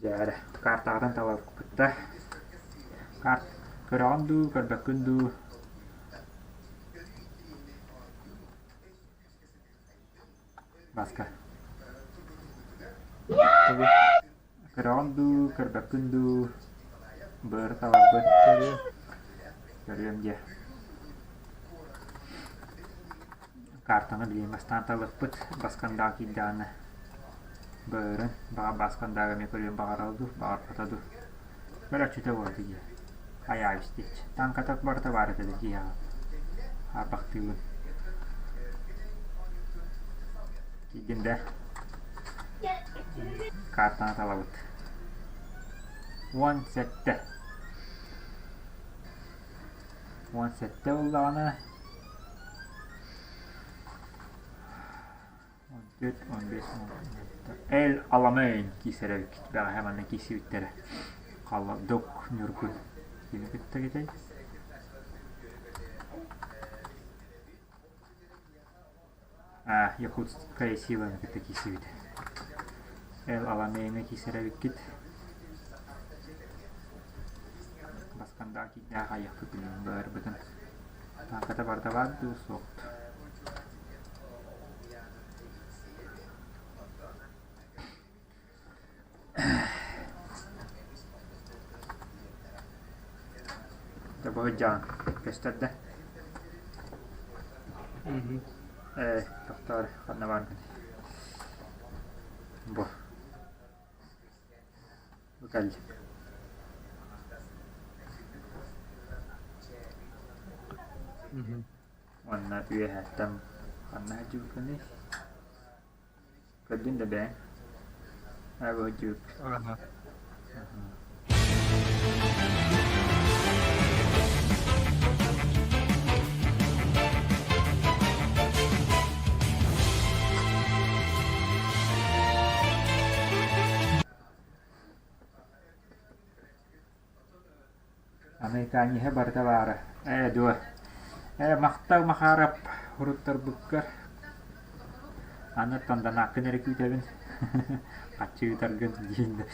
Дьэ эрэ, картаҕытын таларбыт да. Карт көрөҕүн дуу, көрбөккүн дуу? Баска. Көрөҕүн дуу, көрбөккүн дуу? Быар таларбыт. Көрүөм диэ. Картаны билигин бастаан талыахпыт. Баскандаах киирдэҕинэ быарын, баҕар баскандааҕы эмиэ көрүөн баҕарара дуу, баҕарбата дуу. Көрөөччүтэ буолар дии. Айаабыс диэччи. Таҥката барыта баар этэ киһиэхэ. Хаарбахтыыбын. Киирдим да. Картаны талабыт. 17. 17 буоллаҕына 14, 15, 16. Эл Аламейн киисэрэ бэҕэһээ манна киирсибиттэрэ. Холодок Ньургун. Кими кытта китэй? А, Якутская силаны кытта киирсибит. Эл Аламейны киирсэрэбиккит. Баскандаах киирдээх айахпыт билин баарбытын. Тааката барда баар дуу суохт. Дьабыһыдьаан көстөр да? Ээ, тохтоор, ханна бааргын? Бу. Бу кэллим. Уонна үөһэттэн ханна сылдьыбыккыный? Көрдүн да бэйэҥ. Аа бу сылдьыбыт. Американеһа барыта баара. Ээ дуо? Ээ махтал Махаарап уруттарбыккар. Аны танданааккын эрэ күүтэбин. Хаччы ыытаргын диин.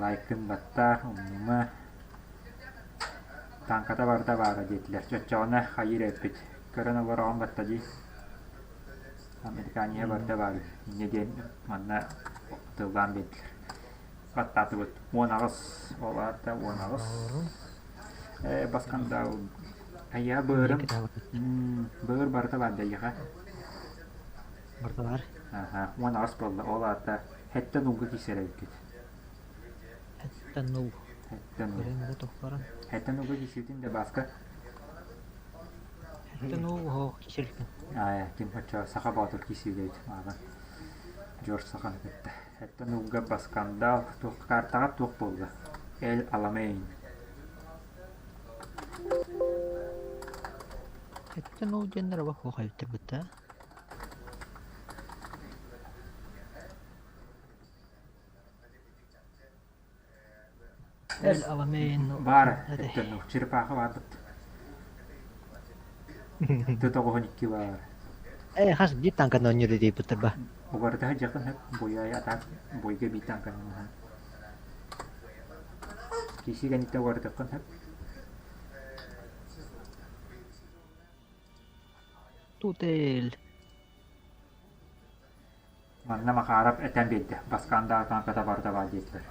Лайкын баттаа, умнума. Тааҥката барыта баара диэтилэр. Чоччоҕуна хайыыр эппит. Көрөн олороҕун батта дии. Американеһа барыта баар үһү. Инньэ диэн манна тыллаан биэрдилэр. Баттаатыбыт. 18 ол аата 18. Ээ, баскандаал. Айа быырым. Быыр барыта баар да эйиэхэ. Барыта баар. Аха, 18 буолла. Ол аата хэттэн ууга киирсэр эбиккит. Хэттэн уу. Хэттэн уу. Көрөн эрэ тохторон. Хэттэн ууга киирсибитин да Бааска. Хэттэн уу оһох киирсибитин. Аа, ким оччо саха боотур киирсибит эбит маҕан. Джордж саханы кытта. Хэттэн ууга баскандаал туох картаҕа туох буолла? Эл Аламейн. Хэттэн уу диэннэр оба суох эбиттэр бытта. Эл Аламейн Баар хэттэн уу черепаха баарбыт. Т 92 баар. Э, хас биир танканы оонньуур диэбиттэр ба. Угарытаһа дьахын хөп буйай атаак буйга биир танканы Киси кэнниттэн угарытыаххын сөп. Тутель. Манна Махаров этэн биэрдэ, Баскандаах тааҥката барыта баар диэтилэр.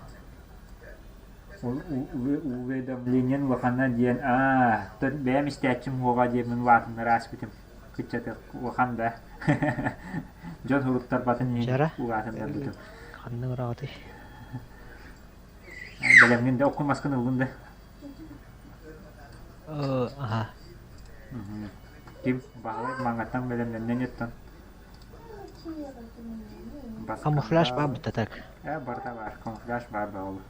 Уведомлениен улахана диэн аа, бэйэм истээччим уоҕа диэммин улаатыннара ааспытым. Кыччатык улахан да. Дьон уруттарбатын иһин Чара. улаатыннарбытым. Ханна бараҕытый? Бэлэмҥин да оккун маскын ыллын да. Аха. Ким Баһылай маҥаттан бэлэмнэннэн ыттан. Камуфляж баар бутта так. Э, барыта баар. Камуфляж баар баҕалы.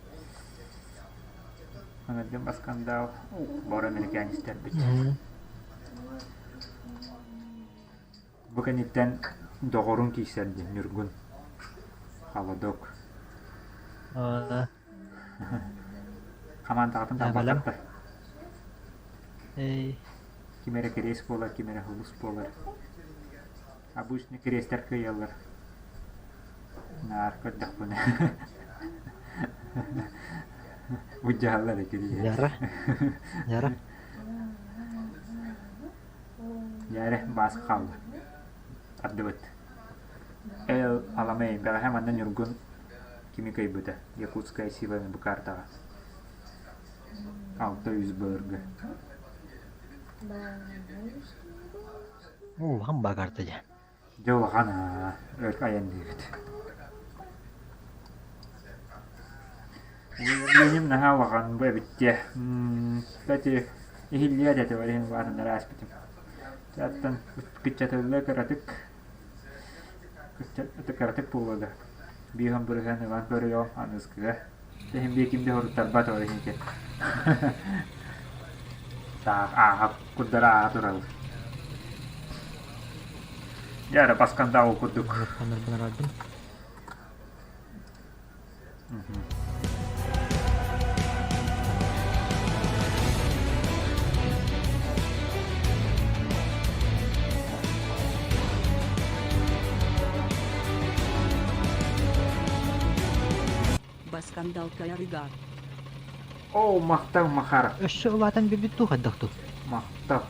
Анадым баскандал бор американецтэрбит. Бу кэнниттэн доҕорун киирсэрдин Ньургун. Холодок. Хамаандаҕытын талбаттар. Ким эрэ кириэс буолар, ким эрэ хулус буолар. Обычно кириэстэр кыайаллар. Наар көрдөхпүнэ. Удьааллар ити. Яра. Яра. Дьээрэ, Бааска хаалла. Ардыбыт. Эл Аламей, бэҕэһээ манна Ньургун кими кыайбыта? Якутская сила бу картаҕа. 600 былыргы. Улахан баа карта дьэ. Дьэ улахан аа, өр айанныыбыт. Уведомлением наһаа улахан бу эбит диэ. Кстати, иһиллиэ этэ ол иһин улаатыннара ааспытым. Оттон кыччатыллыа кыратык кыратык буолуо да. Биир бырыһыан ылан көрүөҕүм аныскыга. Иһин биир ким да хоруттарбат ол иһин ити. Таах ааһа курдара ааһа тураллар. Дьэ эрэ баскандаах ол курдук. Баскандалка арыгар. Оо, махтал, Махар. Өссө улаатан билбит дуу хайдах дуу? Махтал.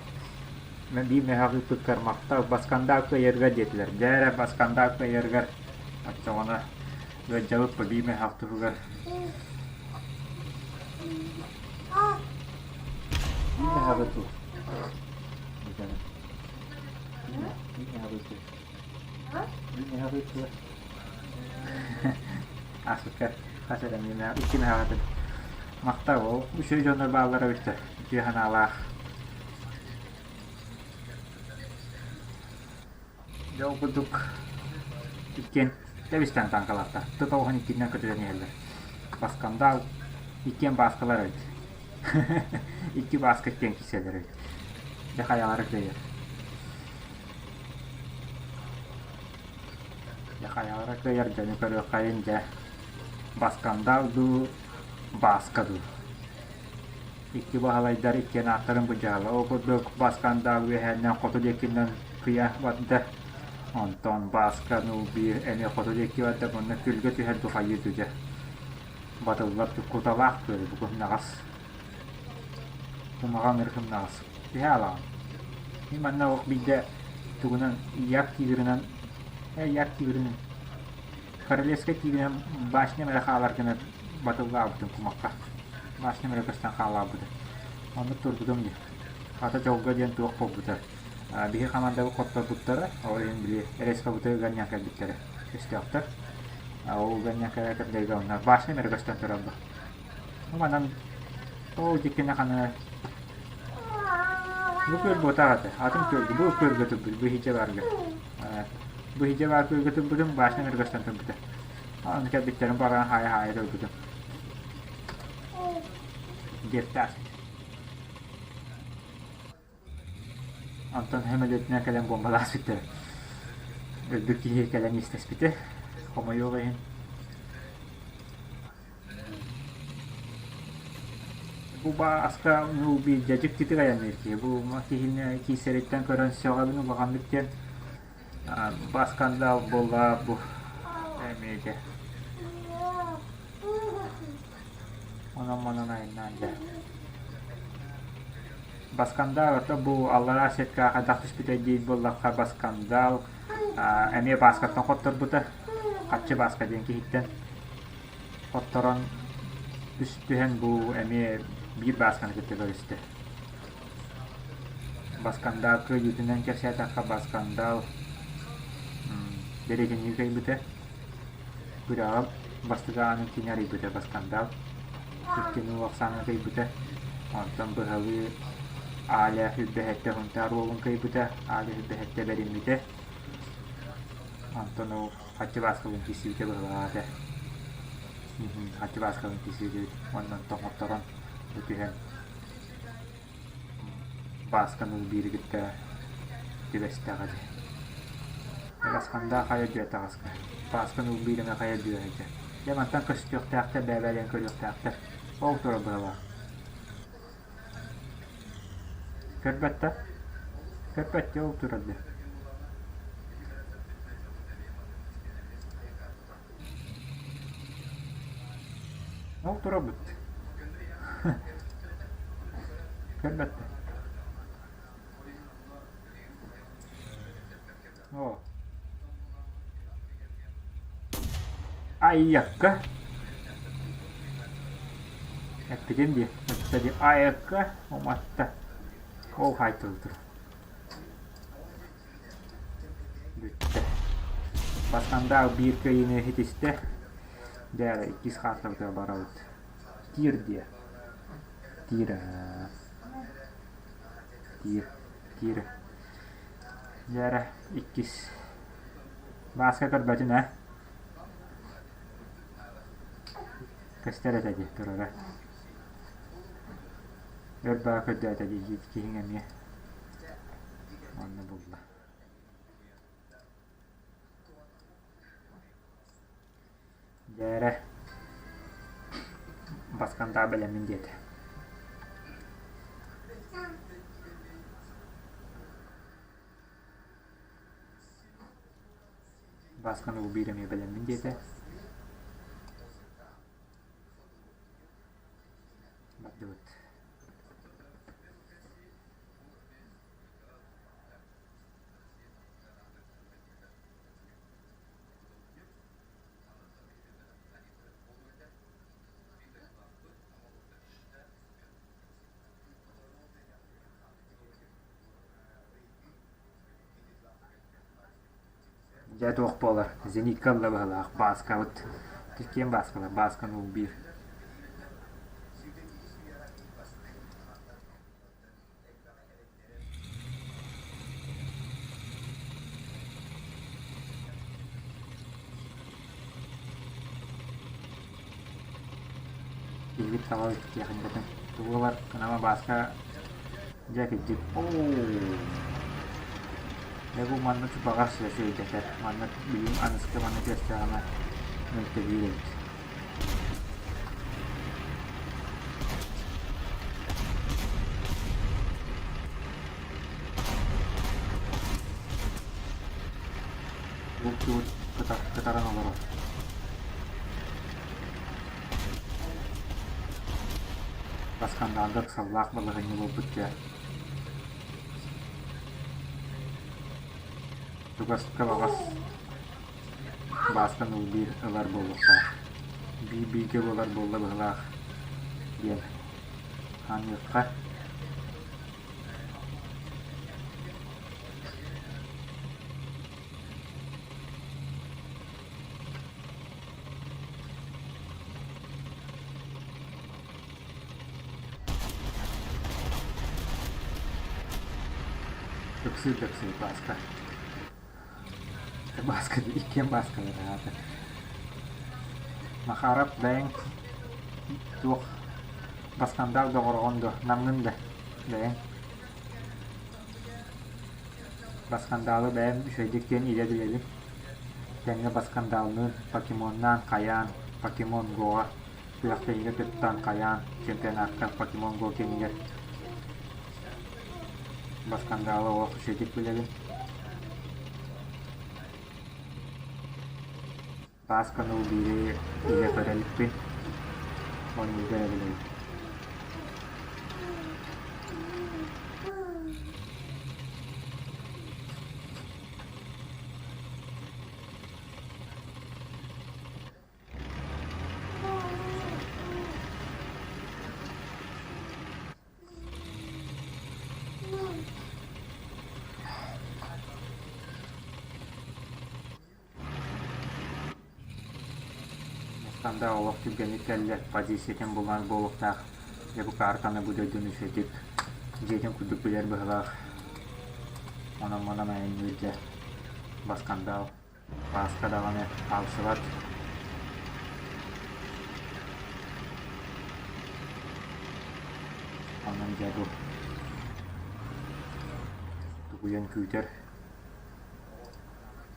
Мен биир мөһөөх ыыппыккар махтал. Баскандаа кыайарга диэтилэр. Дьэ эрэ баскандаа кыайаргар оччоҕуна ыалдьабыт биир мөһөөх туһугар. Биир мөһөөҕү туу. Биир мөһөөҕү туу. Биир мөһөөҕү туу. Ааспыкка хас эрэ миэмэ икки мөһөөҕү Махтал ол үчүгэй дьоннор бааллара эбиттэр үтүө санаалаах. Дьэ ол курдук иккиэн тэбистэн тааҥкалаахтар. Тыт оҕуһун иккиннэн көтүтэн иһэллэр. Баскандаал иккиэн бааскалар эбит. Икки бааска иккиэн киирсэллэр эбит. Дьэ хайалара кыайар. Дьэ хайалара кыайар дьону көрүөххэйин дьэ. Баскандаал дуу, Бааска дуу. Икки баһылайдар иккиэн ааттарын былдьаһаллар. Ол курдук Баскандаал үөһээннэн хоту диэкинэн кыйа барда. Онтон Бааска ну биир эмиэ хоту диэки барда. Манна күлгэ түһэр духайыы түдьэ. Батыллар куталаах күөл бу кымнаҕас. Кумаҕа ынырык кымнаҕас. Түһэ алаҕын. Мин манна олох биирдэ тугунан як тигрынан як тигрынан Королевскай тиигинэн башням эрэ хаалар гына батыллаабытым кумахха. Башням эрэ көстөн хаалаабыта. Оннук турбутум дии. Хата дьолго диэн туох буолбута. Биһи хамаандабыт хотторбуттара, ол иһин били РСК-быты ыганньан кэлбиттэрэ. Өстөөхтөр. Ол ыганньан кэлэ кэрдэйгэ онно башням эрэ көстөн турар бу. Манан ол диккинэ хана бу күөл буотаах этэ. Атын күөлгэ, бу күөлгэ турбут, бу иһичэ барга. Бу иһичэ баар күөлгэ турбутум, башням эрэ көстөн турбута. Аны кэлбиттэрин баран хаайа-хаайа турбутум. Диэхтээх. Онтон сөмөлүөтүнэн кэлэн буомбалаабыттара. Өлбүт киһи кэлэн истэспитэ. Хомойуох иһин. Бу бааска ну биирдэ дьиктитик айанныыр киһи. Бу киһини киисэриттэн көрөн сөҕөбүн улаханнык диэн баскандаал буолла бу эмиэ Онон-манан айаннаан дьэ. Баскандаал ото бу аллараа сеткаҕа хайдах түспүтэй диир буоллахха Баскандаал эмиэ Бааскаттан хотторбута. Хаччы Бааска диэн киһиттэн хотторон түһэн бу эмиэ биир Баасканы кытта көрүстэ. Баскандаал кыайыытынан кэпсээтэххэ Баскандаал бэриэтинии кыайбыта. Күрэҕи бастакы аанын кини арыйбыта Баскандаал. Иккини ахсааҥҥа кыайбыта. Онтон быһалыы Аля үрбэһэттэ Сунтаар уолун кыайбыта, Аля үрбэһэттэ бэриммитэ. Онтон ол Хаччы Бааскалыын киирсибитэ быһылаах этэ. Хаччы Бааскалыын киирсибит Онон тоҥотторон бу түһэн Баасканы биири кытта түбэстэҕэ дии. Басхандаах хайа дьүө таҕыска. Баасканы биир эмэ хайа дьүө этэ. Дьэ мантан көстүөхтээхтэр, бэйэ-бэйэлэрин көрүөхтээхтэр. Ол турар быһалаах. Көрбөт да? Көрбөт дии ол турар дии. Ол турабыт. Көрбөт да. Оо. Айакка. Эппитим дии. Эттэ дии. Айакка уматта. Ол хайтылтыр. Бүттэ. Баскандаал биир кыайыыны ситистэ. Дьэ эрэ иккис хаартабытыгар барабыт. Тиир диэ. Тиир Тиир. Тиир. Дьэ эрэ иккис. Бааска көрбөтүн ээ. Көстөр этэ дии турара. Өр баа көрдөөтө дии киһиҥ эмиэ. Онно булла. Дьээрэ, баскантаа бэлэммин диэтэ. Басканы биир эмиэ бэлэммин диэтэ. Бардыбыт. Дьэ туох буолар, зенитка ылла быһыылаах, Бааскабыт. Ким Бааскалар? Баасканы биир. Киһибит саҕа тиэхиньикэтин тугу ылар гынама Бааска дьэ кырдьык оо дьэ бу манна чупаҕар сүөдэтэр манна билигин аныска манна түөстэҕинэ мөлтөһүүр эбит. Кыттыбыт кытаран олорор. Баскандаалга ыксаллаах балаһыанньа буолбут дьэ. Чугаска баҕас Бааскан ыл биир ылар буолуохтаах. Биир-бииргэ буолар буолла быһыылаах диэн ханыахха. Ыксыыр да ыксыыр Бааска. Бааска иккиэн Бааскалар аата. Махаров бэйэҥ туох баскандаал доҕороҕун дуо, намҥын да бэйэҥ Баскандаалы бэйэм үчүгэйдик диэн илэ билэбин. Тэҥҥэ баскандаалныын, покемоннаан хайаан, Покемон Гоҕа күрэхтэһиигэ кыттан хайаан, чемпионакка Покемон Го кэмигэр Баскандаалы олох үчүгэйдик билэбин. Баасканы биири илэ көрө иликпин, оонньуурга эрэ билэбин. Мустанда олох түргэнник кэллэ, позициятын булан буолуохтаах. Дьэ бу картаны бу дойдуну үчүгэйдик дьиэтин курдук билэр быһыылаах. Онон-манан айанныыр дьэ баскандаал. Бааска даҕаны хаалсыбат. Онон дьэ бу тугуйан күүтэр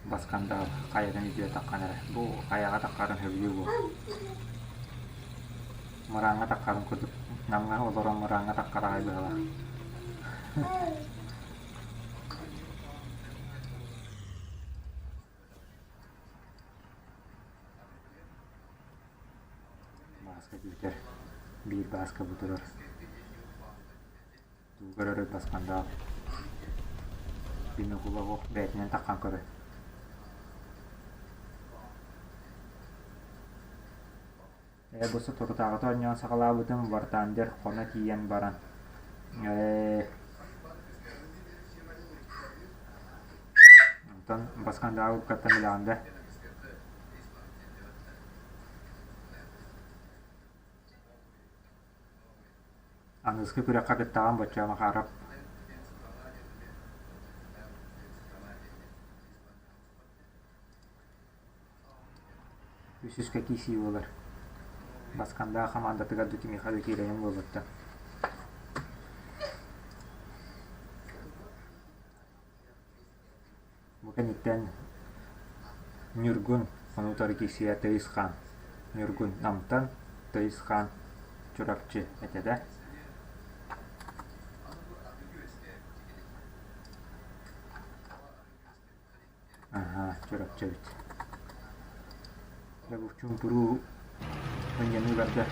Баскандаал хайатын үрдүгэр таххан эрэ. Бу хайаҕа таххарын сөбүлүү буол. Мырааҥҥа таххарын курдук Намҥа олорон мырааҥҥа таххар аҕай быһалаах. Бааска күүтэр. Биир бааска бу турар. Тугу көрөрүй баскандаал. Бинокула оһох бэйэтинэн таххан көрөр. Ээ бу соторутааҕыта оонньоон саҕалаабытым Вартандер хоно тиийэн баран ээ онтон баскандаал уккаттан билэҕин да Аныгыскы күрэххэ кыттаҕын боччоо Махаров Үсүскэ киирсии буолар. Баскандаах хамаандатыгар да кимиэхэ да киирэйэн буолбуттар. Бу кэнниттэн Ньургун ону утары киирсиэ Тыйыс Хаан. Ньургун Намтан, Тыйыс Хаан Чурапчы этэ да. Аһаа, Чурапчы эбит. Дьэ бу чуумпуруу ынньаныы барда.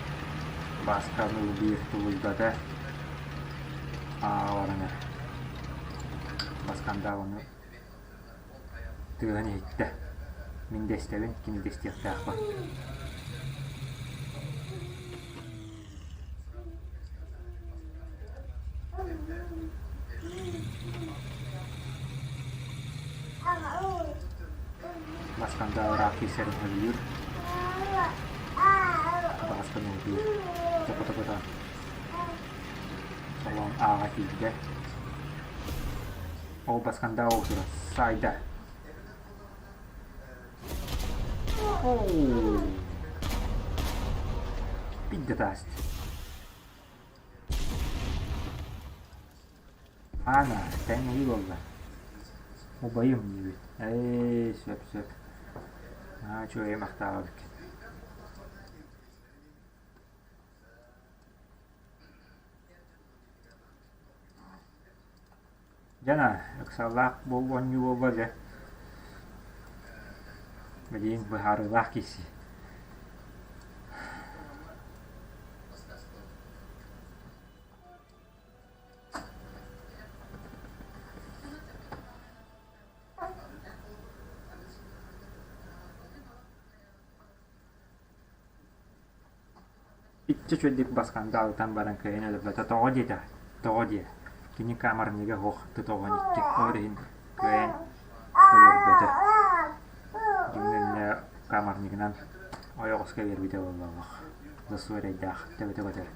Баасканы биир тулуйбата. Ааҕа баран эрэ. Баскандаал ону тыаһын иһиттэ. Мин да истэбин, кини да истиэхтээх Басканда ыраах киирсэрин сөбүлүүр. Баасканы утуйар. Топо-топото солоон ааҕа киирдэ. Ол басканда ол турар. Саайда. Оу! Пидде тааст. Аана, тэҥнэһии буолла. Убайым диибит. Ээ, сөп сөп. Аа, үчүгэй махтаабыт. Дьана, ыксаллаах буол оонньуу буолла дьэ. Билигин быһаарыылаах киирсии. Иччэ үчүгэйдик баскандаалытан баран кыайан өлөрбөтө тоҕо диэтэ, тоҕо диэ, кини камернига суох тутуоҕун икки ол иһин кыайан өлөрбөтө. Дьиҥнэннэ камернигынан ойоҕоско биэрбитэ буолла олох. Засу эрэйдээх төбөтө көтөр.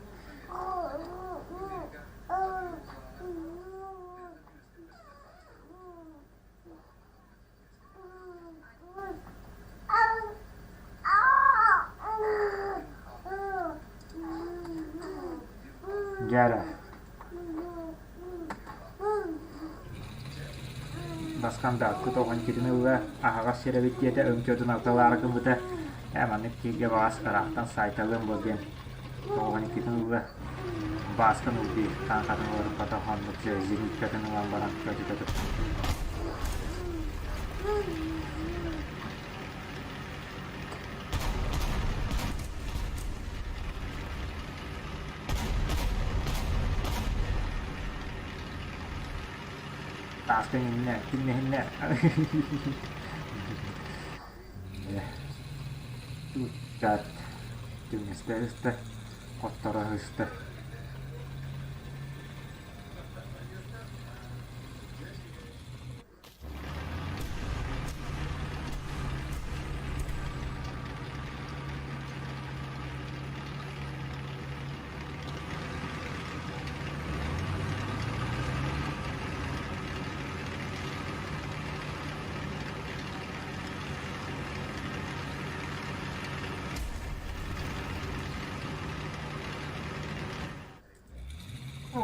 Дьэ Басхандааккыт оҕон китин ылла, аһаҕас сир эбит диэтэ, өҥчөтүн алталаары гыммыта, ээ маннык киһигэ баҕас ыраахтан саайталыам буол диэн оҕон иккитин ылла, Бааскан ылбыы, таҥхатын уларыппата оннук зениткатын ылан баран көтүтэ тутта. Тааска иҥиннэ, кимнэһиннэ. Туттат, түҥнэстэ ыста, хотторо ыста.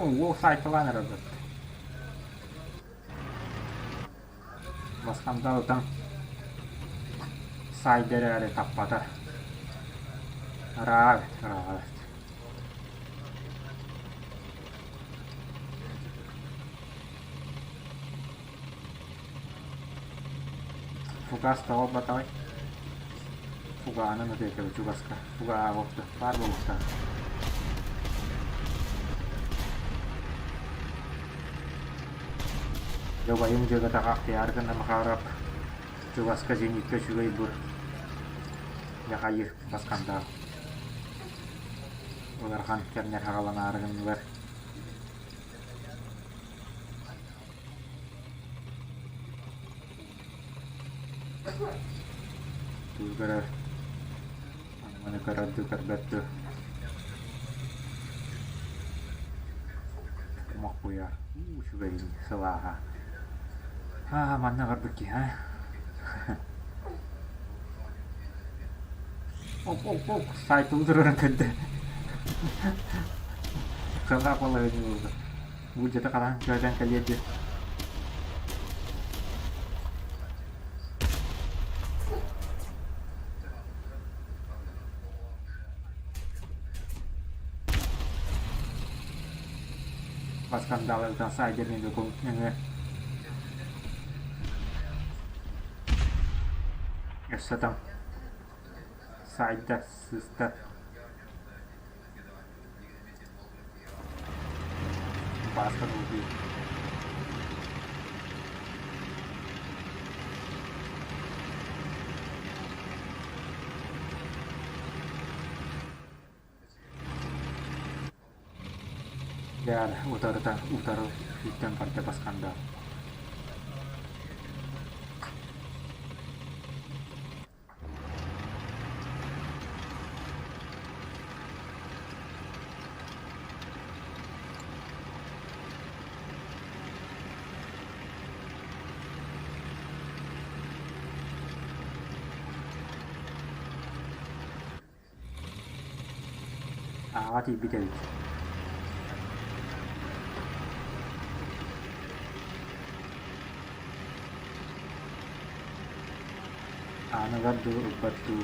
Уол сайталаан эрэр Басхандар ытан саайда эрээри таппата. Ыраах эбит, ыраах эбит. Фугас тоҕо ылбатаҕый? Фугаһынан ытыакабыт чугаска. Фугаһа баар буолуохтаах. Дьабайым дьыалатаҕа ахтыйаары гына Махаарап чугаска зенитка үчүгэй бур дьахайыр басхандаах улархан кэмнэр хаҕаланаары гыннылар. Тугу көрөр Маны көрөр дуу көрбөт дуу Кумах куйаар уу үчүгэйин сылааһа Аа манна барбыт киһи аа Оп оп оп сайтылы турарын көрдө Сылаа балаһыанньа буолла Бу дьата хараан көөтөн кэлиэ диэн Баскандааларыттан саайдыр нөҥүө нөҥүө Өссө там саайда сыста Бааска долгуйар. Дьэ, утарыта утары сүүттэн барда басханда. Ааҕа тиийбит эбит. Ааныгар дуу, ылбат дуу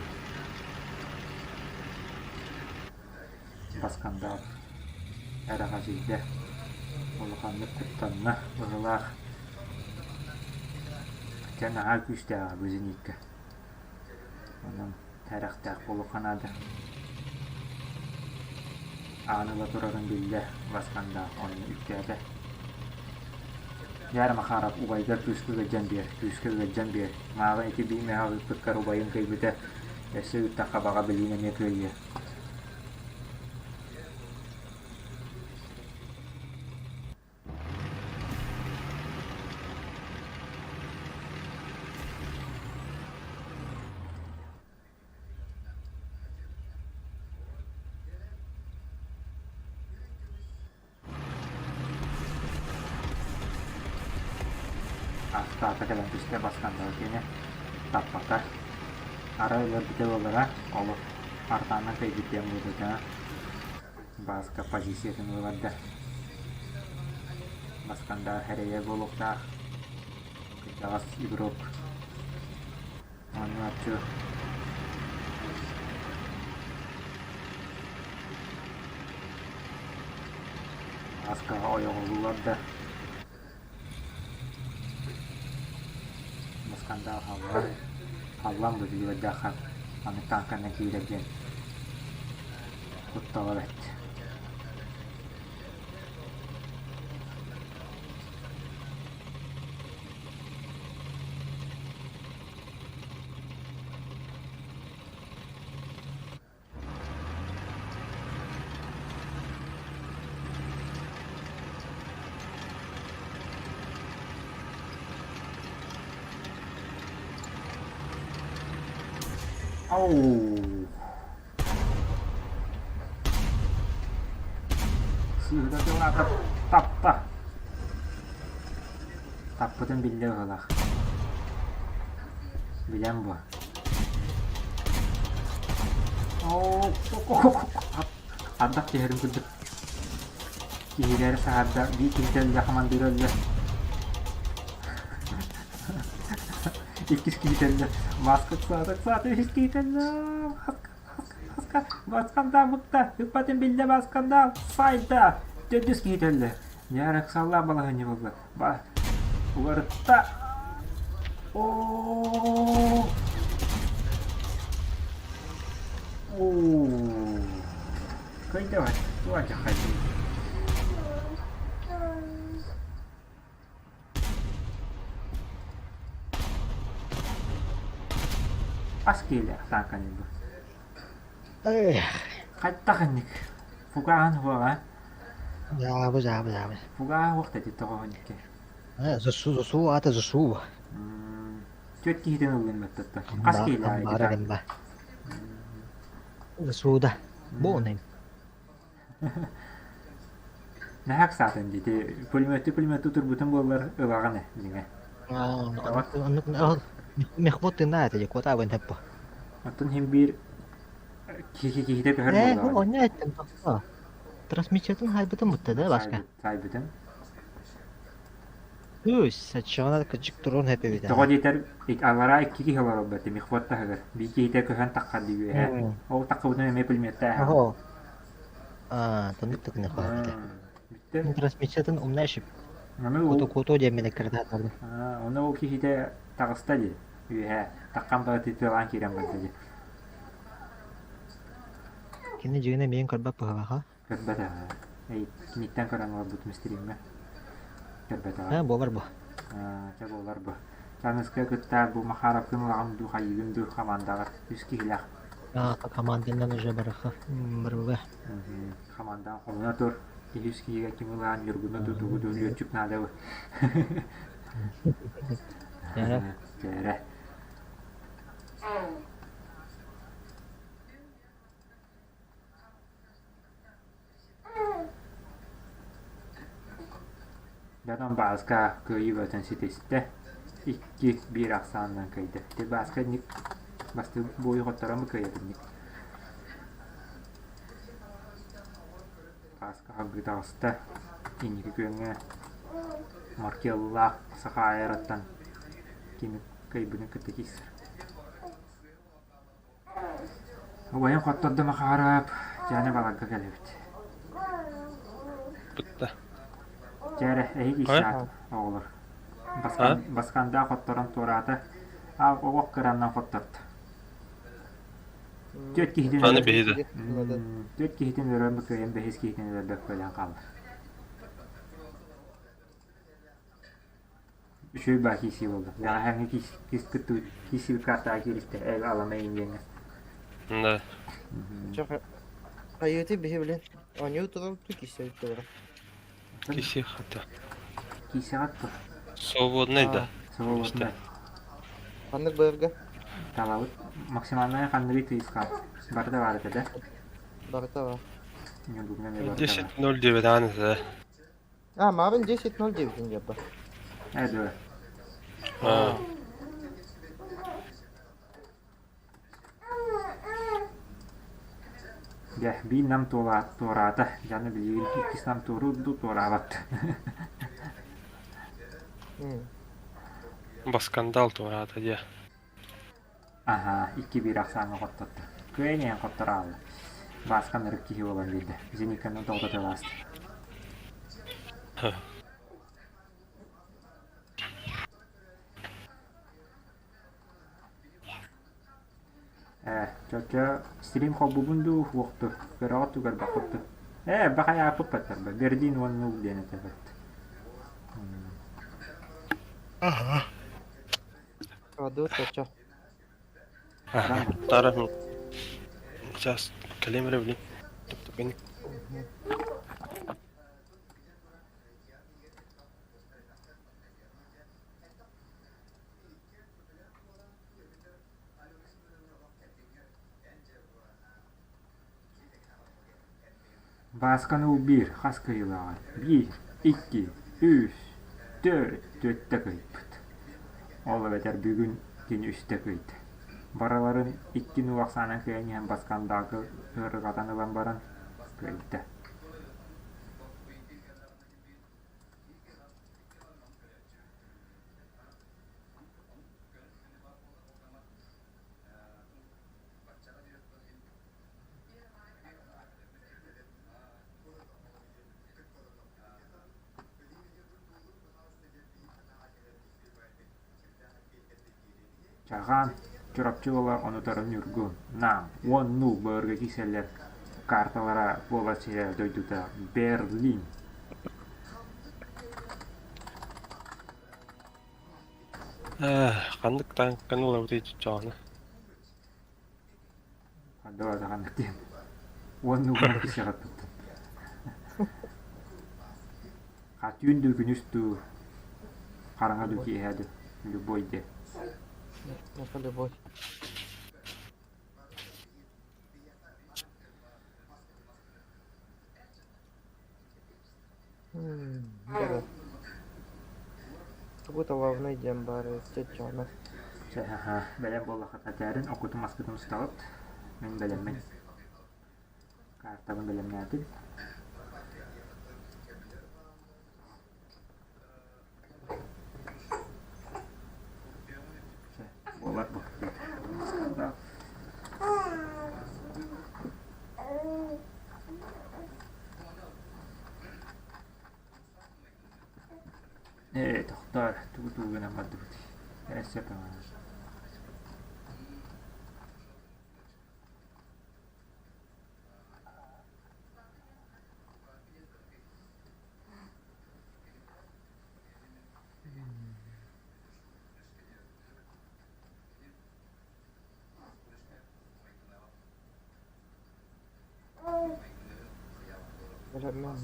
баскандаах эрэхэдьийдэ, улаханнык куттанна быһыылаах. Дьэ наһаа күүстээҕэ бу зенитка. Онон сэрэхтээх буолуохха наада. Аан ыла турарын биллэ, баскандаах онно үктээтэ. Дьэ эрэ Махаров убайгар күүскэ ыалдьан биэр, күүскэ ыалдьан биэр. Мааҕын ити биир мэһэ ыыппыккар убайыҥ кыайбыта, өссө ыыттахха баҕа билиин эмиэ кыайыа. Астаата кэлэн түстэ баскандал киэнэ таппата. Арай ылар буолара, олох артааннан кыайбыт диэн буолбута. Бааска позициятын ыларда. Баскандаах эрэйэ буолуохтаах. Кырдьаҕас игрок. Оонньооччу. Бааскаҕа ойоҕолуулар да. Баскандаах халлаан. Халлаан быдыгырдаахха аны тааҥканан киирэр диэн куттала бэрт. Ау! Сыыһа тылаата тапта. Таппытын биллэ быһыылаах. Билэн буо. Ардах түһэрин курдук. Киһилэри саһарда, биир киһитэ өллө, хамандыыра өллө. Иккис киһитэ өллө. Маска ыксаата, ыксаата, үһүс киһитэ өллө. Маска, Баскандаал бутта, ыппатын биллэ Баскандаал, сайда! Төрдүс киһитэ өллө. Дьэ, ыксаллаах балаһыанньа буолла. Ба, уларытта. Оо! Оо! Кыйдавай, туа дьахайдым. Ас киэлэ сааканньы бу. Эх, Хайдах инник? Фугаан хуаҕа. Дьаабы, дьаабы, дьаабы. Фугаан хуох да тоҕоһон икки. Э, засу, засу, ата засу. Түөрт киһитин ыллын баттатта. Хас киилэ Амбара гынна. Засуда. Бу онын. Наһаа ыксаатын дии. Пулеметы пулеметы турбутун буоллар ылаҕын э дьиҥэ. Мехвод тына это куотаабын тэппо. Оттон иһин биир киһи киһитэ көһөр Э, буоллаҕа. онно эттим тохто. Трансмиссиятын хайбытын бутта да башка. Сайбытын. Үс, саччаҕына кыдьык турун хэпэбит. Тоҕо диэтэр аллараа икки киһи олорор мехвод таһыгар. Биир киһитэ көһөн таххар дии үөһэ. Ол таххыбытын эмиэ пулеметтаах. Ого. А, тоннук тыкны хаапыта. Бүттэ. Трансмиссиятын умнайшып. Аны Кото кото диэн кырдаатарды. Оны ол киһитэ таҕыста дии. Үөһэ таххан бара тытыалаан киирэн барда дии. Кини дьиҥинэ миин көрбөт быһыылааҕа. Көрбөт ээ. Киниттэн көрөн олорбутум стримҥэ. Көрбөтөҕө. Ээ, буолар бу. Чэ буолар бу. Чаныска кытта бу Махаровкын ылаҕын дуу, хайыыгын дуу хамаандаҕар үс киһилээх. Команданан уже барыха барыга. Хамаандаҕа хомуна тур. Киһи үс киһигэ ким ылаан Ньургуну дуу, тугу дуу лүөччүк наада бу. Чээрэ. Чээрэ. Дьонум Бааска кыайыы бөтөн ситистэ, икки биир ахсаанынан кыайда. Ити Бааска инник бастыыр буойу хотторон кыайар инник. Бааска салгыы таҕыста, инники күөҥҥэ Маркеллаах саха аэраттан кими кыайбытын кытта киирсэр. Убайым хоттордо Махаарап, дьэни баларга кэлэбит. Бытта. Дьэ эрэ, эһиги исаат оҕолор. Баскандаах хотторон туораата, аа оҕох кыраннан хотторто. Түөрт киһитин Аны өлөр биһиги да. Түөрт киһитин өлөрөн кыайан бэһис киһитин өлөрбөк кыайан хаалла. Үчүгэй баа киирсии буолла. Бэҕэһээҥҥи киис кыттыбыт киирсибит картаҕа кииристэ эл аламай диэҥҥэ. Да. Хайыты биһи билин оонньуу турар ту киирсэбит тура. Киси хата. Киисэҕэ тур. Свободный да. Свободный. Ханнык быарга? Талабыт. Максимальная ханныгы тыйысха. Барыта баар этэ да? Барыта бар. 10.09 ааны да. А, Марвин 10.09 диэбэ. Э, дуо. А. Дьэ, биир нам туораата, дьону билигин иккис нам туоруур дуу, туораабат. Баскандал туораата дии. Аһаа, 2-1 ахсааҥҥа хоттордо. Кыайан иһэн хотторо хаалла. Бааска ынырык киһи буолан биэрдэ. Зениканы тоҕото ааста. Ээ, чочо стрим холбубун дуу, уохту, көрөҕүт дуу, көрбөххүт дуу. Ээ, бахайааппыт баттарба, Берлин уонна Уг диэн этэ бат. Ага. Кладу чочо. Тара Сейчас кэлиэм эрэ билин. Туп-тупин. Баасканы ул биир, хас кыайыылааҕый? Биир, икки, үс, төрт, түөртэ кыайбыт. Ол эбэтэр бүгүн кини үстэ кыайда. Барыларын икки нуу ахсаанан кыайан иһэн баскандаакы ыарырҕатан ылан баран кыайда. Чаҕаан, Чурапчы уола онутары Ньургун, Нам уоннуу былыргы киирсэллэр карталара буолар сирэ дойдута Берлин. Ханнык тааҥканы ылабытый чочоҕуна? Ханнык ханнык диэн. Уоннуу гына кисэҕэппиттэн. А түүн дуу, күнүс дуу, хараҥа дуу, киэһэ дуу, любой диэн. Это любой. Да. Тугу талабына диэн баар чочоно. Чэ, аха, бэлэм буоллахха этээрин, оккутун маскытын устаҕыт. Мин бэлэммин. Картабын бэлэмнээтим. Чэ, буолар бу. Ээ, тохтоор, тугу-тугу гынан бардыбыт. Ээ, сөп Бэлэммин.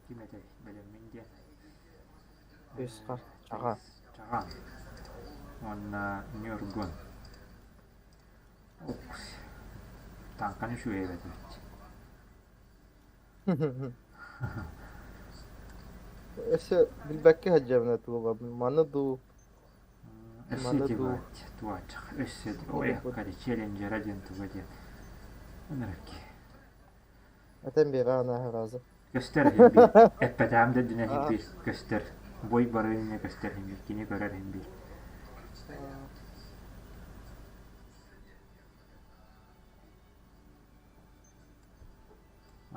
Ким этэй? Бэлэммин диэн. Үс хар чаҕа. Чаҕа. Уонна Ньургун. Укс. Тааҥканы үчүгэй эбит. Өссө билбэккэ сылдьабын тугу маны дуу, Өссө маны дуу. туачах. Өссө ой, челленджера диэн туга диэн. Ынырык. Этэн биэрэ анааһы разы. Көстөр иһин биир. Эппэтэҕим да үрдүнэн иһин биир. Көстөр. Бой барыы иннинэ көстөр иһин биир. Кини көрөр иһин биир.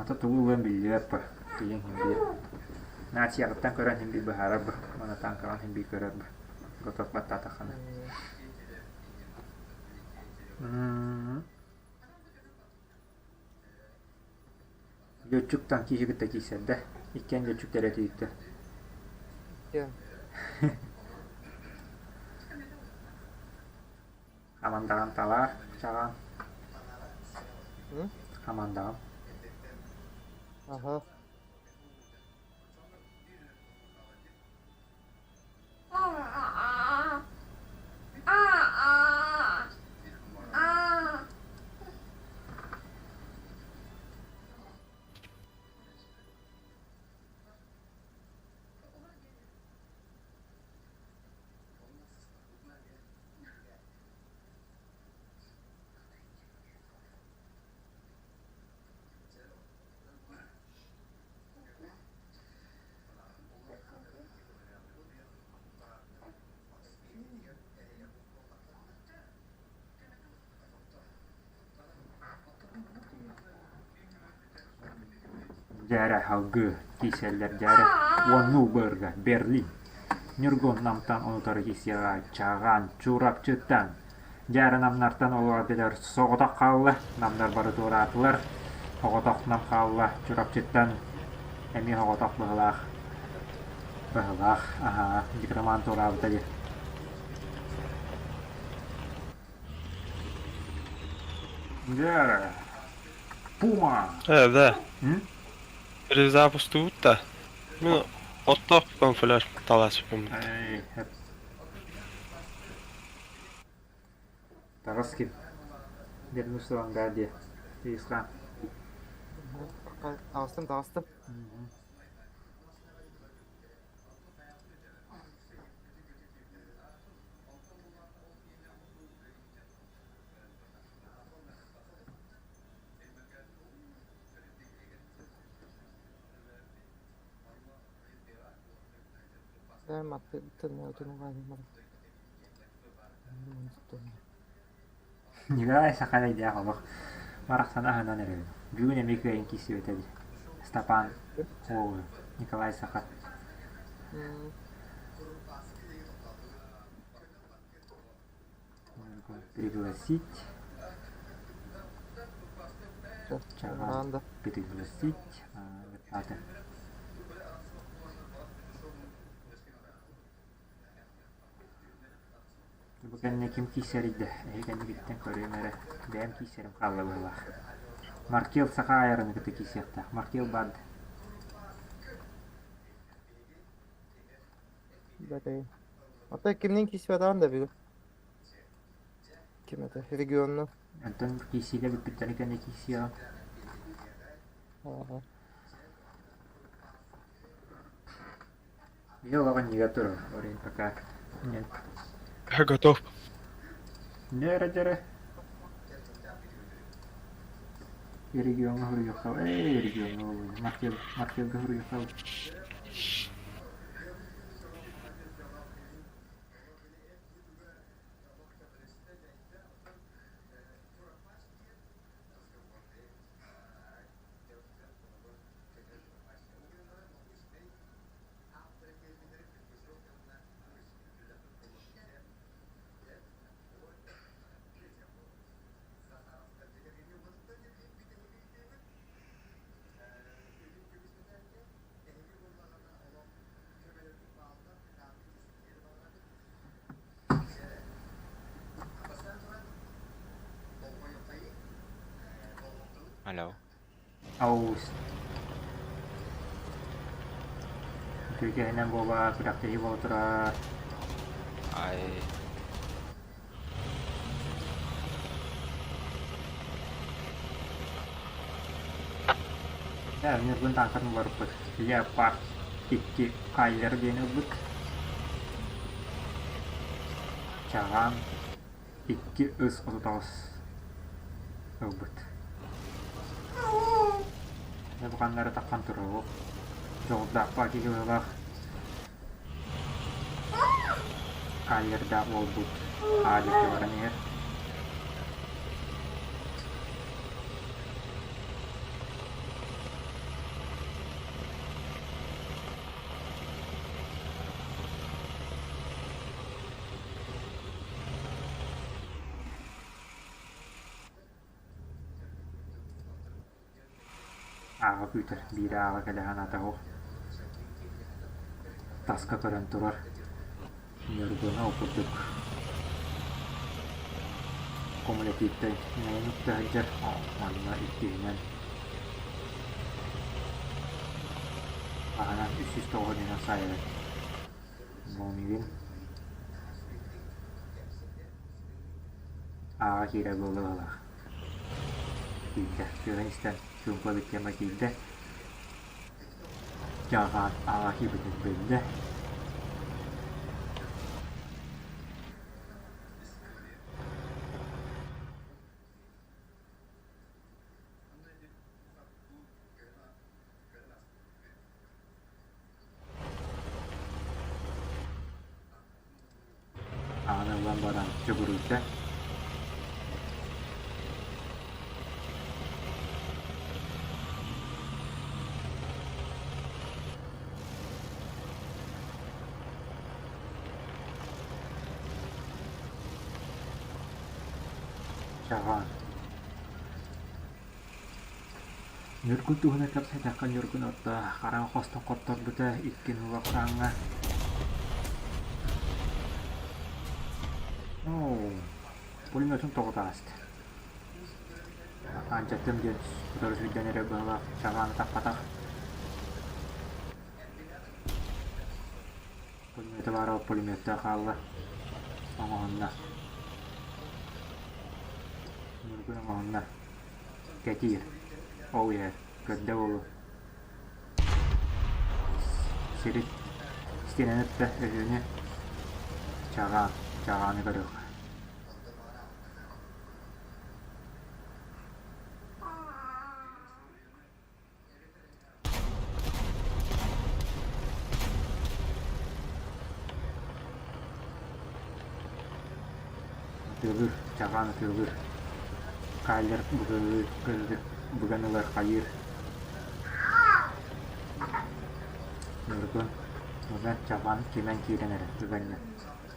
Ата тугу ылыан биллибэт бу, билиҥ иһин биир. Нацияҕыттан көрөн иһин биир быһаарар бу, уонна таҥкаҕын иһин биир көрөр бу. Готов баттаатаххына. Лүөччүк таҥкиһы кытта киирсэрдэ, иккиэн лүөччүктэрэ этииттэ. Диэн. Хамандаҕын талаар, чаҕаан. М? Хамандаҕын. Аха. Дьээрэ салгыы киирсэллэр дьээрэ уоннуу быарга Берлин Ньургун Намтан утары киирсиэҕэ Чаҕаан Чурапчыттан Дьээрэ Намнартан олоро билэр соҕотох хаалла Намнар бары туораатылар соҕотох Нам хаалла Чурапчыттан эмиэ соҕотох быһылаах быһылаах аһаа Дикроман туораабыта дии Дьээрэ Пума Да. М? Перезапустуут да. Мин оттоох камуфляж таласпын. Эй, Таҕыс ким? Вернусь Авангарде. Исхан. Таҕыстым, таҕыстым. Николай саха эрэйдээх олох барахсаны аһынан эрэбин. Бүгүн эмиэ кыайан киирсибэтэ дии. Степан уолу Николай Саха. Пригласить. Чаҕаан. Пригласить. Аты. Бу кэннэ ким киирсэрий да, эһи кэннигиттэн көрүөм эрэ, бэйэм киирсэрим хаалла быһыылаах. Маркел саха айарын кытта киирсиэхтээх. Маркел баар да? Ата кимниин киирсибэтэҕин да бүгүн? Ким это? Регионну. Онтон киирсиигэ бүппүттэрин кэннэ киирсиэҕим. Ага. Биһи олох иннигэр турар, Орин пока нет. Я готов. Дьэрэ дьэрэ. Региоҥҥа суруйуохха, эй, региоҥҥа Маркел, Маркелга суруйуохха. Алло. Аус. Үтүөкэһинэн буола күрэхтэһии буола турар. Ай. Дьэ, Ньургун таҥхатын уларыппыт. Леопард 2 Кайлер диэни ылбыт. Чаҕаан 2 ыс 39 ылбыт. Дьэ, бу ханна эрэ таххан турар Дьоҕурдаахпа киһи быһыылаах. Кайлердаах буолбут Аа диэки баран иһэр. Ааҕа күүтэр, биирэ ааҕа кэлэ санаата суох. Таска көрөн турар, Ньургуна ол курдук кумулятивтан иҥэрэн укта сылдьар, манна иккиһинэн аһынан 309 саайабыт. Молнивин ааҕа киирэр буолла быһыылаах. Киирдэ, тыаһын истэн чуумпу эбит диэн киирдэ. Дьаҕаан ааҕа киирбитин биллэ. Ааны ылан баран чугуруйда. Чаҕаан Ньургун туһунан кэпсээтэххэ Ньургун орто хараҥа хостон хотторбута икки нула-хараҥа Оо, пулеметун тоҕо тааста Аанчаттым диэн утары сүүрдэн эрэр быһыылаах чаҕааны таппатах Пулемета баара пулеметтаах хаалла оҥоһунна Ньургун оҥоһунна Кэтиир, ол иһэр, көрдө буолуо Сири истиэнэни ытта өһүөнү чаҕаан, чаҕааны көрүөх Ытыалыыр, чаҕаан ытыалыыр, Кайлер быган ылар хайыыр Ньургун ыган чаҕаан кимэн киирэн эрэр ыганньа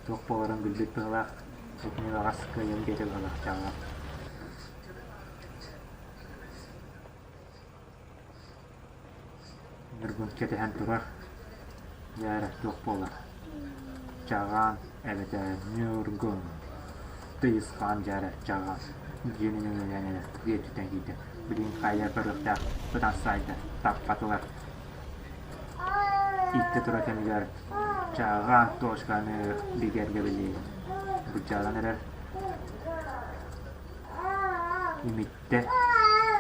туох буоларын билбит быһыылаах, итини баҕас кыайан диэтэ быһыылаах чаҕаан Ньургун кэтэһэн турар, дьэ эрэ туох буолар, Чаҕаан эбэтэр Ньургун, Тыйысхаан дьэ эрэ Чаҕаан диэн үҥүлээн эрэ биэрдиттэн киирдэ, билигин хайа көрүөхтээх ытан саайда, таппатылар Иттэ турар кэмигэр Чаҕаан точканы бигэргэбили быдьалан эрэр, имиттэ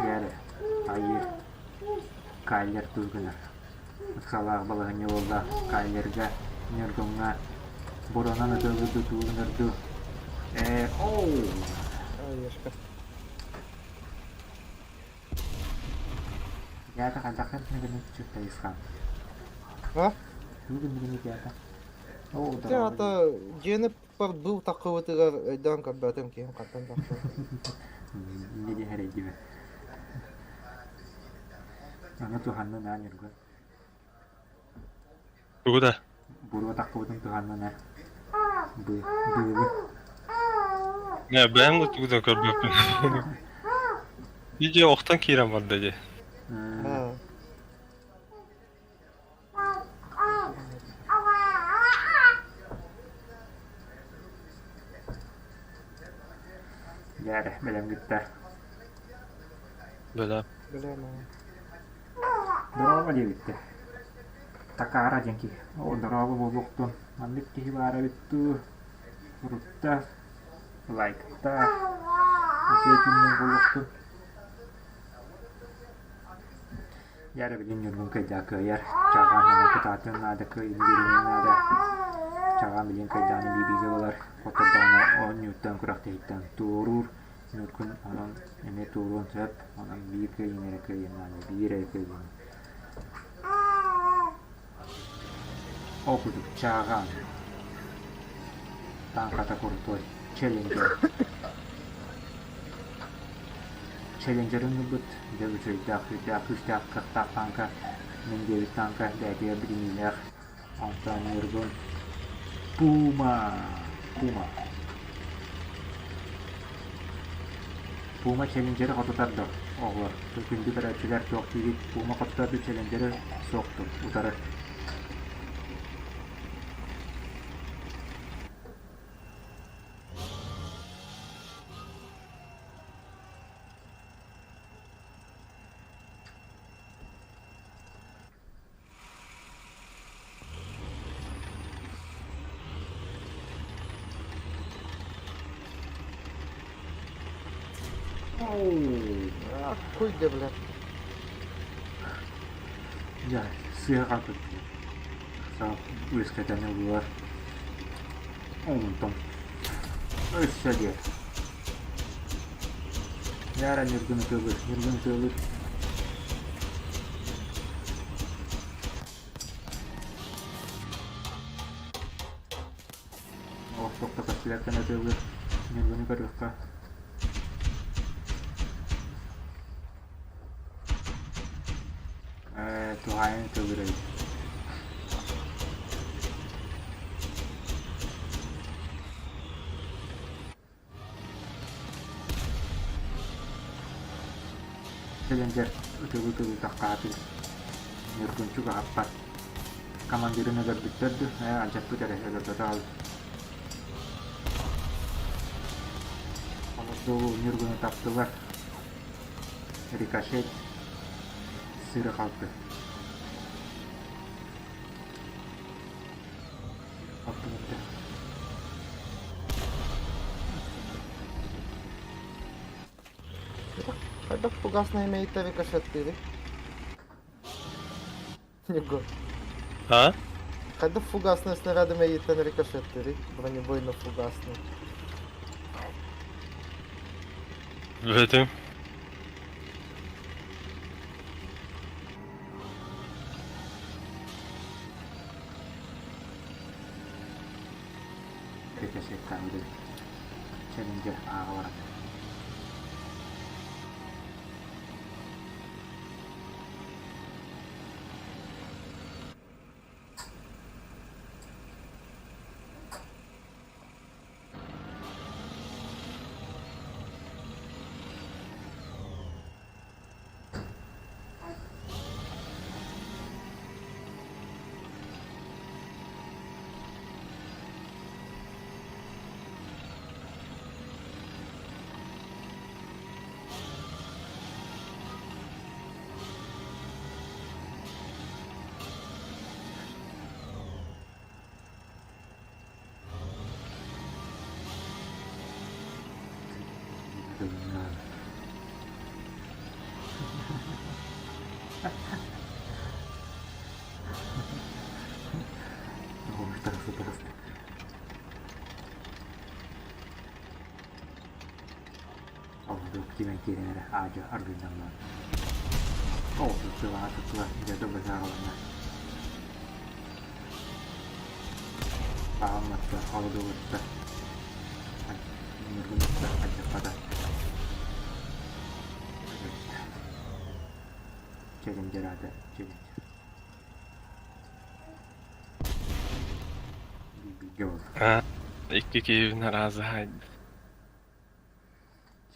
Дьэ айыы Кайлер тугу гынар Ыксалаах балаһыанньа буолла Кайлерга Ньургуҥҥа буруонан ытыалыыр дуу тугу гынар дуу ээ оу Айышка. Дьаата хайдах гынныгыный Чыттайысхан А? Тугу гынныгыный дьаата Оо Дьэ дорообо ата дьиэни бу таххыбытыгар өйдөөн көрбөтүм киһим хантан тахсыбыт. Инньэ диэн эрэйдибэт. Аны туһаннын аа Ньургун. Тугу да? Буруо таххыбытын туһаннын ээ. Быылы. Не, бэйэм да тугу да көрбөппүн. Видео охтон киирэн барда дии. Аа. Дьэ эрэ, бэлэм бүттэ. Бэлэм. Бэлэм аа. Дорообо диэбиттэр. Такара диэн киһи. Оо, дорообо буолуохтун. Маннык киһи баара эбит дуу. Урутта, лайктаах, үтүө күннэр буолуохтун. Дьэ эрэ билин Ньургун кыайдаах кыайар, Чаҕаан онон кытаатыан наада, кыайыыны биэриэн наада. Чаҕаан билин кыайдаҕына биир-бииргэ буолар, хоттордоҕуна оонньууттан, күрэхтэһииттэн туоруур. Ньургун онон эмиэ туоруон сөп, онон биир кыайыыны эрэ кыайыан наада, биир эрэ кыайыыны. Ол курдук Чааҕаан тааҥката крутой, челленджер. Челленджерин ылбыт, дьэ үчүгэйдээх, сүрдээх күүстээх, кыахтаах тааҥка, мин диэбит тааҥка бэйэтигэр билиниилээх. Онтон Ньургун Пума, Пума. Пума челленджери хотутар дуо? Оҕолор, күндү көрөөччүлэр туох диигит, Пума хотторбут челленджери суох дуо, утары А, хуй да, бля. Дьэ, сыа хаалбыт. Саа үөскэтэн ыллылар. Онтон өссө диэ. Яра Ньургун ытыалыыр, Ньургун ытыалыыр. Олохтоохто көстүлэртэн ытыалыыр. Ньургуну көрүөххэ. Ээ, туһаайан ытыалыыр эбит. Кэлэн ытылы-ытылы таххаатыы, Ньургунчук аһаппат, командирын өлөрбүттэр дуу, ээ алдьаппыт эрэ өлөрбөтө аҕай. Олордуу Ньургуну таптылар, рикошет, сыыры-халты. Халты Хайдах фугасная имеет рикошеттыырый? Егор. А? Хайдах фугасная снарядами имеет рикошеттыырый? Бронебойно-фугасный. Бүтүм. Рикошеттаабыт эбит. Челленджер ааҕа баран. Таҕыста Ордук кимэн киирэн эрэ аадьа аргыйдаллар. Ол сыттылаҕа сыттылар дьэ быһаарылынна. Аҕамматта холодулутта. Ньургунутта адьырҕата. Челленджер аата челленджер. Бииргэ буолла. А, икки киһибин араазы хаайда.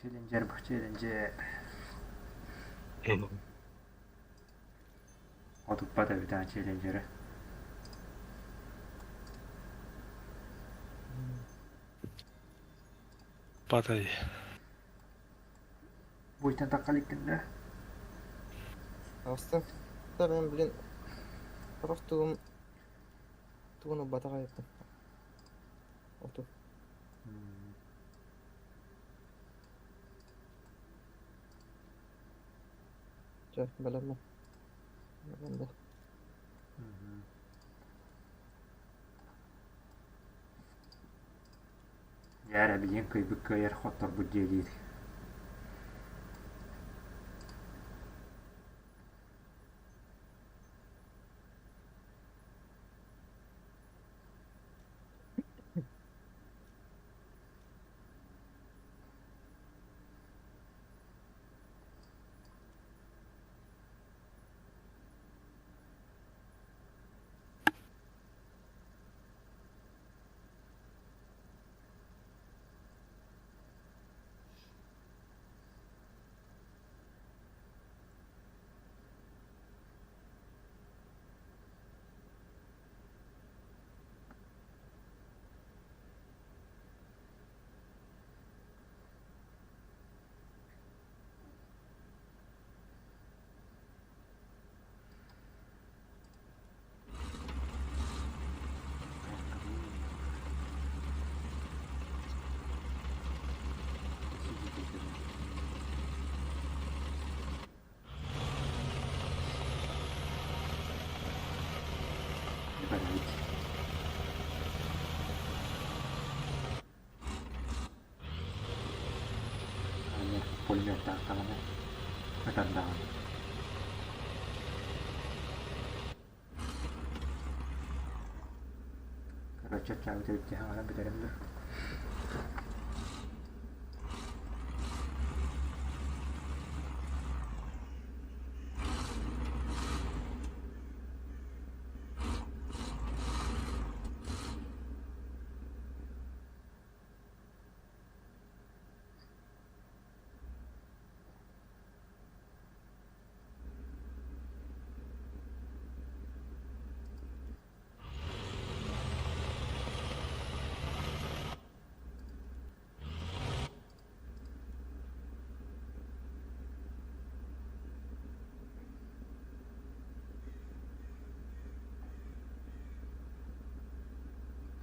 Челленджер бу челленджер. Отуппат эбит аа челленджеры. Падай. Буйтан тахха иликкин да? Астан мен, блин, просто тугум тугун ылбатах айыппын. Оту. Чэ, бэлэммин. Бэлэм да. Дьэ эрэ билигин кыайбыт кыайар хотторбут диэлиир. Пулеметтаах даҕаны, ытар даҕаны. Короче, чаабыт эбит дии хаҥаран бүтэрим дуо?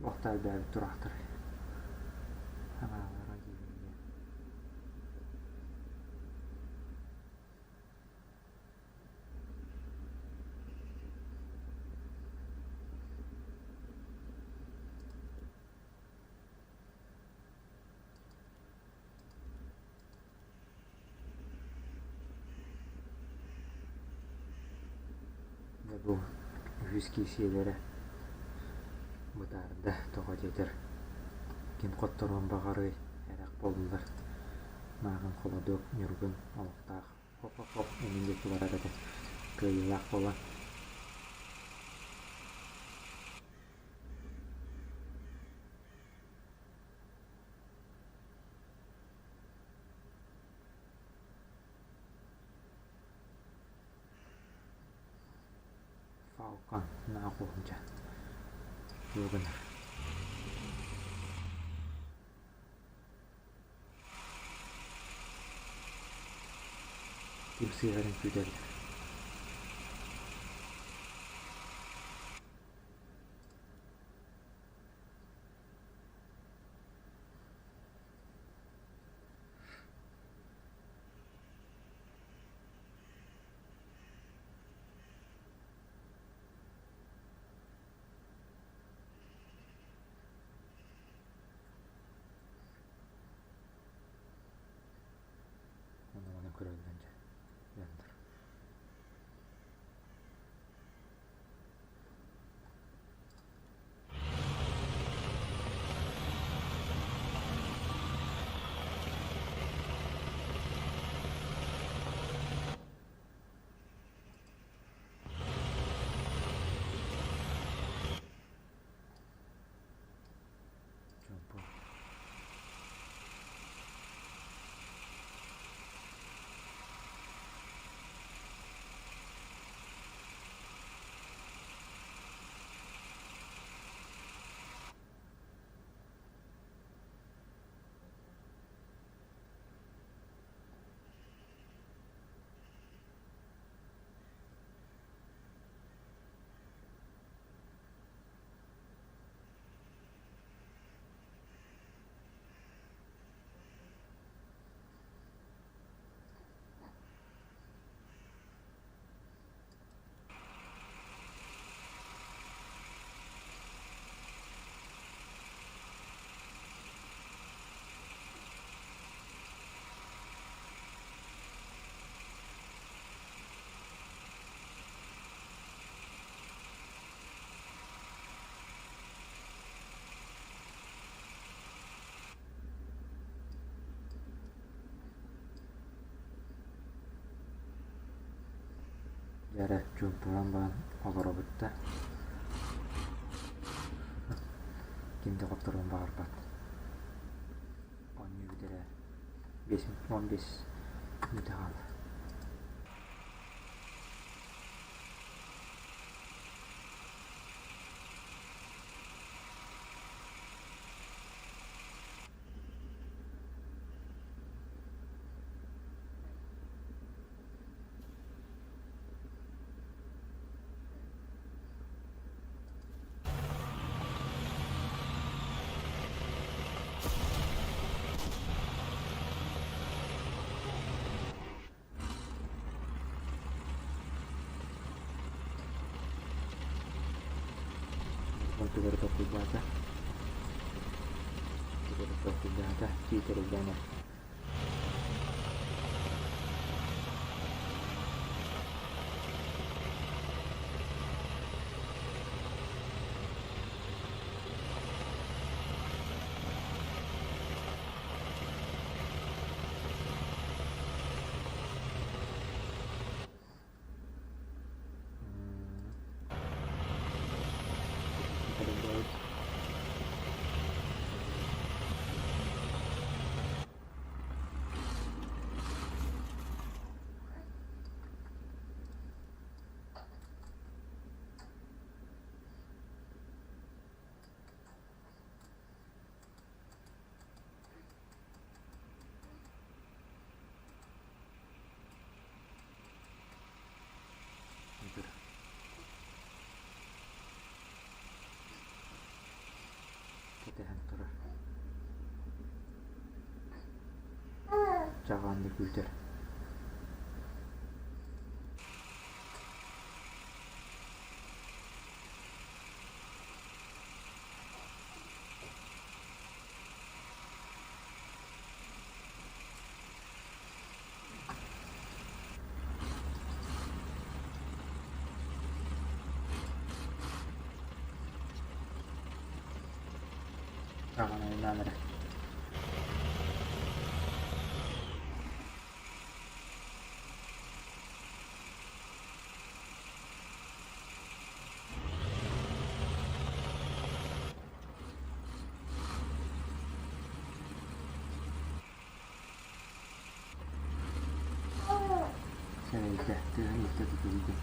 Туохта элбээбит тураахтарай Аҥаалара диибин Дьэ бу үһүс киисиэлэрэ бытаарда, тоҕо диэтэр ким хотторуон баҕарыай, эрэх буоллулар Мааҕын холодуок Ньургун олохтоох хоп-хоп эҥин диэки барар этэ, кыайыылаах буолан Фалкон наахуһунча тугу гынар Ким сыыһарын күүтэллэр Ону-маны көрөллөр дьэ дьоннор. Чуумпу. Дьэ эрэ чуумпуран баран олоробут да ким да хотторуон баҕарбат. Оонньуу бүтэрэ 15 мүнүүтэ хаалла. Тугу эрэ толкуйдаата, тугу эрэ толкуйдаата, тиитэрийдээн эрэ. Кэтэһэн турар. Чаҕаанны күүтэр. Чаҕаан айаннаан эрэ. Сэрэйдэ, тыаһын иһиттэ тутуһуйдум.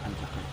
Алдьархай.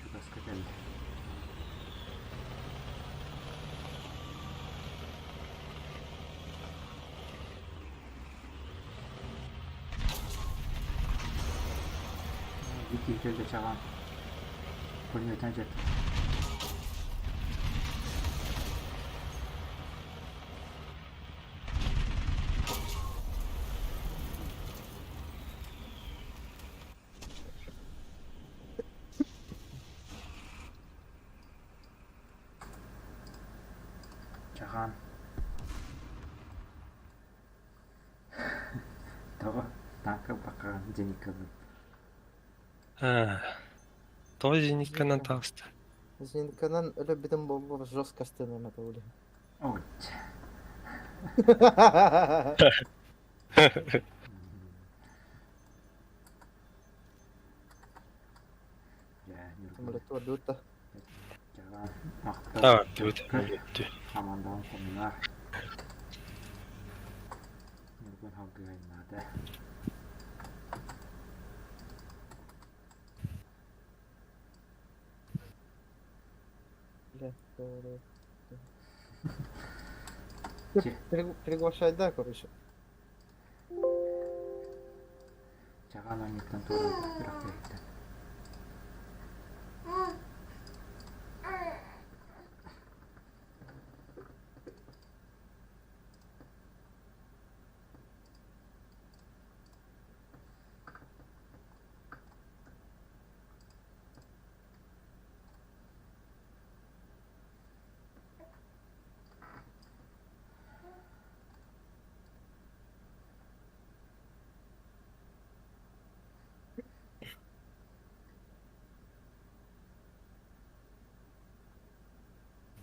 Чугаска кэллэ. Вики кэллэ чаҕаан. Пулеметан дьэ. Чаҕаан. Тоҕо тааҥка бакаан зениткабын. Тоҕо зенитканан таҕыста? Зенитканан өлөрбүтүм буолбу жестко стыным это были. Ой. Самолет да. А, бүт. Хамандаҕын хомунаар. Ньургун халгыайнаата. Приглашай, да, короче. Чаҕаан оонньууттан туораабыт күрэхтэһииттэн.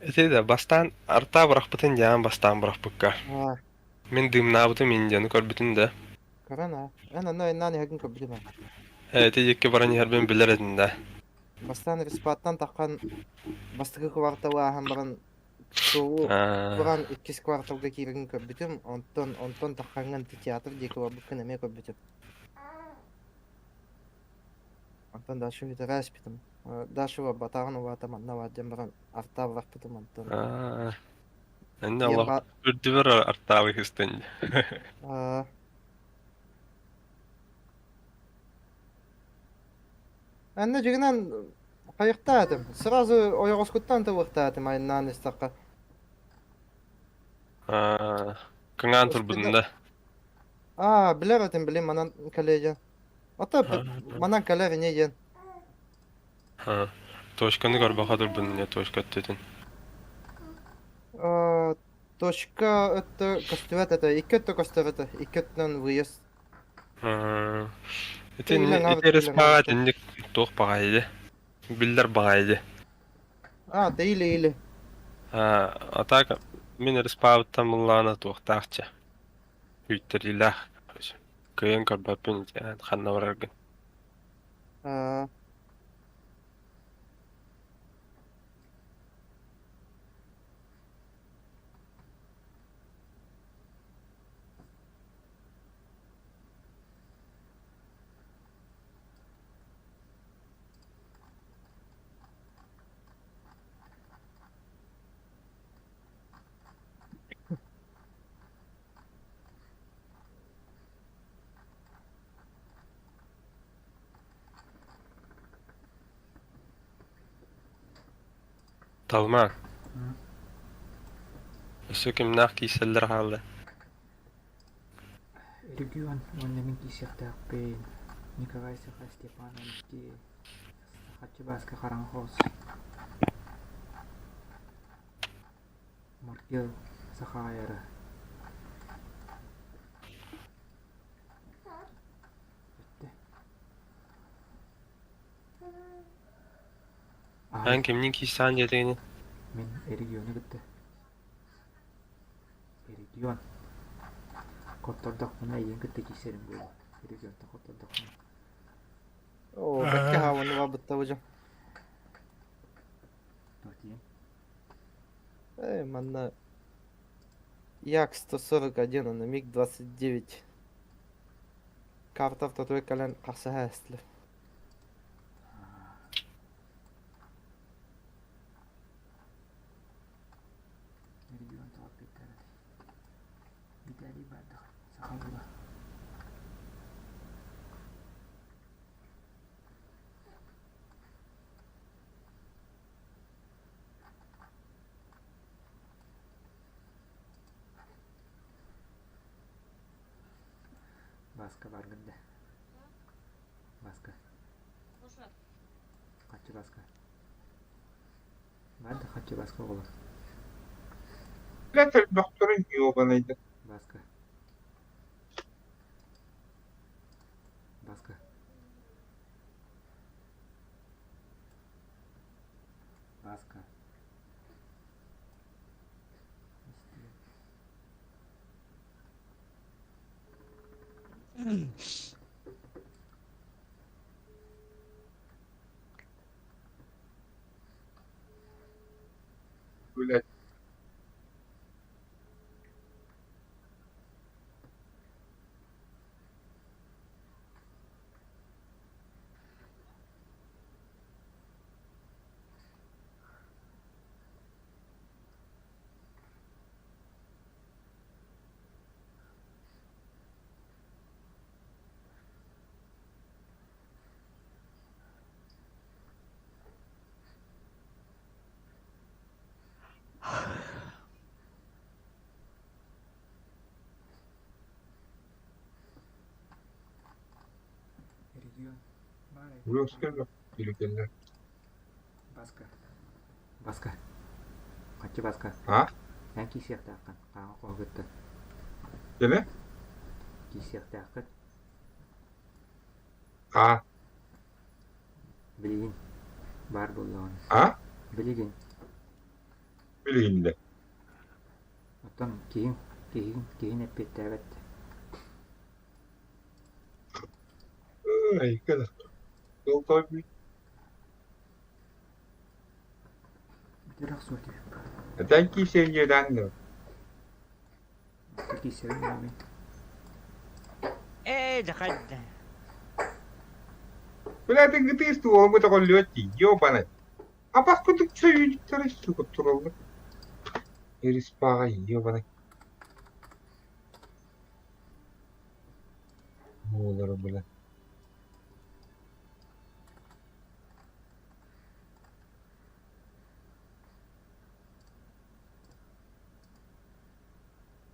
Ити да бастаан артаа бырахпытын дьаан бастаан бырахпыкка. Аа, Мин дымнаабытым индияны көрбүтүн да. көрөн аа. Эн онно айаннаан иһэргин көрбүтүм аа. Ээ, ити диэки баран иһэрбин билэр этин да. Бастаан респаттан таххан бастакы кварталы ааһан баран суолу Аа, туран иккис кварталга киирэрин көрбүтүм. Онтон онтон таххаҥҥын театр диэки барбыккын эмиэ көрбүтүм. Онтон дальше бүтэрэ испитим. Дальше барбатаҕын убаата манна баар диэн баран артаа барбытым онтон. аа, Иннэ Ийэм олох ба үрдүбэр артаабы хыстын. Аа Анна дьигинэн хайыктаатым. Сразу ойоҕоскуттан табыахтаатым айаннаан истэххэ. Аа, кыҥаан турбутун да. Аа, билэр этим, билим манан кэлиэ Ата манан кэлэр ини диэн. Аа, точканы көрбөхө турбун не точка өттүтүн. Точка өттө көстүбэт этэ, икки өттө көстөр этэ, икки өттүнэн выезд. Ити ити респаҕа итинник туох баҕайы биллэр баҕайы. А, ты или или. А так мин респаабыттан буллаҕына туохтаахча Күүттэриилээх кыайан көрбөппүн ханна бараргын. Аа. Талма. Өссө кимнээх киирсэллэр хаалла? Регион уонна мин киирсиэхтээхпин. Николай Саха Степанович Сахаччы Бааска хараҥа хоос Маркел Сахаайара Бүттэ. Эн кимниин киирсэҕин диэтигиний? Мин региону кытта. Регион. Хоттордохпуна эйигин кытта киирсэрим буолуо. Регионтан хоттордохпуна. Оо, бэккэ хааланы барбыттар бу дьон. Туох Э, манна Як-141, аны МиГ-29 карта автотуй кэлэн харсыһа эстилэр. Регион тоҕо эппиэттээбэт. Виталий Бардах, саха уола. Бааска баргын да. Бааска. Хаччы Бааска. Бар да хаччы Бааска оҕолор. Блядь, элбэхтэрин ёбаный Бааска. Бааска. Бааска. Блядь. Регион. Бааска. Бааска. Хаччы Бааска. А? Эн киирсиэхтээххин. Хаҥа хоһугуттан. Кими? Киирсиэхтээххин. А? Билигин. Баар буоллаҕына. А? Билигин. Билигиннэ. Оттон киһиҥ, киһиҥ, киһиҥ эппиэттээбэт. Ай, кэл. Тыл Бүтэр охсуо түһүк. Этэн киирсиэн да. Киирсэбин мин. Ээ, дьахайда. Бля, ты гытыы стволу көтөҕөллүбэт дии, ёбаный. Апас курдук сөйүүтүктэрэ сука тураллар. Респаҕа ёбаный. Буолары бля.